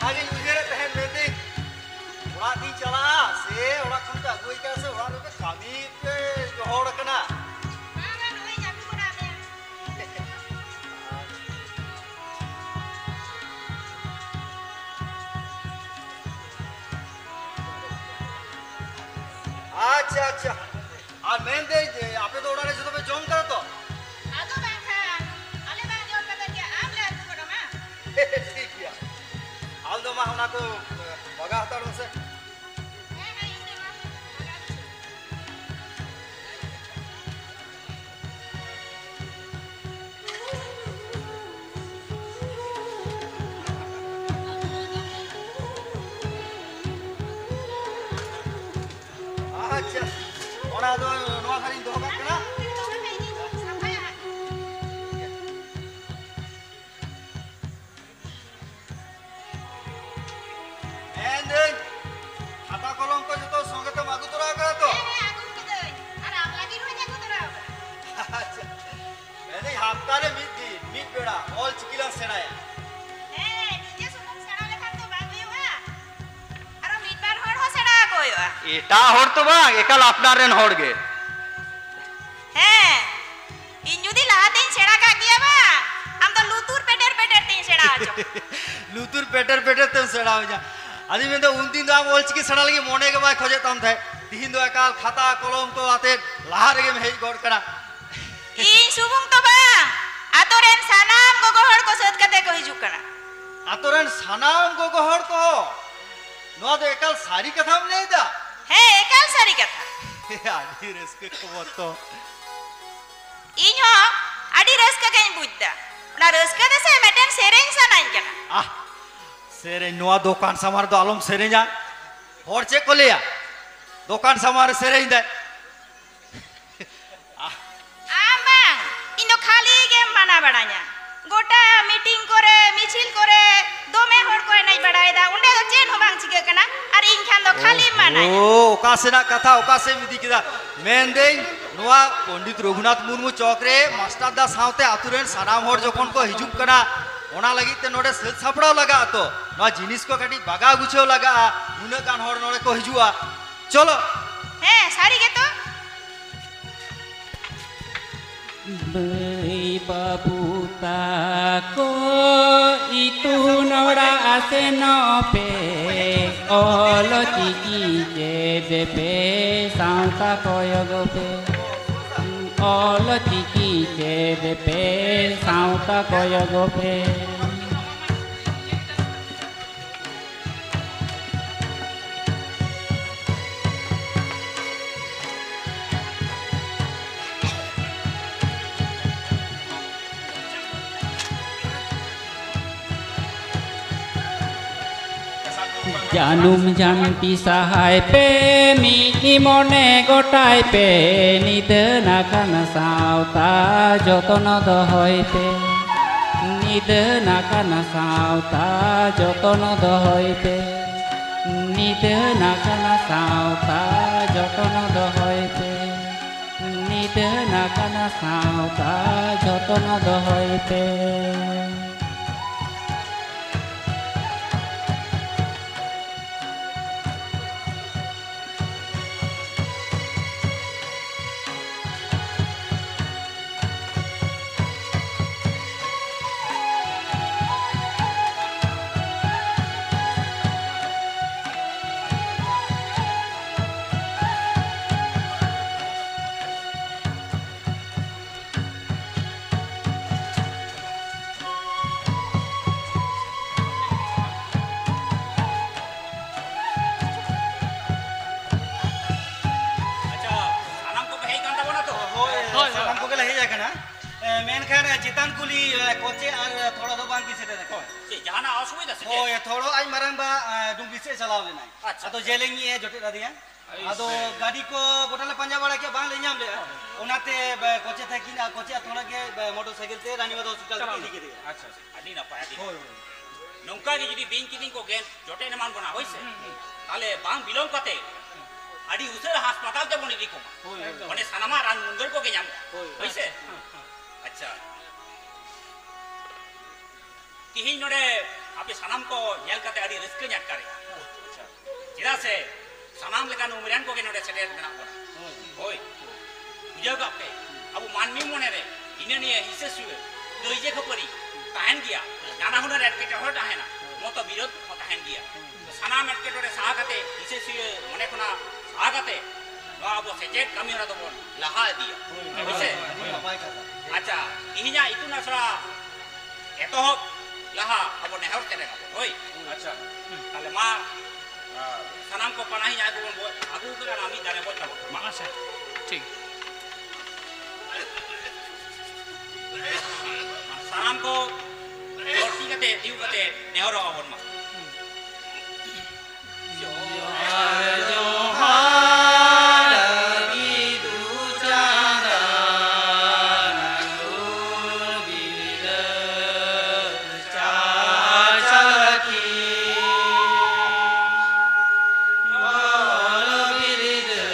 ᱚᱱᱟᱜᱤᱧ ᱩᱭᱦᱟᱹᱨᱮᱫ ᱛᱟᱦᱮᱸᱫ, ᱢᱮᱱᱫᱟᱹᱧ, ᱚᱲᱟᱜ ᱛᱤᱧ ᱪᱟᱞᱟᱜᱼᱟ ᱥᱮ ᱚᱲᱟᱜ ᱠᱷᱚᱱ ᱯᱮ ᱟᱹᱜᱩᱭ ᱠᱟᱱᱟ ᱥᱮ ᱚᱲᱟᱜ ᱨᱮᱯᱮ ᱠᱟᱹᱢᱤ ᱯᱮ ᱡᱚᱦᱚᱲ ᱠᱟᱱᱟ? ᱵᱟᱝᱟ, ᱱᱚᱜᱼᱚᱭ ᱡᱟᱹᱯᱤᱫ ᱵᱟᱲᱟ ᱢᱮ᱾ ᱟᱪᱪᱷᱟ, ᱟᱪᱪᱷᱟ᱾ ᱟᱨ ᱢᱮᱱᱫᱟᱹᱧ ᱡᱮ, ᱟᱯᱮ ᱫᱚ ᱚᱲᱟᱜ ᱨᱮ ᱡᱚᱛᱚ ᱯᱮ ᱡᱚᱢ ᱠᱟᱫᱟ ᱛᱚ? ᱟᱫᱚ ᱵᱟᱝᱠᱷᱟᱱ, ᱟᱞᱮ ᱵᱟᱝ ᱡᱚᱢ ᱠᱟᱛᱮ ᱜᱮ ᱟᱢ ᱞᱮ ᱟᱹᱜᱩ ᱠᱟᱫᱟ ᱢᱟ᱾ ᱴᱷᱤᱠ ᱜᱮᱭᱟ᱾ ᱟᱢ ᱫᱚ ᱢᱟ ᱚᱱᱟ ᱠᱚ ᱵᱟᱜᱟ ᱦᱟᱛᱟᱲ ᱢᱮᱥᱮ᱾ ᱦᱮᱸ, ᱦᱮᱸ, ᱤᱧ ᱫᱚ ᱢᱟ ᱵᱟᱜᱟ ᱦᱟᱛᱟᱲ᱾ ᱟᱪᱪᱷᱟ, ᱚᱱᱟ ᱫᱚ ᱱᱚᱣᱟ ᱫᱷᱟᱨᱮᱧ ᱫᱚᱦᱚ ᱠᱟᱜ ᱠᱟᱱᱟ᱾ ᱮᱴᱟᱜ ᱦᱚᱲ ᱛᱚ ᱵᱟᱝ, ᱮᱠᱟᱞ ᱟᱯᱱᱟᱨ ᱨᱮᱱ ᱦᱚᱲ ᱜᱮ᱾ ᱦᱮᱸ, ᱤᱧ ᱡᱩᱫᱤ ᱞᱟᱦᱟᱛᱤᱧ ᱥᱮᱬᱟ ᱠᱟᱜ ᱜᱮᱭᱟ ᱵᱟᱝ, ᱟᱢ ᱫᱚ ᱞᱩᱛᱩᱨ ᱯᱮᱴᱮᱨ ᱯᱮᱴᱮᱨ ᱛᱤᱧ ᱥᱮᱬᱟ ᱦᱚᱪᱚ᱾ ᱞᱩᱛᱩᱨ ᱯᱮᱴᱮᱨ ᱯᱮᱴᱮᱨ ᱛᱮᱢ ᱥᱮᱬᱟ ᱦᱚᱪᱚ᱾ ᱟᱫᱚᱧ ᱢᱮᱱᱫᱟ, ᱩᱱᱫᱤᱱ ᱫᱚ ᱟᱢ ᱚᱞᱪᱤᱠᱤ ᱥᱮᱬᱟ ᱞᱟᱹᱜᱤᱫ ᱢᱚᱱᱮ ᱜᱮ ᱵᱟᱭ ᱠᱷᱚᱡᱮᱫ ᱛᱟᱢ ᱛᱟᱦᱮᱸᱫ, ᱛᱤᱦᱤᱧ ᱫᱚ ᱮᱠᱟᱞ ᱠᱷᱟᱛᱟ ᱠᱚᱞᱚᱢ ᱠᱚ ᱟᱛᱮᱫ ᱞᱟᱦᱟ ᱨᱮᱜᱮᱢ ᱦᱮᱡ ᱜᱚᱫ ᱠᱟᱱᱟ᱾ ᱤᱧ ᱥᱩᱢᱩᱝ ᱫᱚ ᱵᱟᱝ, ᱟᱛᱳ ᱨᱮᱱ ᱥᱟᱱᱟᱢ ᱜᱚᱜᱚ ᱦᱚᱲ ᱠᱚ ᱥᱟᱹᱛ ᱠᱟᱛᱮ ᱠᱚ ᱦᱤᱡᱩᱜ ᱠᱟᱱᱟ᱾ ᱟᱛᱳ ᱨᱮᱱ ᱥᱟᱱᱟᱢ ᱜᱚᱜᱚ ᱦᱚᱲ ᱠᱚ? ᱱᱚᱣᱟ ᱫᱚ ᱮᱠᱟᱞ ᱥᱟᱹᱨᱤ ᱠᱟᱛᱷᱟᱢ ᱞᱟᱹᱭ ᱮᱫᱟ? ᱦᱮᱸ, ᱮᱠᱟᱞ ᱥᱟᱹᱨᱤ ᱠᱟᱛᱷᱟ᱾ ᱟᱹᱰᱤ ᱨᱟᱹᱥᱠᱟᱹ ᱠᱷᱚᱵᱚᱨ ᱛᱚ᱾ ᱤᱧ ᱦᱚᱸ ᱟᱹᱰᱤ ᱨᱟᱹᱥᱠᱟᱹ ᱜᱮᱧ ᱵᱩᱡᱽ ᱮᱫᱟ᱾ ᱚᱱᱟ ᱨᱟᱹᱥᱠᱟᱹ ᱛᱮᱥᱮ ᱢᱤᱫᱴᱮᱱ ᱥᱮᱨᱮᱧ ᱥᱟᱱᱟᱧ ᱠᱟᱱᱟ᱾ ᱟᱦ, ᱥᱮᱨᱮᱧ, ᱱᱚᱣᱟ ᱫᱚᱠᱟᱱ ᱥᱟᱢᱟᱝ ᱨᱮᱫᱚ ᱟᱞᱚᱢ ᱥᱮᱨᱮᱧᱟ᱾ ᱦᱚᱲ ᱪᱮᱫ ᱠᱚ ᱞᱟᱹᱭᱟ? ᱫᱚᱠᱟᱱ ᱥᱟᱢᱟᱝ ᱨᱮ ᱥᱮᱨᱮᱧ ᱫᱟᱭ᱾ ᱟᱢ ᱵᱟᱝ, ᱤᱧ ᱫᱚ ᱠᱷᱟᱹᱞᱤ ᱜᱮᱢ ᱢᱟᱱᱟ ᱵᱟᱲᱟᱧᱟ᱾ ᱜᱚᱴᱟ ᱢᱤᱴᱤᱝ ᱠᱚᱨᱮ, ᱢᱤᱪᱷᱤᱞ ᱠᱚᱨᱮ ᱫᱚᱢᱮ ᱦᱚᱲ ᱠᱚ ᱮᱱᱮᱡ ᱵᱟᱲᱟᱭᱮᱫᱟ, ᱚᱸᱰᱮ ᱫᱚ ᱪᱮᱫ ᱦᱚᱸ ᱵᱟᱝ ᱪᱤᱠᱟᱹᱜ ᱠᱟᱱᱟ, ᱟᱨ ᱤᱧ ᱠᱷᱟᱱ ᱫᱚ ᱠᱷᱟᱹᱞᱤᱢ ᱢᱟᱱᱟᱧᱟ᱾ ᱳ, ᱚᱠᱟ ᱥᱮᱱᱟᱜ ᱠᱟᱛᱷᱟ ᱚᱠᱟ ᱥᱮᱫ ᱮᱢ ᱤᱫᱤ ᱠᱮᱫᱟ? ᱢᱮᱱᱫᱟᱹᱧ, ᱱᱚᱣᱟ ᱯᱚᱱᱰᱤᱛ ᱨᱚᱜᱷᱩᱱᱟᱛᱷ ᱢᱩᱨᱢᱩ ᱪᱚᱠ ᱨᱮ ᱢᱟᱥᱴᱟᱨ ᱫᱟ ᱥᱟᱶᱛᱮ ᱟᱛᱳ ᱨᱮᱱ ᱥᱟᱱᱟᱢ ᱦᱚᱲ ᱡᱚᱠᱷᱚᱱ ᱠᱚ ᱦᱤᱡᱩᱜ ᱠᱟᱱᱟ, ᱚᱱᱟ ᱞᱟᱹᱜᱤᱫ ᱛᱮ ᱱᱚᱰᱮ ᱥᱟᱹᱛ ᱥᱟᱯᱲᱟᱣ ᱞᱟᱜᱟᱜᱼᱟ ᱛᱚ᱾ ᱱᱚᱣᱟ ᱡᱤᱱᱤᱥ ᱠᱚ ᱠᱟᱹᱴᱤᱡ ᱵᱟᱜᱟᱣ ᱜᱩᱪᱷᱟᱹᱣ ᱞᱟᱜᱟᱜᱼᱟ, ᱩᱱᱟᱹᱜ ᱜᱟᱱ ᱦᱚᱲ ᱱᱚᱰᱮ ᱠᱚ ᱦᱤᱡᱩᱜᱼᱟ᱾ ᱪᱚᱞᱚ᱾ ᱦᱮᱸ, ᱥᱟᱹᱨᱤ ᱜᱮᱛᱚ᱾ ᱢᱟᱹᱭ ᱵᱟᱹᱵᱩ ᱛᱟᱠᱚ, ᱤᱛᱩᱱ ᱚᱲᱟᱜ ᱥᱮᱱᱚᱜ ᱯᱮ, ᱚᱞ ᱪᱤᱠᱤ ᱪᱮᱫ ᱯᱮ, ᱥᱟᱶᱛᱟ ᱠᱚᱭᱚᱜ ᱯᱮ᱾ ᱚᱞ ᱪᱤᱠᱤ ᱪᱮᱫ ᱯᱮ, ᱥᱟᱶᱛᱟ ᱠᱚᱭᱚᱜ ᱯᱮ᱾ ᱡᱟᱹᱱᱩᱢ ᱡᱷᱟᱹᱱᱴᱤ ᱥᱟᱦᱟᱭ ᱯᱮ, ᱢᱤᱫ ᱢᱚᱱᱮ ᱜᱚᱴᱟᱭ ᱯᱮ, ᱱᱤᱫᱷᱟᱹᱱ ᱟᱠᱟᱱ ᱥᱟᱶᱛᱟ ᱡᱚᱛᱚᱱ ᱫᱚᱦᱚᱭ ᱯᱮ᱾ ᱱᱤᱫᱷᱟᱹᱱ ᱟᱠᱟᱱ ᱥᱟᱶᱛᱟ ᱡᱚᱛᱚᱱ ᱫᱚᱦᱚᱭ ᱯᱮ᱾ ᱱᱤᱫᱷᱟᱹᱱ ᱟᱠᱟᱱ ᱥᱟᱶᱛᱟ ᱡᱚᱛᱚᱱ ᱫᱚᱦᱚᱭ ᱯᱮ᱾ ᱱᱤᱫᱷᱟᱹᱱ ᱟᱠᱟᱱ ᱥᱟᱶᱛᱟ ᱡᱚᱛᱚᱱ ᱫᱚᱦᱚᱭ ᱯᱮ᱾ ᱠᱩᱞᱤ, ᱮ, ᱠᱚᱪᱮ ᱟᱨ ᱛᱷᱚᱲᱚ ᱫᱚ ᱵᱟᱝ ᱠᱤᱱ ᱥᱮᱴᱮᱨ ᱟᱠᱟᱱᱟ᱾ ᱪᱮᱫ ᱡᱟᱦᱟᱱᱟᱜ ᱚᱥᱩᱵᱤᱫᱷᱟ ᱥᱮ ᱪᱮᱫ? ᱦᱳᱭ, ᱛᱷᱚᱲᱚ ᱟᱡ ᱢᱟᱨᱟᱝ ᱵᱟ, ᱮ, ᱰᱩᱝᱨᱤ ᱥᱮᱫ ᱪᱟᱞᱟᱣ ᱞᱮᱱᱟᱭ᱾ ᱟᱪᱪᱷᱟ, ᱟᱫᱚ ᱟᱪᱪᱷᱟ᱾ ᱡᱮᱞᱮᱧ ᱮ ᱡᱚᱴᱮᱫ ᱟᱫᱮᱭᱟ᱾ ᱟᱭ ᱟᱫᱚ ᱥᱮ᱾ ᱜᱟᱹᱰᱤ ᱠᱚ ᱜᱚᱴᱟ ᱞᱮ ᱯᱟᱸᱡᱟ ᱵᱟᱲᱟ ᱠᱮᱫ, ᱵᱟᱝ ᱞᱮ ᱧᱟᱢ ᱞᱮᱫᱼᱟ᱾ ᱦᱳᱭ᱾ ᱚᱱᱟᱛᱮ, ᱮ, ᱠᱚᱪᱮ ᱛᱟᱹᱠᱤᱱ ᱟᱨ ᱠᱚᱪᱮ ᱟᱨ ᱛᱷᱚᱲᱚ ᱜᱮ, ᱮ, ᱢᱚᱴᱚᱨ ᱥᱟᱭᱠᱮᱞ ᱛᱮ ᱨᱟᱱᱤᱵᱟᱸᱫᱷ ᱦᱚᱥᱯᱤᱴᱟᱞ ᱪᱟᱞᱟᱣ ᱛᱮᱠᱤᱱ ᱤᱫᱤ ᱞᱮᱱᱟ᱾ ᱠᱮᱫᱮᱭᱟ᱾ ᱟᱪᱪᱷᱟ, ᱟᱪᱪᱷᱟ᱾ ᱟᱹᱰᱤ ᱱᱟᱯᱟᱭ, ᱟᱹᱰᱤ ᱦᱳᱭ, ᱱᱟᱯᱟᱭ᱾ ᱦᱳᱭ᱾ ᱱᱚᱝᱠᱟ ᱜᱮ ᱡᱩᱫᱤ ᱵᱤᱧ ᱠᱤᱫᱤᱧ ᱠᱚ ᱜᱮᱨ ᱡᱚᱴᱮᱫ ᱮᱢᱟᱱ ᱵᱚᱱᱟ, ᱦᱳᱭ ᱥᱮ? ᱦᱩᱸ, ᱦᱩᱸ᱾ ᱛᱟᱦᱞᱮ ᱵᱟᱝ ᱵᱤᱞᱚᱢ ᱠᱟᱛᱮ ᱟᱹᱰᱤ ᱩᱥᱟᱹᱨᱟ ᱦᱟᱥᱯᱟᱛᱟᱞ ᱛᱮᱵᱚᱱ ᱤᱫᱤ ᱠᱚᱢᱟ᱾ ᱦᱳᱭ, ᱦᱳᱭ᱾ ᱮᱠᱫᱚᱢ᱾ ᱚᱸᱰᱮ ᱥᱟᱱᱟᱢᱟᱜ ᱨᱟᱱ ᱢᱩᱨᱜᱟᱹᱱ ᱠᱚᱜᱮ ᱧᱟᱢᱚᱜᱼᱟ᱾ ᱦᱳᱭ᱾ ᱦᱳᱭ ᱥᱮ? ᱦᱮᱸ, ᱦᱮᱸ, ᱦᱮᱸ᱾ ᱟᱪᱪᱷᱟ᱾ ᱛᱤᱦᱤᱧ ᱱᱚᱰᱮ ᱟᱯᱮ ᱥᱟᱱᱟᱢ ᱠᱚ ᱧᱮᱞ ᱠᱟᱛᱮ ᱟᱹᱰᱤ ᱨᱟᱹᱥᱠᱟᱹᱧ ᱟᱴᱠᱟᱨᱮᱜᱼᱟ᱾ ᱟᱪᱪᱷᱟ᱾ ᱪᱮᱫᱟᱜ ᱥᱮ ᱥᱟᱱᱟᱢ ᱞᱮᱠᱟᱱ ᱩᱢᱮᱨᱟᱱ ᱠᱚᱜᱮ ᱱᱚᱰᱮ ᱥᱮᱴᱮᱨ ᱢᱮᱱᱟᱜ ᱵᱚᱱᱟ᱾ ᱦᱳᱭ᱾ ᱦᱳᱭ᱾ ᱵᱩᱡᱷᱟᱹᱣ ᱠᱟᱜ ᱯᱮ, ᱟᱵᱚ ᱢᱟᱹᱱᱢᱤ ᱢᱚᱱᱮ ᱨᱮ ᱦᱤᱱᱟᱹ ᱱᱤᱭᱟᱹ ᱦᱤᱥᱟᱹ ᱥᱩᱭᱟᱹ, ᱠᱟᱹᱭᱡᱟᱹ ᱠᱷᱟᱹᱯᱟᱹᱨᱤ ᱛᱟᱦᱮᱱ ᱜᱮᱭᱟ, ᱱᱟᱱᱟ ᱦᱩᱱᱟᱹᱨ ᱮᱴᱠᱮᱴᱚᱬᱮ ᱛᱟᱦᱮᱱᱟ, ᱢᱚᱛᱚ ᱵᱤᱨᱳᱫ ᱦᱚᱸ ᱛᱟᱦᱮᱱ ᱜᱮᱭᱟ᱾ ᱥᱟᱱᱟᱢ ᱮᱴᱠᱮᱴᱚᱬᱮ ᱥᱟᱦᱟ ᱠᱟᱛᱮ, ᱦᱤᱥᱟᱹ ᱥᱩᱭᱟᱹ ᱢᱚᱱᱮ ᱠᱷᱚᱱᱟᱜ ᱥᱟᱦᱟ ᱠᱟᱛᱮ, ᱱᱚᱣᱟ ᱟᱵᱚ ᱥᱮᱪᱮᱫ ᱠᱟᱹᱢᱤ ᱦᱚᱨᱟ ᱫᱚᱵᱚᱱ ᱞᱟᱦᱟ ᱤᱫᱤᱭᱟ᱾ ᱦᱳᱭ, ᱦᱳᱭ ᱥᱮ? ᱟᱹᱰᱤ ᱱᱟᱯᱟᱭ ᱠᱟᱛᱷᱟ᱾ ᱟᱪᱪᱷᱟ, ᱛᱤᱦᱤᱧᱟᱜ ᱤᱛᱩᱱ ᱟᱥᱲᱟ ᱮᱛᱚᱦᱚᱵ ᱞᱟᱦᱟ ᱟᱵᱚ ᱱᱮᱦᱚᱨ ᱥᱮᱨᱮᱧ ᱟᱵᱚᱱ, ᱦᱳᱭ? ᱟᱪᱪᱷᱟ᱾ ᱛᱟᱦᱞᱮ ᱢᱟ, ᱥᱟᱱᱟᱢ ᱠᱚ ᱯᱟᱱᱟᱦᱤᱧ ᱟᱹᱜᱩ ᱵᱚᱱ ᱵᱚ-, ᱟᱹᱜᱩ ᱠᱟᱜ ᱠᱟᱱᱟ, ᱢᱤᱫ ᱫᱟᱨᱮ ᱵᱚᱱ ᱛᱟᱵᱚᱱ ᱢᱟ᱾ ᱟᱪᱪᱷᱟ, ᱴᱷᱤᱠ᱾ ᱥᱟᱱᱟᱢ ᱠᱚ ᱵᱟᱹᱲᱛᱤ ᱠᱟᱛᱮ, ᱛᱤᱸᱜᱩ ᱠᱟᱛᱮ ᱱᱮᱦᱚᱨᱚᱜ ᱟᱵᱚᱱ ᱢᱟ᱾ ᱡᱚᱦᱟᱨ, ᱡᱚᱦᱟᱨ, ᱵᱤᱫᱩ ᱪᱟᱸᱫᱟᱱ ᱜᱩᱨ ᱵᱤᱨᱫᱟᱹ ᱪᱟᱪᱞᱟᱠᱤ᱾ ᱚᱞ ᱵᱤᱨᱫᱟᱹ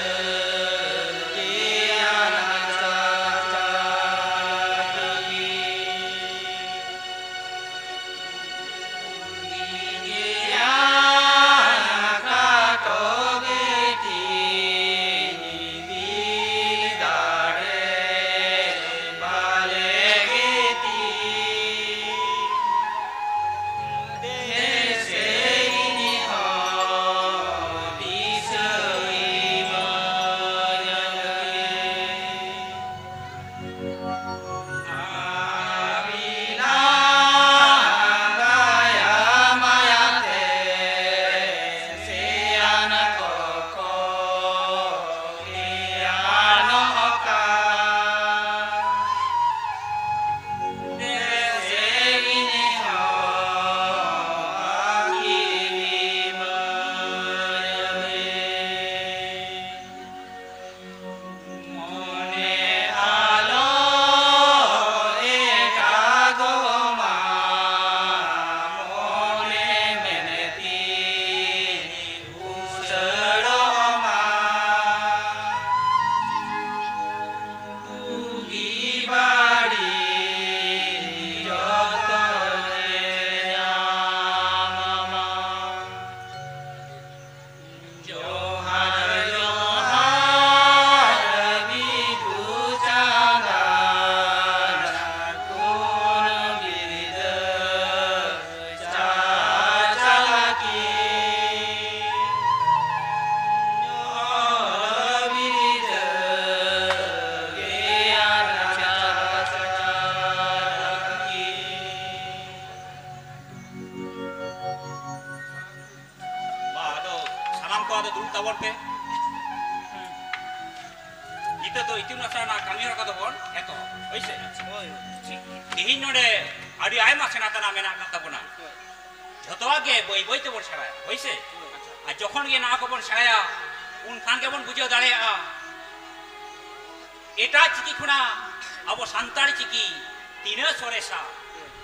ᱜᱮᱭᱟᱱ ᱪᱟᱪᱞᱟᱠᱤ᱾ ᱫᱩᱲᱩᱵ ᱛᱟᱵᱚᱱ ᱯᱮ᱾ ᱱᱤᱛᱚᱜ ᱫᱚ ᱤᱛᱩᱱ ᱟᱥᱲᱟ ᱨᱮᱱᱟᱜ ᱠᱟᱹᱢᱤ ᱦᱚᱨᱟ ᱠᱚᱫᱚ ᱵᱚᱱ ᱮᱛᱚᱦᱚᱵ, ᱦᱳᱭ ᱥᱮ? ᱦᱳᱭ, ᱦᱳᱭ᱾ ᱛᱮᱦᱮᱧ ᱱᱚᱰᱮ ᱟᱹᱰᱤ ᱟᱭᱢᱟ ᱥᱮᱬᱟ ᱛᱮᱱᱟᱜ ᱢᱮᱱᱟᱜ ᱟᱠᱟᱫ ᱛᱟᱵᱚᱱᱟ᱾ ᱦᱳᱭ᱾ ᱡᱷᱚᱛᱚᱣᱟᱜ ᱜᱮ ᱵᱟᱹᱭ ᱵᱟᱹᱭ ᱛᱮᱵᱚᱱ ᱥᱮᱬᱟᱭᱟ, ᱦᱳᱭ ᱥᱮ? ᱦᱳᱭ᱾ ᱟᱨ ᱡᱚᱠᱷᱚᱱ ᱜᱮ ᱱᱚᱣᱟ ᱠᱚᱵᱚᱱ ᱥᱮᱬᱟᱭᱟ, ᱩᱱᱠᱷᱟᱱ ᱜᱮᱵᱚᱱ ᱵᱩᱡᱷᱟᱹᱣ ᱫᱟᱲᱮᱭᱟᱜᱼᱟ ᱮᱴᱟᱜ ᱪᱤᱠᱤ ᱠᱷᱚᱱᱟᱜ ᱟᱵᱚ ᱥᱟᱱᱛᱟᱲᱤ ᱪᱤᱠᱤ ᱛᱤᱱᱟᱹᱜ ᱥᱚᱨᱮᱥᱟ,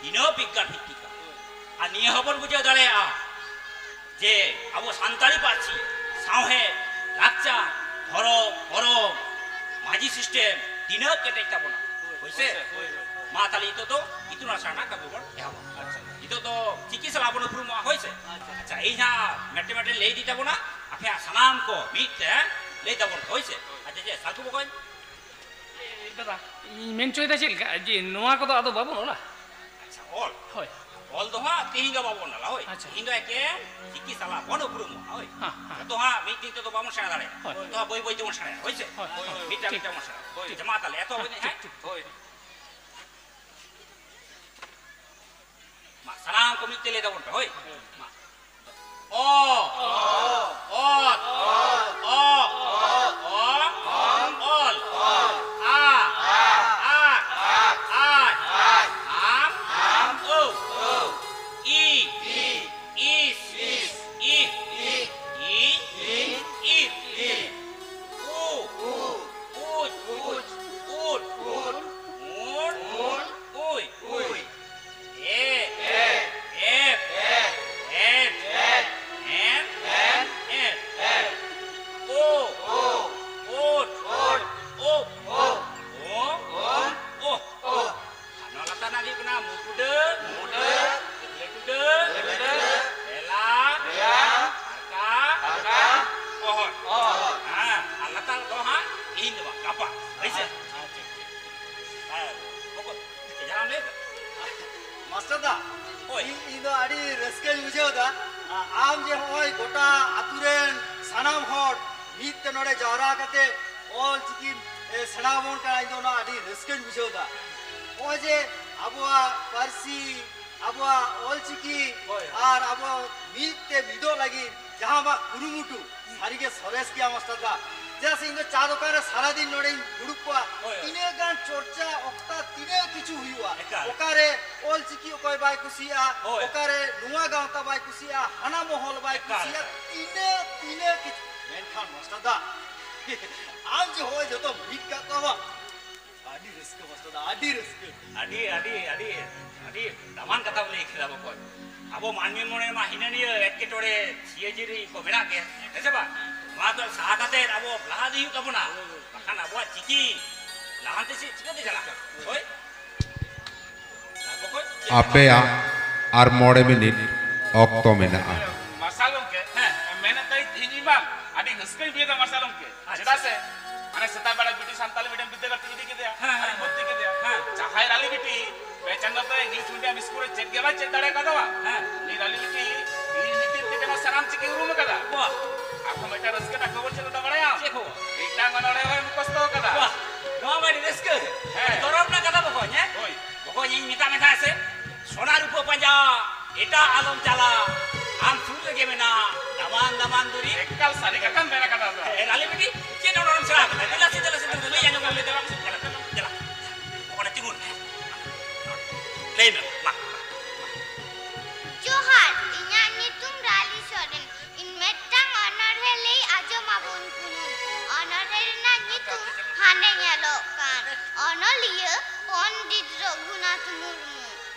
ᱛᱤᱱᱟᱹᱜ ᱵᱤᱜᱽᱜᱟᱱ ᱵᱷᱤᱛᱛᱤᱠᱟ᱾ ᱟᱨ ᱱᱤᱭᱟᱹ ᱦᱚᱸᱵᱚᱱ ᱵᱩᱡᱷᱟᱹᱣ ᱫᱟᱲᱮᱭᱟᱜᱼᱟ ᱡᱮ ᱟᱵᱚ ᱥᱟᱱᱛᱟᱲᱤ ᱯᱟᱹᱨᱥᱤ, ᱥᱟᱶᱦᱮᱫ, ᱞᱟᱠᱪᱟᱨ, ᱫᱷᱚᱨᱚᱢ, ᱠᱚᱨᱚᱢ, ᱢᱟᱹᱡᱷᱤ system ᱛᱤᱱᱟᱹᱜ ᱠᱮᱴᱮᱡ ᱛᱟᱵᱚᱱᱟ, ᱦᱳᱭ ᱥᱮ? ᱦᱳᱭ, ᱦᱳᱭ, ᱦᱳᱭ᱾ ᱢᱟ ᱛᱟᱦᱞᱮ ᱱᱤᱛᱚᱜ ᱫᱚ ᱤᱛᱩᱱ ᱟᱥᱲᱟ ᱨᱮᱱᱟᱜ ᱠᱟᱹᱢᱤ ᱵᱚᱱ ᱮᱦᱚᱵᱟ᱾ ᱟᱪᱪᱷᱟ᱾ ᱱᱤᱛᱚᱜ ᱫᱚ ᱪᱤᱠᱤ ᱥᱟᱞᱟᱜ ᱵᱚᱱ ᱩᱯᱨᱩᱢᱚᱜᱼᱟ, ᱦᱳᱭ ᱥᱮ? ᱟᱪᱪᱷᱟ᱾ ᱟᱪᱪᱷᱟ, ᱤᱧ ᱦᱟᱸᱜ ᱢᱤᱫᱴᱮᱱ ᱢᱤᱫᱴᱮᱱ ᱞᱟᱹᱭ ᱤᱫᱤ ᱛᱟᱵᱚᱱᱟ, ᱟᱯᱮ ᱦᱟᱸᱜ ᱥᱟᱱᱟᱢ ᱠᱚ ᱢᱤᱫ ᱛᱮ ᱞᱟᱹᱭ ᱛᱟᱵᱚᱱ ᱯᱮ, ᱦᱳᱭ ᱥᱮ? ᱟᱪᱪᱷᱟ, ᱪᱮᱫ ᱥᱟᱞᱠᱩ ᱵᱚᱠᱚᱧ? ᱮ, ᱫᱟᱫᱟ, ᱤᱧ ᱢᱮᱱ ᱦᱚᱪᱚᱭᱮᱫᱟ ᱪᱮᱫ ᱞᱮᱠᱟ, ᱡᱮ ᱱᱚᱣᱟ ᱠᱚᱫᱚ ᱟᱫᱚ ᱵᱟᱵᱚᱱ ᱚᱞᱟ? ᱟᱪᱪᱷᱟ, ᱚᱞ᱾ ᱦᱳᱭ᱾ ᱚᱞ ᱫᱚ ᱦᱟᱸᱜ ᱛᱮᱦᱮᱧ ᱫᱚ ᱵᱟᱵᱚᱱ ᱚᱞᱟ, ᱦᱳᱭ᱾ ᱟᱪᱪᱷᱟ᱾ ᱛᱮᱦᱮᱧ ᱫᱚ ᱮᱠᱮᱱ ᱪᱤᱠᱤ ᱥᱟᱞᱟᱜ ᱵᱚᱱ ᱩᱯᱨᱩᱢᱚᱜᱼᱟ, ᱦᱳᱭ᱾ ᱦᱮᱸ, ᱦᱮᱸ᱾ ᱡᱚᱛᱚ ᱦᱟᱸᱜ ᱢᱤᱫ ᱫᱤᱱ ᱛᱮᱫᱚ ᱵᱟᱵᱚᱱ ᱥᱮᱬᱟ ᱫᱟᱲᱮᱭᱟᱜᱼᱟ᱾ ᱦᱳᱭ᱾ ᱡᱚᱛᱚ ᱦᱟᱸᱜ ᱵᱟᱹᱭ ᱵᱟᱹᱭ ᱛᱮᱵᱚᱱ ᱥᱮᱬᱟᱭᱟ, ᱦᱳᱭ ᱥᱮ? ᱦᱳᱭ, ᱦᱳᱭ, ᱦᱳᱭ᱾ ᱢᱤᱫᱴᱟᱝ ᱴᱷᱤᱠ᱾ ᱢᱤᱫᱴᱟᱝ ᱵᱚᱱ ᱥᱮᱬᱟᱭᱟ᱾ ᱦᱳᱭ, ᱴᱷᱤᱠ, ᱡᱟᱢᱟ ᱛᱟᱦᱞᱮ ᱮᱛᱚᱦᱚᱵ ᱮᱱᱟ, ᱦᱮᱸ? ᱴᱷᱤᱠ, ᱴᱷᱤᱠ᱾ ᱦᱳᱭ᱾ ᱢᱟ, ᱥᱟᱱᱟᱢ ᱠᱚ ᱢᱤᱫ ᱛᱮ ᱞᱟᱹᱭ ᱛᱟᱵᱚᱱ ᱯᱮ, ᱦᱳᱭ? ᱢᱟ᱾ ᱚ᱾ ᱚ᱾ ᱚ᱾ ᱚ᱾ ᱚ᱾ ᱚᱞ᱾ ᱟ᱾ ᱟ᱾ ᱟ᱾ ᱟᱢ᱾ ᱟᱢ᱾ ᱳ᱾ ᱳ᱾ ᱤ᱾ ᱤ᱾ ᱤᱥ᱾ ᱤᱥ᱾ ᱤᱦ᱾ ᱤᱦ᱾ ᱤ᱾ ᱤᱦ᱾ ᱤᱨ᱾ ᱤᱨ᱾ ᱩ᱾ ᱩ᱾ ᱩᱪ᱾ ᱩᱪ᱾ ᱩᱫ᱾ ᱩᱫ᱾ ᱩᱬ᱾ ᱩᱬ᱾ ᱩᱭ᱾ ᱩᱭ᱾ ᱮ᱾ ᱮ᱾ ᱮᱯ᱾ ᱮᱯ᱾ ᱮᱰ᱾ ᱮᱰ᱾ ᱮᱱ᱾ ᱮᱱ᱾ ᱮᱱ᱾ ᱮᱰ᱾ ᱮᱰ᱾ ᱳ᱾ ᱳ᱾ ᱳᱴ᱾ ᱳᱴ᱾ ᱳᱯ᱾ ᱳᱯ᱾ ᱳᱢ᱾ ᱳᱢ᱾ ᱳᱦ᱾ ᱳᱦ᱾ ᱟᱨ ᱱᱚᱣᱟ ᱞᱟᱛᱟᱨ ᱨᱮᱱᱟᱜ ᱦᱩᱭᱩᱜ ᱠᱟᱱᱟ ᱢᱩᱴᱩᱰᱟᱹ, ᱢᱩᱴᱩᱰᱟᱹ, ᱞᱟᱹᱴᱩᱰᱟᱹ, ᱞᱟᱹᱴᱩᱰᱟᱹ, ᱵᱮᱞᱟ, ᱵᱮᱞᱟ, ᱦᱟᱨᱠᱟ, ᱦᱟᱨᱠᱟ, ᱚᱦᱚᱫ᱾ ᱚᱦᱚᱫ᱾ ᱦᱮᱸ, ᱟᱨ ᱞᱟᱛᱟᱨ ᱫᱚ ᱦᱟᱸᱜ ᱛᱤᱦᱤᱧ ᱫᱚ ᱵᱟᱝ, ᱜᱟᱯᱟ᱾ ᱦᱳᱭ ᱥᱮ? ᱟᱪᱪᱷᱟ, ᱟᱪᱪᱷᱟ᱾ ᱦᱮᱸ, ᱵᱚᱠᱚ, ᱡᱟᱦᱟᱱᱟᱜ ᱮᱢ ᱞᱟᱹᱭ ᱫᱟ? ᱢᱟᱥᱴᱟᱨ ᱫᱟ, ᱦᱳᱭ᱾ ᱤᱧ, ᱤᱧ ᱫᱚ ᱟᱹᱰᱤ ᱨᱟᱹᱥᱠᱟᱹᱧ ᱵᱩᱡᱷᱟᱹᱣ ᱫᱟ᱾ ᱟ-, ᱟᱢ ᱡᱮ ᱦᱚᱸᱜᱼᱚᱭ ᱜᱚᱴᱟ ᱟᱹᱛᱩ ᱨᱮᱱ ᱥᱟᱱᱟᱢ ᱦᱚᱲ ᱢᱤᱫ ᱛᱮ ᱱᱚᱰᱮ ᱡᱟᱣᱨᱟ ᱠᱟᱛᱮ ᱚᱞ ᱪᱤᱠᱤ, ᱮ, ᱥᱮᱬᱟ ᱟᱵᱚᱱ ᱠᱟᱱᱟ, ᱤᱧ ᱫᱚ ᱚᱱᱟ ᱟᱹᱰᱤ ᱨᱟᱹᱥᱠᱟᱹᱧ ᱵᱩᱡᱷᱟᱹᱣ ᱫᱟ᱾ ᱦᱚᱸᱜᱼᱚᱭ ᱡᱮ ᱟᱵᱚᱣᱟᱜ ᱯᱟᱹᱨᱥᱤ, ᱟᱵᱚᱣᱟᱜ ᱚᱞ ᱪᱤᱠᱤ ᱟᱨ ᱟᱵᱚ ᱢᱤᱫ ᱛᱮ ᱢᱤᱫᱚᱜ ᱞᱟᱹᱜᱤᱫ ᱡᱟᱦᱟᱸ ᱟᱢᱟᱜ ᱠᱩᱨᱩᱢᱩᱴᱩ, ᱥᱟᱹᱨᱤᱜᱮ ᱥᱚᱨᱮᱥ ᱜᱮᱭᱟ ᱢᱟᱥᱴᱟᱨ ᱫᱟ᱾ ᱪᱮᱫᱟᱜ ᱥᱮ ᱤᱧ ᱫᱚ ᱪᱟ ᱫᱚᱠᱟᱱ ᱨᱮ ᱥᱟᱨᱟᱫᱤᱱ ᱱᱚᱰᱮᱧ ᱫᱩᱲᱩᱵ ᱠᱚᱜᱼᱟ᱾ ᱦᱳᱭ, ᱦᱳᱭ᱾ ᱛᱤᱱᱟᱹᱜ ᱜᱟᱱ ᱪᱚᱨᱪᱟ, ᱚᱠᱛᱟ, ᱛᱤᱱᱟᱹᱜ ᱠᱤᱪᱷᱩ ᱦᱩᱭᱩᱜᱼᱟ᱾ ᱮᱠᱟᱞ᱾ ᱚᱠᱟᱨᱮ ᱚᱞ ᱪᱤᱠᱤ ᱚᱠᱚᱭ ᱵᱟᱭ ᱠᱩᱥᱤᱭᱟᱜᱼᱟ, ᱦᱳᱭ᱾ ᱚᱠᱟᱨᱮ ᱱᱚᱣᱟ ᱜᱟᱶᱛᱟ ᱵᱟᱭ ᱠᱩᱥᱤᱭᱟᱜᱼᱟ, ᱦᱟᱱᱟ ᱢᱚᱦᱚᱞ ᱵᱟᱭ ᱮᱠᱟᱞ, ᱠᱩᱥᱤᱭᱟᱜᱼᱟ, ᱮᱠᱟᱞ᱾ ᱛᱤᱱᱟᱹᱜ, ᱛᱤᱱᱟᱹᱜ ᱠᱤᱪᱷᱩ᱾ ᱢᱮᱱᱠᱷᱟᱱ ᱢᱟᱥᱴᱟᱨ ᱫᱟ, ᱟᱢ ᱡᱮ ᱦᱚᱸᱜᱼᱚᱭ ᱡᱚᱛᱚ ᱢᱤᱫ ᱠᱟᱜ ᱠᱚᱣᱟ ᱵᱟᱝ, ᱟᱹᱰᱤ ᱨᱟᱹᱥᱠᱟᱹ ᱢᱟᱥᱴᱟᱨ ᱫᱟ, ᱟᱹᱰᱤ ᱨᱟᱹᱥᱠᱟᱹ᱾ ᱟᱹᱰᱤ, ᱟᱹᱰᱤ, ᱟᱹᱰᱤ, ᱟᱹᱰᱤ ᱫᱟᱢᱟᱱ ᱠᱟᱛᱷᱟᱢ ᱞᱟᱹᱭ ᱠᱮᱫᱟ ᱵᱚᱠᱚᱧ᱾ ᱟᱵᱚ ᱢᱟᱹᱱᱢᱤ ᱢᱚᱱᱮ ᱢᱟ ᱦᱤᱱᱟᱹ ᱱᱤᱭᱟᱹ ᱮᱴᱠᱮᱴᱚᱬᱮ, ᱥᱤᱭᱟᱹᱡᱤᱨᱤ ᱠᱚ ᱢᱮᱱᱟᱜ ᱜᱮ, ᱦᱮᱸ ᱥᱮ ᱵᱟᱝ? ᱱᱚᱣᱟ ᱫᱚ ᱥᱟᱦᱟ ᱠᱟᱛᱮ ᱟᱵᱚ ᱞᱟᱦᱟ ᱤᱫᱤ ᱦᱩᱭᱩᱜ ᱛᱟᱵᱚᱱᱟ᱾ ᱵᱟᱠᱷᱟᱱ ᱟᱵᱚᱣᱟᱜ ᱪᱤᱠᱤ ᱞᱟᱦᱟᱱᱛᱤ ᱥᱮᱫ ᱪᱤᱠᱟᱹᱛᱮ ᱪᱟᱞᱟᱜᱼᱟ? ᱦᱳᱭ? ᱟᱯᱮᱭᱟᱜ ᱟᱨ ᱢᱚᱬᱮ ᱢᱤᱱᱤᱴ ᱚᱠᱛᱚ ᱢᱮᱱᱟᱜᱼᱟ᱾ ᱢᱟᱨᱥᱟᱞ ᱜᱚᱢᱠᱮ, ᱦᱮᱸ᱾ ᱢᱮᱱᱮᱫ ᱛᱟᱹᱧ ᱛᱮᱦᱮᱧ ᱤᱧ ᱢᱟ ᱟᱹᱰᱤ ᱨᱟᱹᱥᱠᱟᱹᱧ ᱵᱩᱡᱷᱟᱹᱣ ᱮᱫᱟ ᱢᱟᱨᱥᱟᱞ ᱜᱚᱢᱠᱮ᱾ ᱟᱪᱪᱷᱟ᱾ ᱪᱮᱫᱟᱜ ᱥᱮ ᱢᱟᱱᱮ ᱥᱮᱛᱟᱜ ᱵᱮᱲᱟ ᱵᱤᱴᱤ ᱥᱟᱱᱛᱟᱞᱤ ᱢᱤᱰᱤᱭᱟᱢ ᱵᱤᱫᱽᱫᱟᱹᱜᱟᱲ ᱛᱮᱧ ᱤᱫᱤ ᱠᱮᱫᱮᱭᱟ, ᱦᱮᱸ, ᱟᱨᱤᱧ ᱦᱮᱸ᱾ ᱵᱷᱚᱨᱛᱤ ᱠᱮᱫᱮᱭᱟ᱾ ᱦᱮᱸ᱾ ᱡᱟᱦᱟᱸᱭ ᱨᱟᱞᱤ ᱵᱤᱴᱤ ᱯᱮ ᱪᱟᱸᱫᱚ ᱛᱮ ᱤᱝᱞᱤᱥ ᱢᱤᱰᱤᱭᱟᱢ ᱥᱠᱩᱞ ᱨᱮ ᱪᱮᱫ ᱜᱮ ᱵᱟᱭ ᱪᱮᱫ ᱫᱟᱲᱮ ᱠᱟᱫᱟ, ᱦᱮᱸ᱾ ᱩᱱᱤ ᱨᱟᱞᱤ ᱵᱤᱴᱤ ᱤᱧ ᱢᱤᱫ ᱫᱤᱱ ᱛᱮᱜᱮ ᱱᱚᱣᱟ ᱥᱟᱱᱟᱢ ᱪᱤᱠᱤ ᱩᱨᱩᱢ ᱟᱠᱟᱫᱟ᱾ ᱵᱟᱦ᱾ ᱟᱨᱦᱚᱸ ᱢᱤᱫᱴᱟᱝ ᱨᱟᱹᱥᱠᱟᱹ ᱨᱮᱱᱟᱜ ᱠᱷᱚᱵᱚᱨ ᱪᱮᱫ ᱞᱮᱠᱟ ᱵᱟᱲᱟᱭᱟᱢ? ᱪᱮᱫ ᱠᱷᱚᱵᱚᱨ? ᱢᱤᱫᱴᱟᱝ ᱚᱱᱚᱬᱦᱮ ᱦᱚᱸᱭ ᱢᱩᱠᱷᱚᱥᱛᱚ ᱟᱠᱟᱫᱟ᱾ ᱵᱟᱦ, ᱱᱚᱣᱟ ᱢᱟ ᱟᱹᱰᱤ ᱨᱟᱹᱥᱠᱟᱹ᱾ ᱦᱮᱸ᱾ ᱟᱹᱰᱤ ᱜᱚᱨᱚᱵᱽ ᱨᱮᱱᱟᱜ ᱠᱟᱛᱷᱟ ᱵᱚᱠᱚᱧ, ᱦᱮᱸ? ᱦᱳᱭ᱾ ᱵᱚᱠᱚᱧ, ᱤᱧ ᱢᱮᱛᱟᱜ ᱢᱮ ᱛᱟᱦᱮᱸ ᱥᱮ, ᱥᱚᱱᱟ ᱨᱩᱯᱟᱹ ᱯᱟᱸᱡᱟ ᱮᱴᱟᱜ ᱟᱞᱚᱢ ᱪᱟᱞᱟᱜ, ᱟᱢ ᱥᱩᱨ ᱨᱮᱜᱮ ᱢᱮᱱᱟᱜ ᱫᱟᱢᱟᱱ ᱫᱟᱢᱟᱱ ᱫᱩᱨᱤᱵᱽ᱾ ᱮᱠᱟᱞ ᱥᱟᱹᱨᱤ ᱠᱟᱛᱷᱟᱢ ᱢᱮᱱ ᱟᱠᱟᱫᱟ ᱫᱟ᱾ ᱮ, ᱨᱟᱞᱤ ᱵᱤᱴᱤ, ᱪᱮᱫ ᱚᱱᱚᱬᱦᱮᱢ ᱥᱮᱬᱟ ᱟᱠᱟᱫᱟ? ᱫᱮᱞᱟ ᱥᱮ, ᱫᱮᱞᱟ ᱥᱮ, ᱞᱟᱹᱭ ᱟᱸᱡᱚᱢ ᱞᱮ᱾ ᱫᱮᱞᱟ, ᱫᱮᱞᱟ, ᱫᱮᱞᱟ᱾ ᱚᱸᱰᱮ ᱛᱤᱸᱜᱩᱱ ᱢᱮ᱾ ᱞᱟᱹᱭ ᱢᱮ, ᱢᱟ᱾ ᱡᱚᱦᱟᱨ, ᱤᱧᱟᱹᱜ ᱧᱩᱛᱩᱢ ᱨᱟᱞᱤ ᱥᱚᱨᱮᱱ᱾ ᱤᱧ ᱢᱤᱫᱴᱟᱝ ᱚᱱᱚᱬᱦᱮ ᱞᱟᱹᱭ ᱟᱸᱡᱚᱢ ᱟᱵᱚᱱ ᱠᱟᱹᱱᱟᱹᱧ᱾ ᱚᱱᱚᱬᱦᱮ ᱨᱮᱱᱟᱜ ᱧᱩᱛᱩᱢ ᱦᱟᱱᱮ ᱧᱮᱞᱚᱜ ᱠᱟᱱ᱾ ᱚᱱᱚᱞᱤᱭᱟᱹ ᱯᱚᱱᱰᱤᱛ ᱨᱚᱜᱷᱩᱱᱟᱛᱷ ᱢᱩᱨᱢᱩ᱾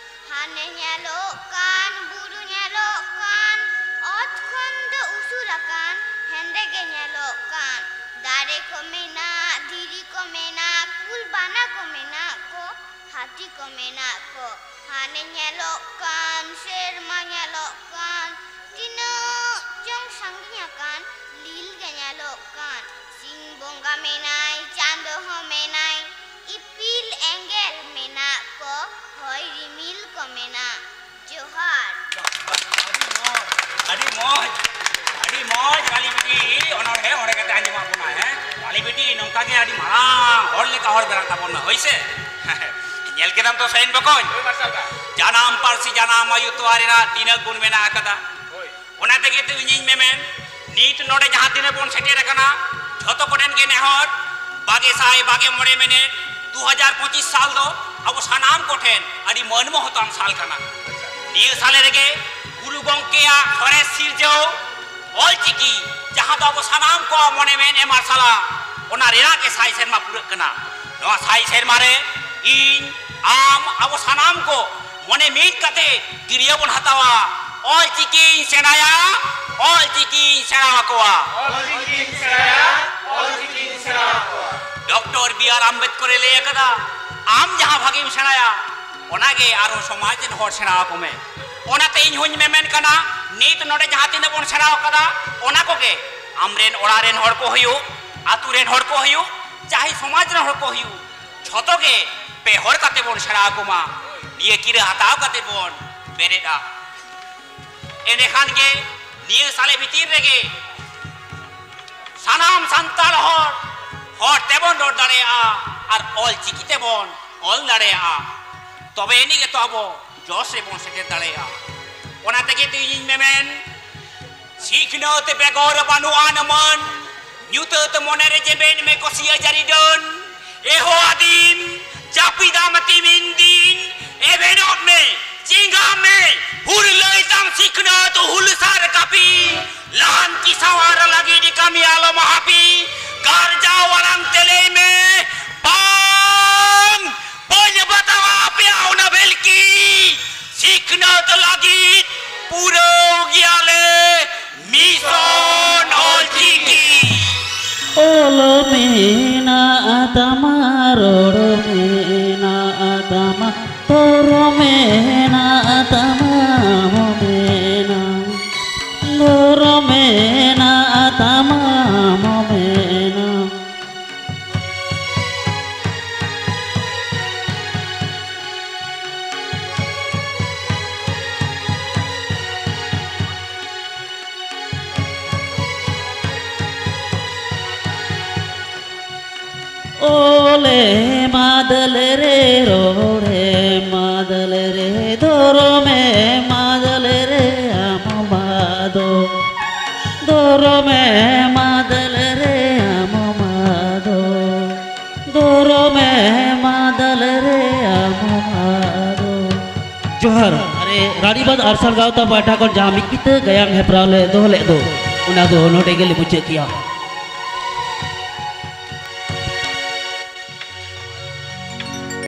ᱦᱟᱱᱮ ᱧᱮᱞᱚᱜ ᱠᱟᱱ, ᱵᱩᱨᱩ ᱧᱮᱞᱚᱜ ᱠᱟᱱ, ᱚᱛ ᱠᱷᱚᱱ ᱫᱚ ᱩᱥᱩᱞ ᱟᱠᱟᱱ, ᱦᱮᱸᱫᱮ ᱜᱮ ᱧᱮᱞᱚᱜ ᱠᱟᱱ᱾ ᱫᱟᱨᱮ ᱠᱚ ᱢᱮᱱᱟᱜ, ᱫᱷᱤᱨᱤ ᱠᱚ ᱢᱮᱱᱟᱜ, ᱠᱩᱞ ᱵᱟᱱᱟ ᱠᱚ ᱢᱮᱱᱟᱜ ᱠᱚ, ᱦᱟᱹᱛᱤ ᱠᱚ ᱢᱮᱱᱟᱜ ᱠᱚ᱾ ᱦᱟᱱᱮ ᱧᱮᱞᱚᱜ ᱠᱟᱱ, ᱥᱮᱨᱢᱟ ᱧᱮᱞᱚᱜ ᱠᱟᱱ, ᱛᱤᱱᱟᱹᱜ ᱪᱚᱝ ᱥᱟᱺᱜᱤᱧ ᱟᱠᱟᱱ, ᱞᱤᱞ ᱜᱮ ᱧᱮᱞᱚᱜ ᱠᱟᱱ᱾ ᱥᱤᱧ ᱵᱚᱸᱜᱟ ᱢᱮᱱᱟᱭ, ᱪᱟᱸᱫᱚ ᱦᱚᱸ ᱢᱮᱱᱟᱭ, ᱤᱯᱤᱞ ᱮᱸᱜᱮᱞ ᱢᱮᱱᱟᱜ ᱠᱚ, ᱦᱚᱭ ᱨᱤᱢᱤᱞ ᱠᱚ ᱢᱮᱱᱟᱜ᱾ ᱡᱚᱦᱟᱨ᱾ ᱟᱹᱰᱤ ᱢᱚᱡᱽ, ᱟᱹᱰᱤ ᱢᱚᱡᱽ, ᱨᱟᱞᱤ ᱵᱤᱴᱤ ᱚᱱᱚᱬᱦᱮ ᱚᱸᱰᱮ ᱠᱟᱛᱮ ᱟᱸᱡᱚᱢᱟᱜ ᱵᱚᱱᱟ, ᱦᱮᱸ? ᱨᱟᱞᱤ ᱵᱤᱴᱤ ᱱᱚᱝᱠᱟ ᱜᱮ ᱟᱹᱰᱤ ᱢᱟᱨᱟᱝ ᱦᱚᱲ ᱞᱮᱠᱟ ᱦᱚᱲ ᱵᱮᱱᱟᱜ ᱛᱟᱵᱚᱱ ᱢᱮ, ᱦᱳᱭ ᱥᱮ? ᱧᱮᱞ ᱠᱮᱫᱟᱢ ᱛᱚ ᱥᱟᱭᱤᱱ ᱵᱚᱠᱚᱧ? ᱡᱟᱱᱟᱢ ᱯᱟᱹᱨᱥᱤ ᱡᱟᱱᱟᱢ ᱟᱭᱳ ᱛᱚᱣᱟ ᱨᱮᱱᱟᱜ ᱛᱤᱱᱟᱹᱜ ᱜᱩᱱ ᱢᱮᱱᱟᱜ ᱟᱠᱟᱫᱟ᱾ ᱚᱱᱟ ᱛᱮᱜᱮ ᱛᱚ ᱤᱧᱤᱧ ᱢᱮᱢᱮᱱ, ᱱᱤᱛ ᱱᱚᱰᱮ ᱡᱟᱦᱟᱸ ᱛᱤᱱᱟᱹᱜ ᱵᱚᱱ ᱥᱮᱴᱮᱨ ᱟᱠᱟᱱᱟ, ᱡᱷᱚᱛᱚ ᱠᱚᱴᱷᱮᱱ ᱜᱮ ᱱᱮᱦᱚᱨ, ᱵᱟᱜᱮ ᱥᱟᱭ ᱵᱟᱜᱮ ᱢᱚᱬᱮ ᱢᱤᱱᱤᱴ, ᱫᱩ ᱦᱟᱡᱟᱨ ᱯᱚᱸᱪᱤᱥ ᱥᱟᱞ ᱫᱚ ᱟᱵᱚ ᱥᱟᱱᱟᱢ ᱠᱚᱴᱷᱮᱱ ᱟᱹᱰᱤ ᱢᱟᱹᱱ ᱢᱚᱦᱚᱛᱟᱱ ᱥᱟᱞ ᱠᱟᱱᱟ᱾ ᱱᱤᱭᱟᱹ ᱥᱟᱞᱮ ᱨᱮᱜᱮ ᱜᱩᱨᱩ ᱜᱚᱢᱠᱮᱭᱟᱜ ᱥᱚᱨᱮᱥ ᱥᱤᱨᱡᱟᱹᱣ ᱚᱞᱪᱤᱠᱤ, ᱡᱟᱦᱟᱸ ᱫᱚ ᱟᱵᱚ ᱥᱟᱱᱟᱢ ᱠᱚᱣᱟᱜ ᱢᱚᱱᱮ ᱢᱮᱫ ᱮ ᱢᱟᱨᱥᱟᱞᱟ, ᱚᱱᱟ ᱨᱮᱱᱟᱜ ᱜᱮ ᱥᱟᱭ ᱥᱮᱨᱢᱟ ᱯᱩᱨᱟᱹᱜ ᱠᱟᱱᱟ᱾ ᱱᱚᱣᱟ ᱥᱟᱭ ᱥᱮᱨᱢᱟ ᱨᱮ ᱤᱧ, ᱟᱢ, ᱟᱵᱚ ᱥᱟᱱᱟᱢ ᱠᱚ ᱢᱚᱱᱮ ᱢᱤᱫ ᱠᱟᱛᱮ ᱠᱤᱨᱭᱟᱹ ᱵᱚᱱ ᱦᱟᱛᱟᱣᱟ, ᱚᱞᱪᱤᱠᱤᱧ ᱥᱮᱬᱟᱭᱟ, ᱚᱞᱪᱤᱠᱤᱧ ᱥᱮᱬᱟ ᱟᱠᱚᱣᱟ᱾ ᱚᱞᱪᱤᱠᱤᱧ ᱥᱮᱬᱟᱭᱟ, ᱚᱞᱪᱤᱠᱤᱧ ᱥᱮᱬᱟ ᱟᱠᱚᱣᱟ᱾ ᱰᱚᱠᱴᱚᱨ ᱵᱤ ᱟᱨ ᱟᱢᱵᱮᱫᱠᱚᱨᱮ ᱞᱟᱹᱭ ᱟᱠᱟᱫᱟ, ᱟᱢ ᱡᱟᱦᱟᱸ ᱵᱷᱟᱜᱮᱢ ᱥᱮᱬᱟᱭᱟ, ᱚᱱᱟᱜᱮ ᱟᱨᱦᱚᱸ ᱥᱚᱢᱟᱡᱽ ᱨᱮᱱ ᱦᱚᱲ ᱥᱮᱬᱟ ᱟᱠᱚ ᱢᱮ᱾ ᱚᱱᱟᱛᱮ ᱤᱧ ᱦᱚᱸᱧ ᱢᱮᱢᱮᱱ ᱠᱟᱱᱟ, ᱱᱤᱛ ᱱᱚᱰᱮ ᱡᱟᱦᱟᱸ ᱛᱤᱱᱟᱹᱜ ᱵᱚᱱ ᱥᱮᱬᱟ ᱟᱠᱟᱫᱟ, ᱚᱱᱟ ᱠᱚᱜᱮ ᱟᱢᱨᱮᱱ ᱚᱲᱟᱜ ᱨᱮᱱ ᱦᱚᱲ ᱠᱚ ᱦᱩᱭᱩᱜ, ᱟᱛᱳ ᱨᱮᱱ ᱦᱚᱲ ᱠᱚ ᱦᱩᱭᱩᱜ, ᱪᱟᱦᱮ ᱥᱚᱢᱟᱡᱽ ᱨᱮᱱ ᱦᱚᱲ ᱠᱚ ᱦᱩᱭᱩᱜ, ᱡᱷᱚᱛᱚ ᱜᱮ ᱯᱮ ᱦᱚᱲ ᱠᱟᱛᱮ ᱵᱚᱱ ᱥᱮᱬᱟ ᱟᱠᱚ ᱢᱟ᱾ ᱱᱤᱭᱟᱹ ᱠᱤᱨᱟᱹ ᱦᱟᱛᱟᱣ ᱠᱟᱛᱮ ᱵᱚᱱ ᱵᱮᱨᱮᱫᱼᱟ᱾ ᱮᱸᱰᱮᱠᱷᱟᱱ ᱜᱮ ᱱᱤᱭᱟᱹ ᱥᱟᱞᱮ ᱵᱷᱤᱛᱤᱨ ᱨᱮᱜᱮ ᱥᱟᱱᱟᱢ ᱥᱟᱱᱛᱟᱲ ᱦᱚᱲ ᱦᱚᱲ ᱛᱮᱵᱚᱱ ᱨᱚᱲ ᱫᱟᱲᱮᱭᱟᱜᱼᱟ ᱟᱨ ᱚᱞ ᱪᱤᱠᱤ ᱛᱮᱵᱚᱱ ᱚᱞ ᱫᱟᱲᱮᱭᱟᱜᱼᱟ᱾ ᱛᱚᱵᱮ ᱟᱹᱱᱤᱡ ᱜᱮᱛᱚ ᱟᱵᱚ ᱡᱚᱥ ᱨᱮᱵᱚᱱ ᱥᱮᱴᱮᱨ ᱫᱟᱲᱮᱭᱟᱜᱼᱟ᱾ ᱚᱱᱟ ᱛᱮᱜᱮ ᱛᱚ ᱤᱧᱤᱧ ᱢᱮᱢᱮᱱ, ᱥᱤᱠᱷᱱᱟᱹᱛ ᱵᱮᱜᱚᱨ ᱵᱟᱹᱱᱩᱜ ᱟᱱ ᱢᱟᱹᱱ, ᱧᱩᱛᱟᱹᱛ ᱢᱚᱱᱮᱨᱮ ᱡᱮᱵᱮᱫ ᱢᱮ ᱠᱚᱥᱤᱭᱟᱹ ᱡᱟᱹᱨᱤ ᱰᱟᱹᱱ᱾ ᱮᱦᱚ ᱟᱹᱫᱤᱢ, ᱡᱟᱹᱯᱤᱫᱟᱢ ᱛᱤᱢᱤᱱ ᱫᱤᱱ, ᱮᱵᱷᱮᱱᱚᱜ ᱢᱮ, ᱪᱮᱸᱜᱟᱜ ᱢᱮ, ᱦᱩᱨᱞᱟᱹᱭ ᱛᱟᱢ ᱥᱤᱠᱷᱱᱟᱹᱛ ᱦᱩᱞᱥᱟᱨ ᱠᱟᱹᱯᱤ᱾ ᱞᱟᱦᱟᱱᱛᱤ ᱥᱟᱶᱟᱨ ᱞᱟᱹᱜᱤᱫ ᱠᱟᱹᱢᱤ ᱟᱞᱚᱢ ᱦᱟᱹᱯᱤ, ᱜᱟᱨᱡᱟᱣ ᱟᱲᱟᱝ ᱛᱮ ᱞᱟᱹᱭ ᱢᱮ, ᱵᱟᱝ, ᱵᱟᱹᱧ ᱵᱟᱛᱟᱣᱟ ᱟᱯᱮᱭᱟᱜ ᱚᱱᱟ ᱵᱷᱮᱞᱠᱤ᱾ ᱥᱤᱠᱷᱱᱟᱹᱛ ᱞᱟᱹᱜᱤᱫ ᱯᱩᱨᱟᱹᱣ ᱜᱮᱭᱟᱞᱮ ᱢᱤᱥᱚᱱ ᱚᱞᱪᱤᱠᱤ᱾ ᱚᱞ ᱢᱮᱱᱟᱜ ᱛᱟᱢᱟ, ᱨᱚᱲ ᱢᱮᱱᱟᱜ ᱛᱟᱢᱟ, ᱫᱷᱚᱨᱚᱢ ᱢᱮᱱᱟᱜ ᱛᱟᱢᱟ, ᱟᱢ ᱦᱚᱸ ᱢᱮᱱᱟᱢ᱾ ᱫᱷᱚᱨᱚᱢ ᱢᱮᱱᱟᱜ ᱛᱟᱢᱟ, ᱟᱢ ᱦᱚᱸ ᱢᱮᱱᱟᱢ᱾ ᱚᱞᱮ ᱢᱟᱫᱟᱞ ᱨᱮ ᱨᱚᱲᱮ ᱢᱟᱫᱟᱞ ᱨᱮ ᱫᱷᱚᱨᱚᱢᱮ ᱢᱟᱫᱟᱞ ᱨᱮ ᱟᱢ ᱢᱟᱫᱚ᱾ ᱫᱷᱚᱨᱚᱢᱮ ᱢᱟᱫᱟᱞ ᱨᱮ ᱟᱢ ᱢᱟᱫᱚ᱾ ᱫᱷᱚᱨᱚᱢᱮ ᱢᱟᱫᱟᱞ ᱨᱮ ᱟᱢ ᱢᱟᱫᱚ᱾ ᱡᱚᱦᱟᱨ᱾ ᱟᱨᱮ, ᱨᱟᱱᱤᱵᱟᱸᱫᱷ ᱟᱨᱥᱟᱞ ᱜᱟᱶᱛᱟ ᱯᱟᱦᱴᱟ ᱠᱷᱚᱱ ᱡᱟᱦᱟᱸ ᱢᱤᱫ ᱠᱤᱛᱟᱹ ᱜᱟᱭᱟᱱ ᱦᱮᱯᱨᱟᱣ ᱞᱮ ᱫᱚᱦᱚ ᱞᱮᱫ ᱫᱚ, ᱚᱱᱟ ᱫᱚ ᱱᱚᱰᱮ ᱜᱮᱞᱮ ᱢᱩᱪᱟᱹᱫ ᱠᱮᱜᱼᱟ᱾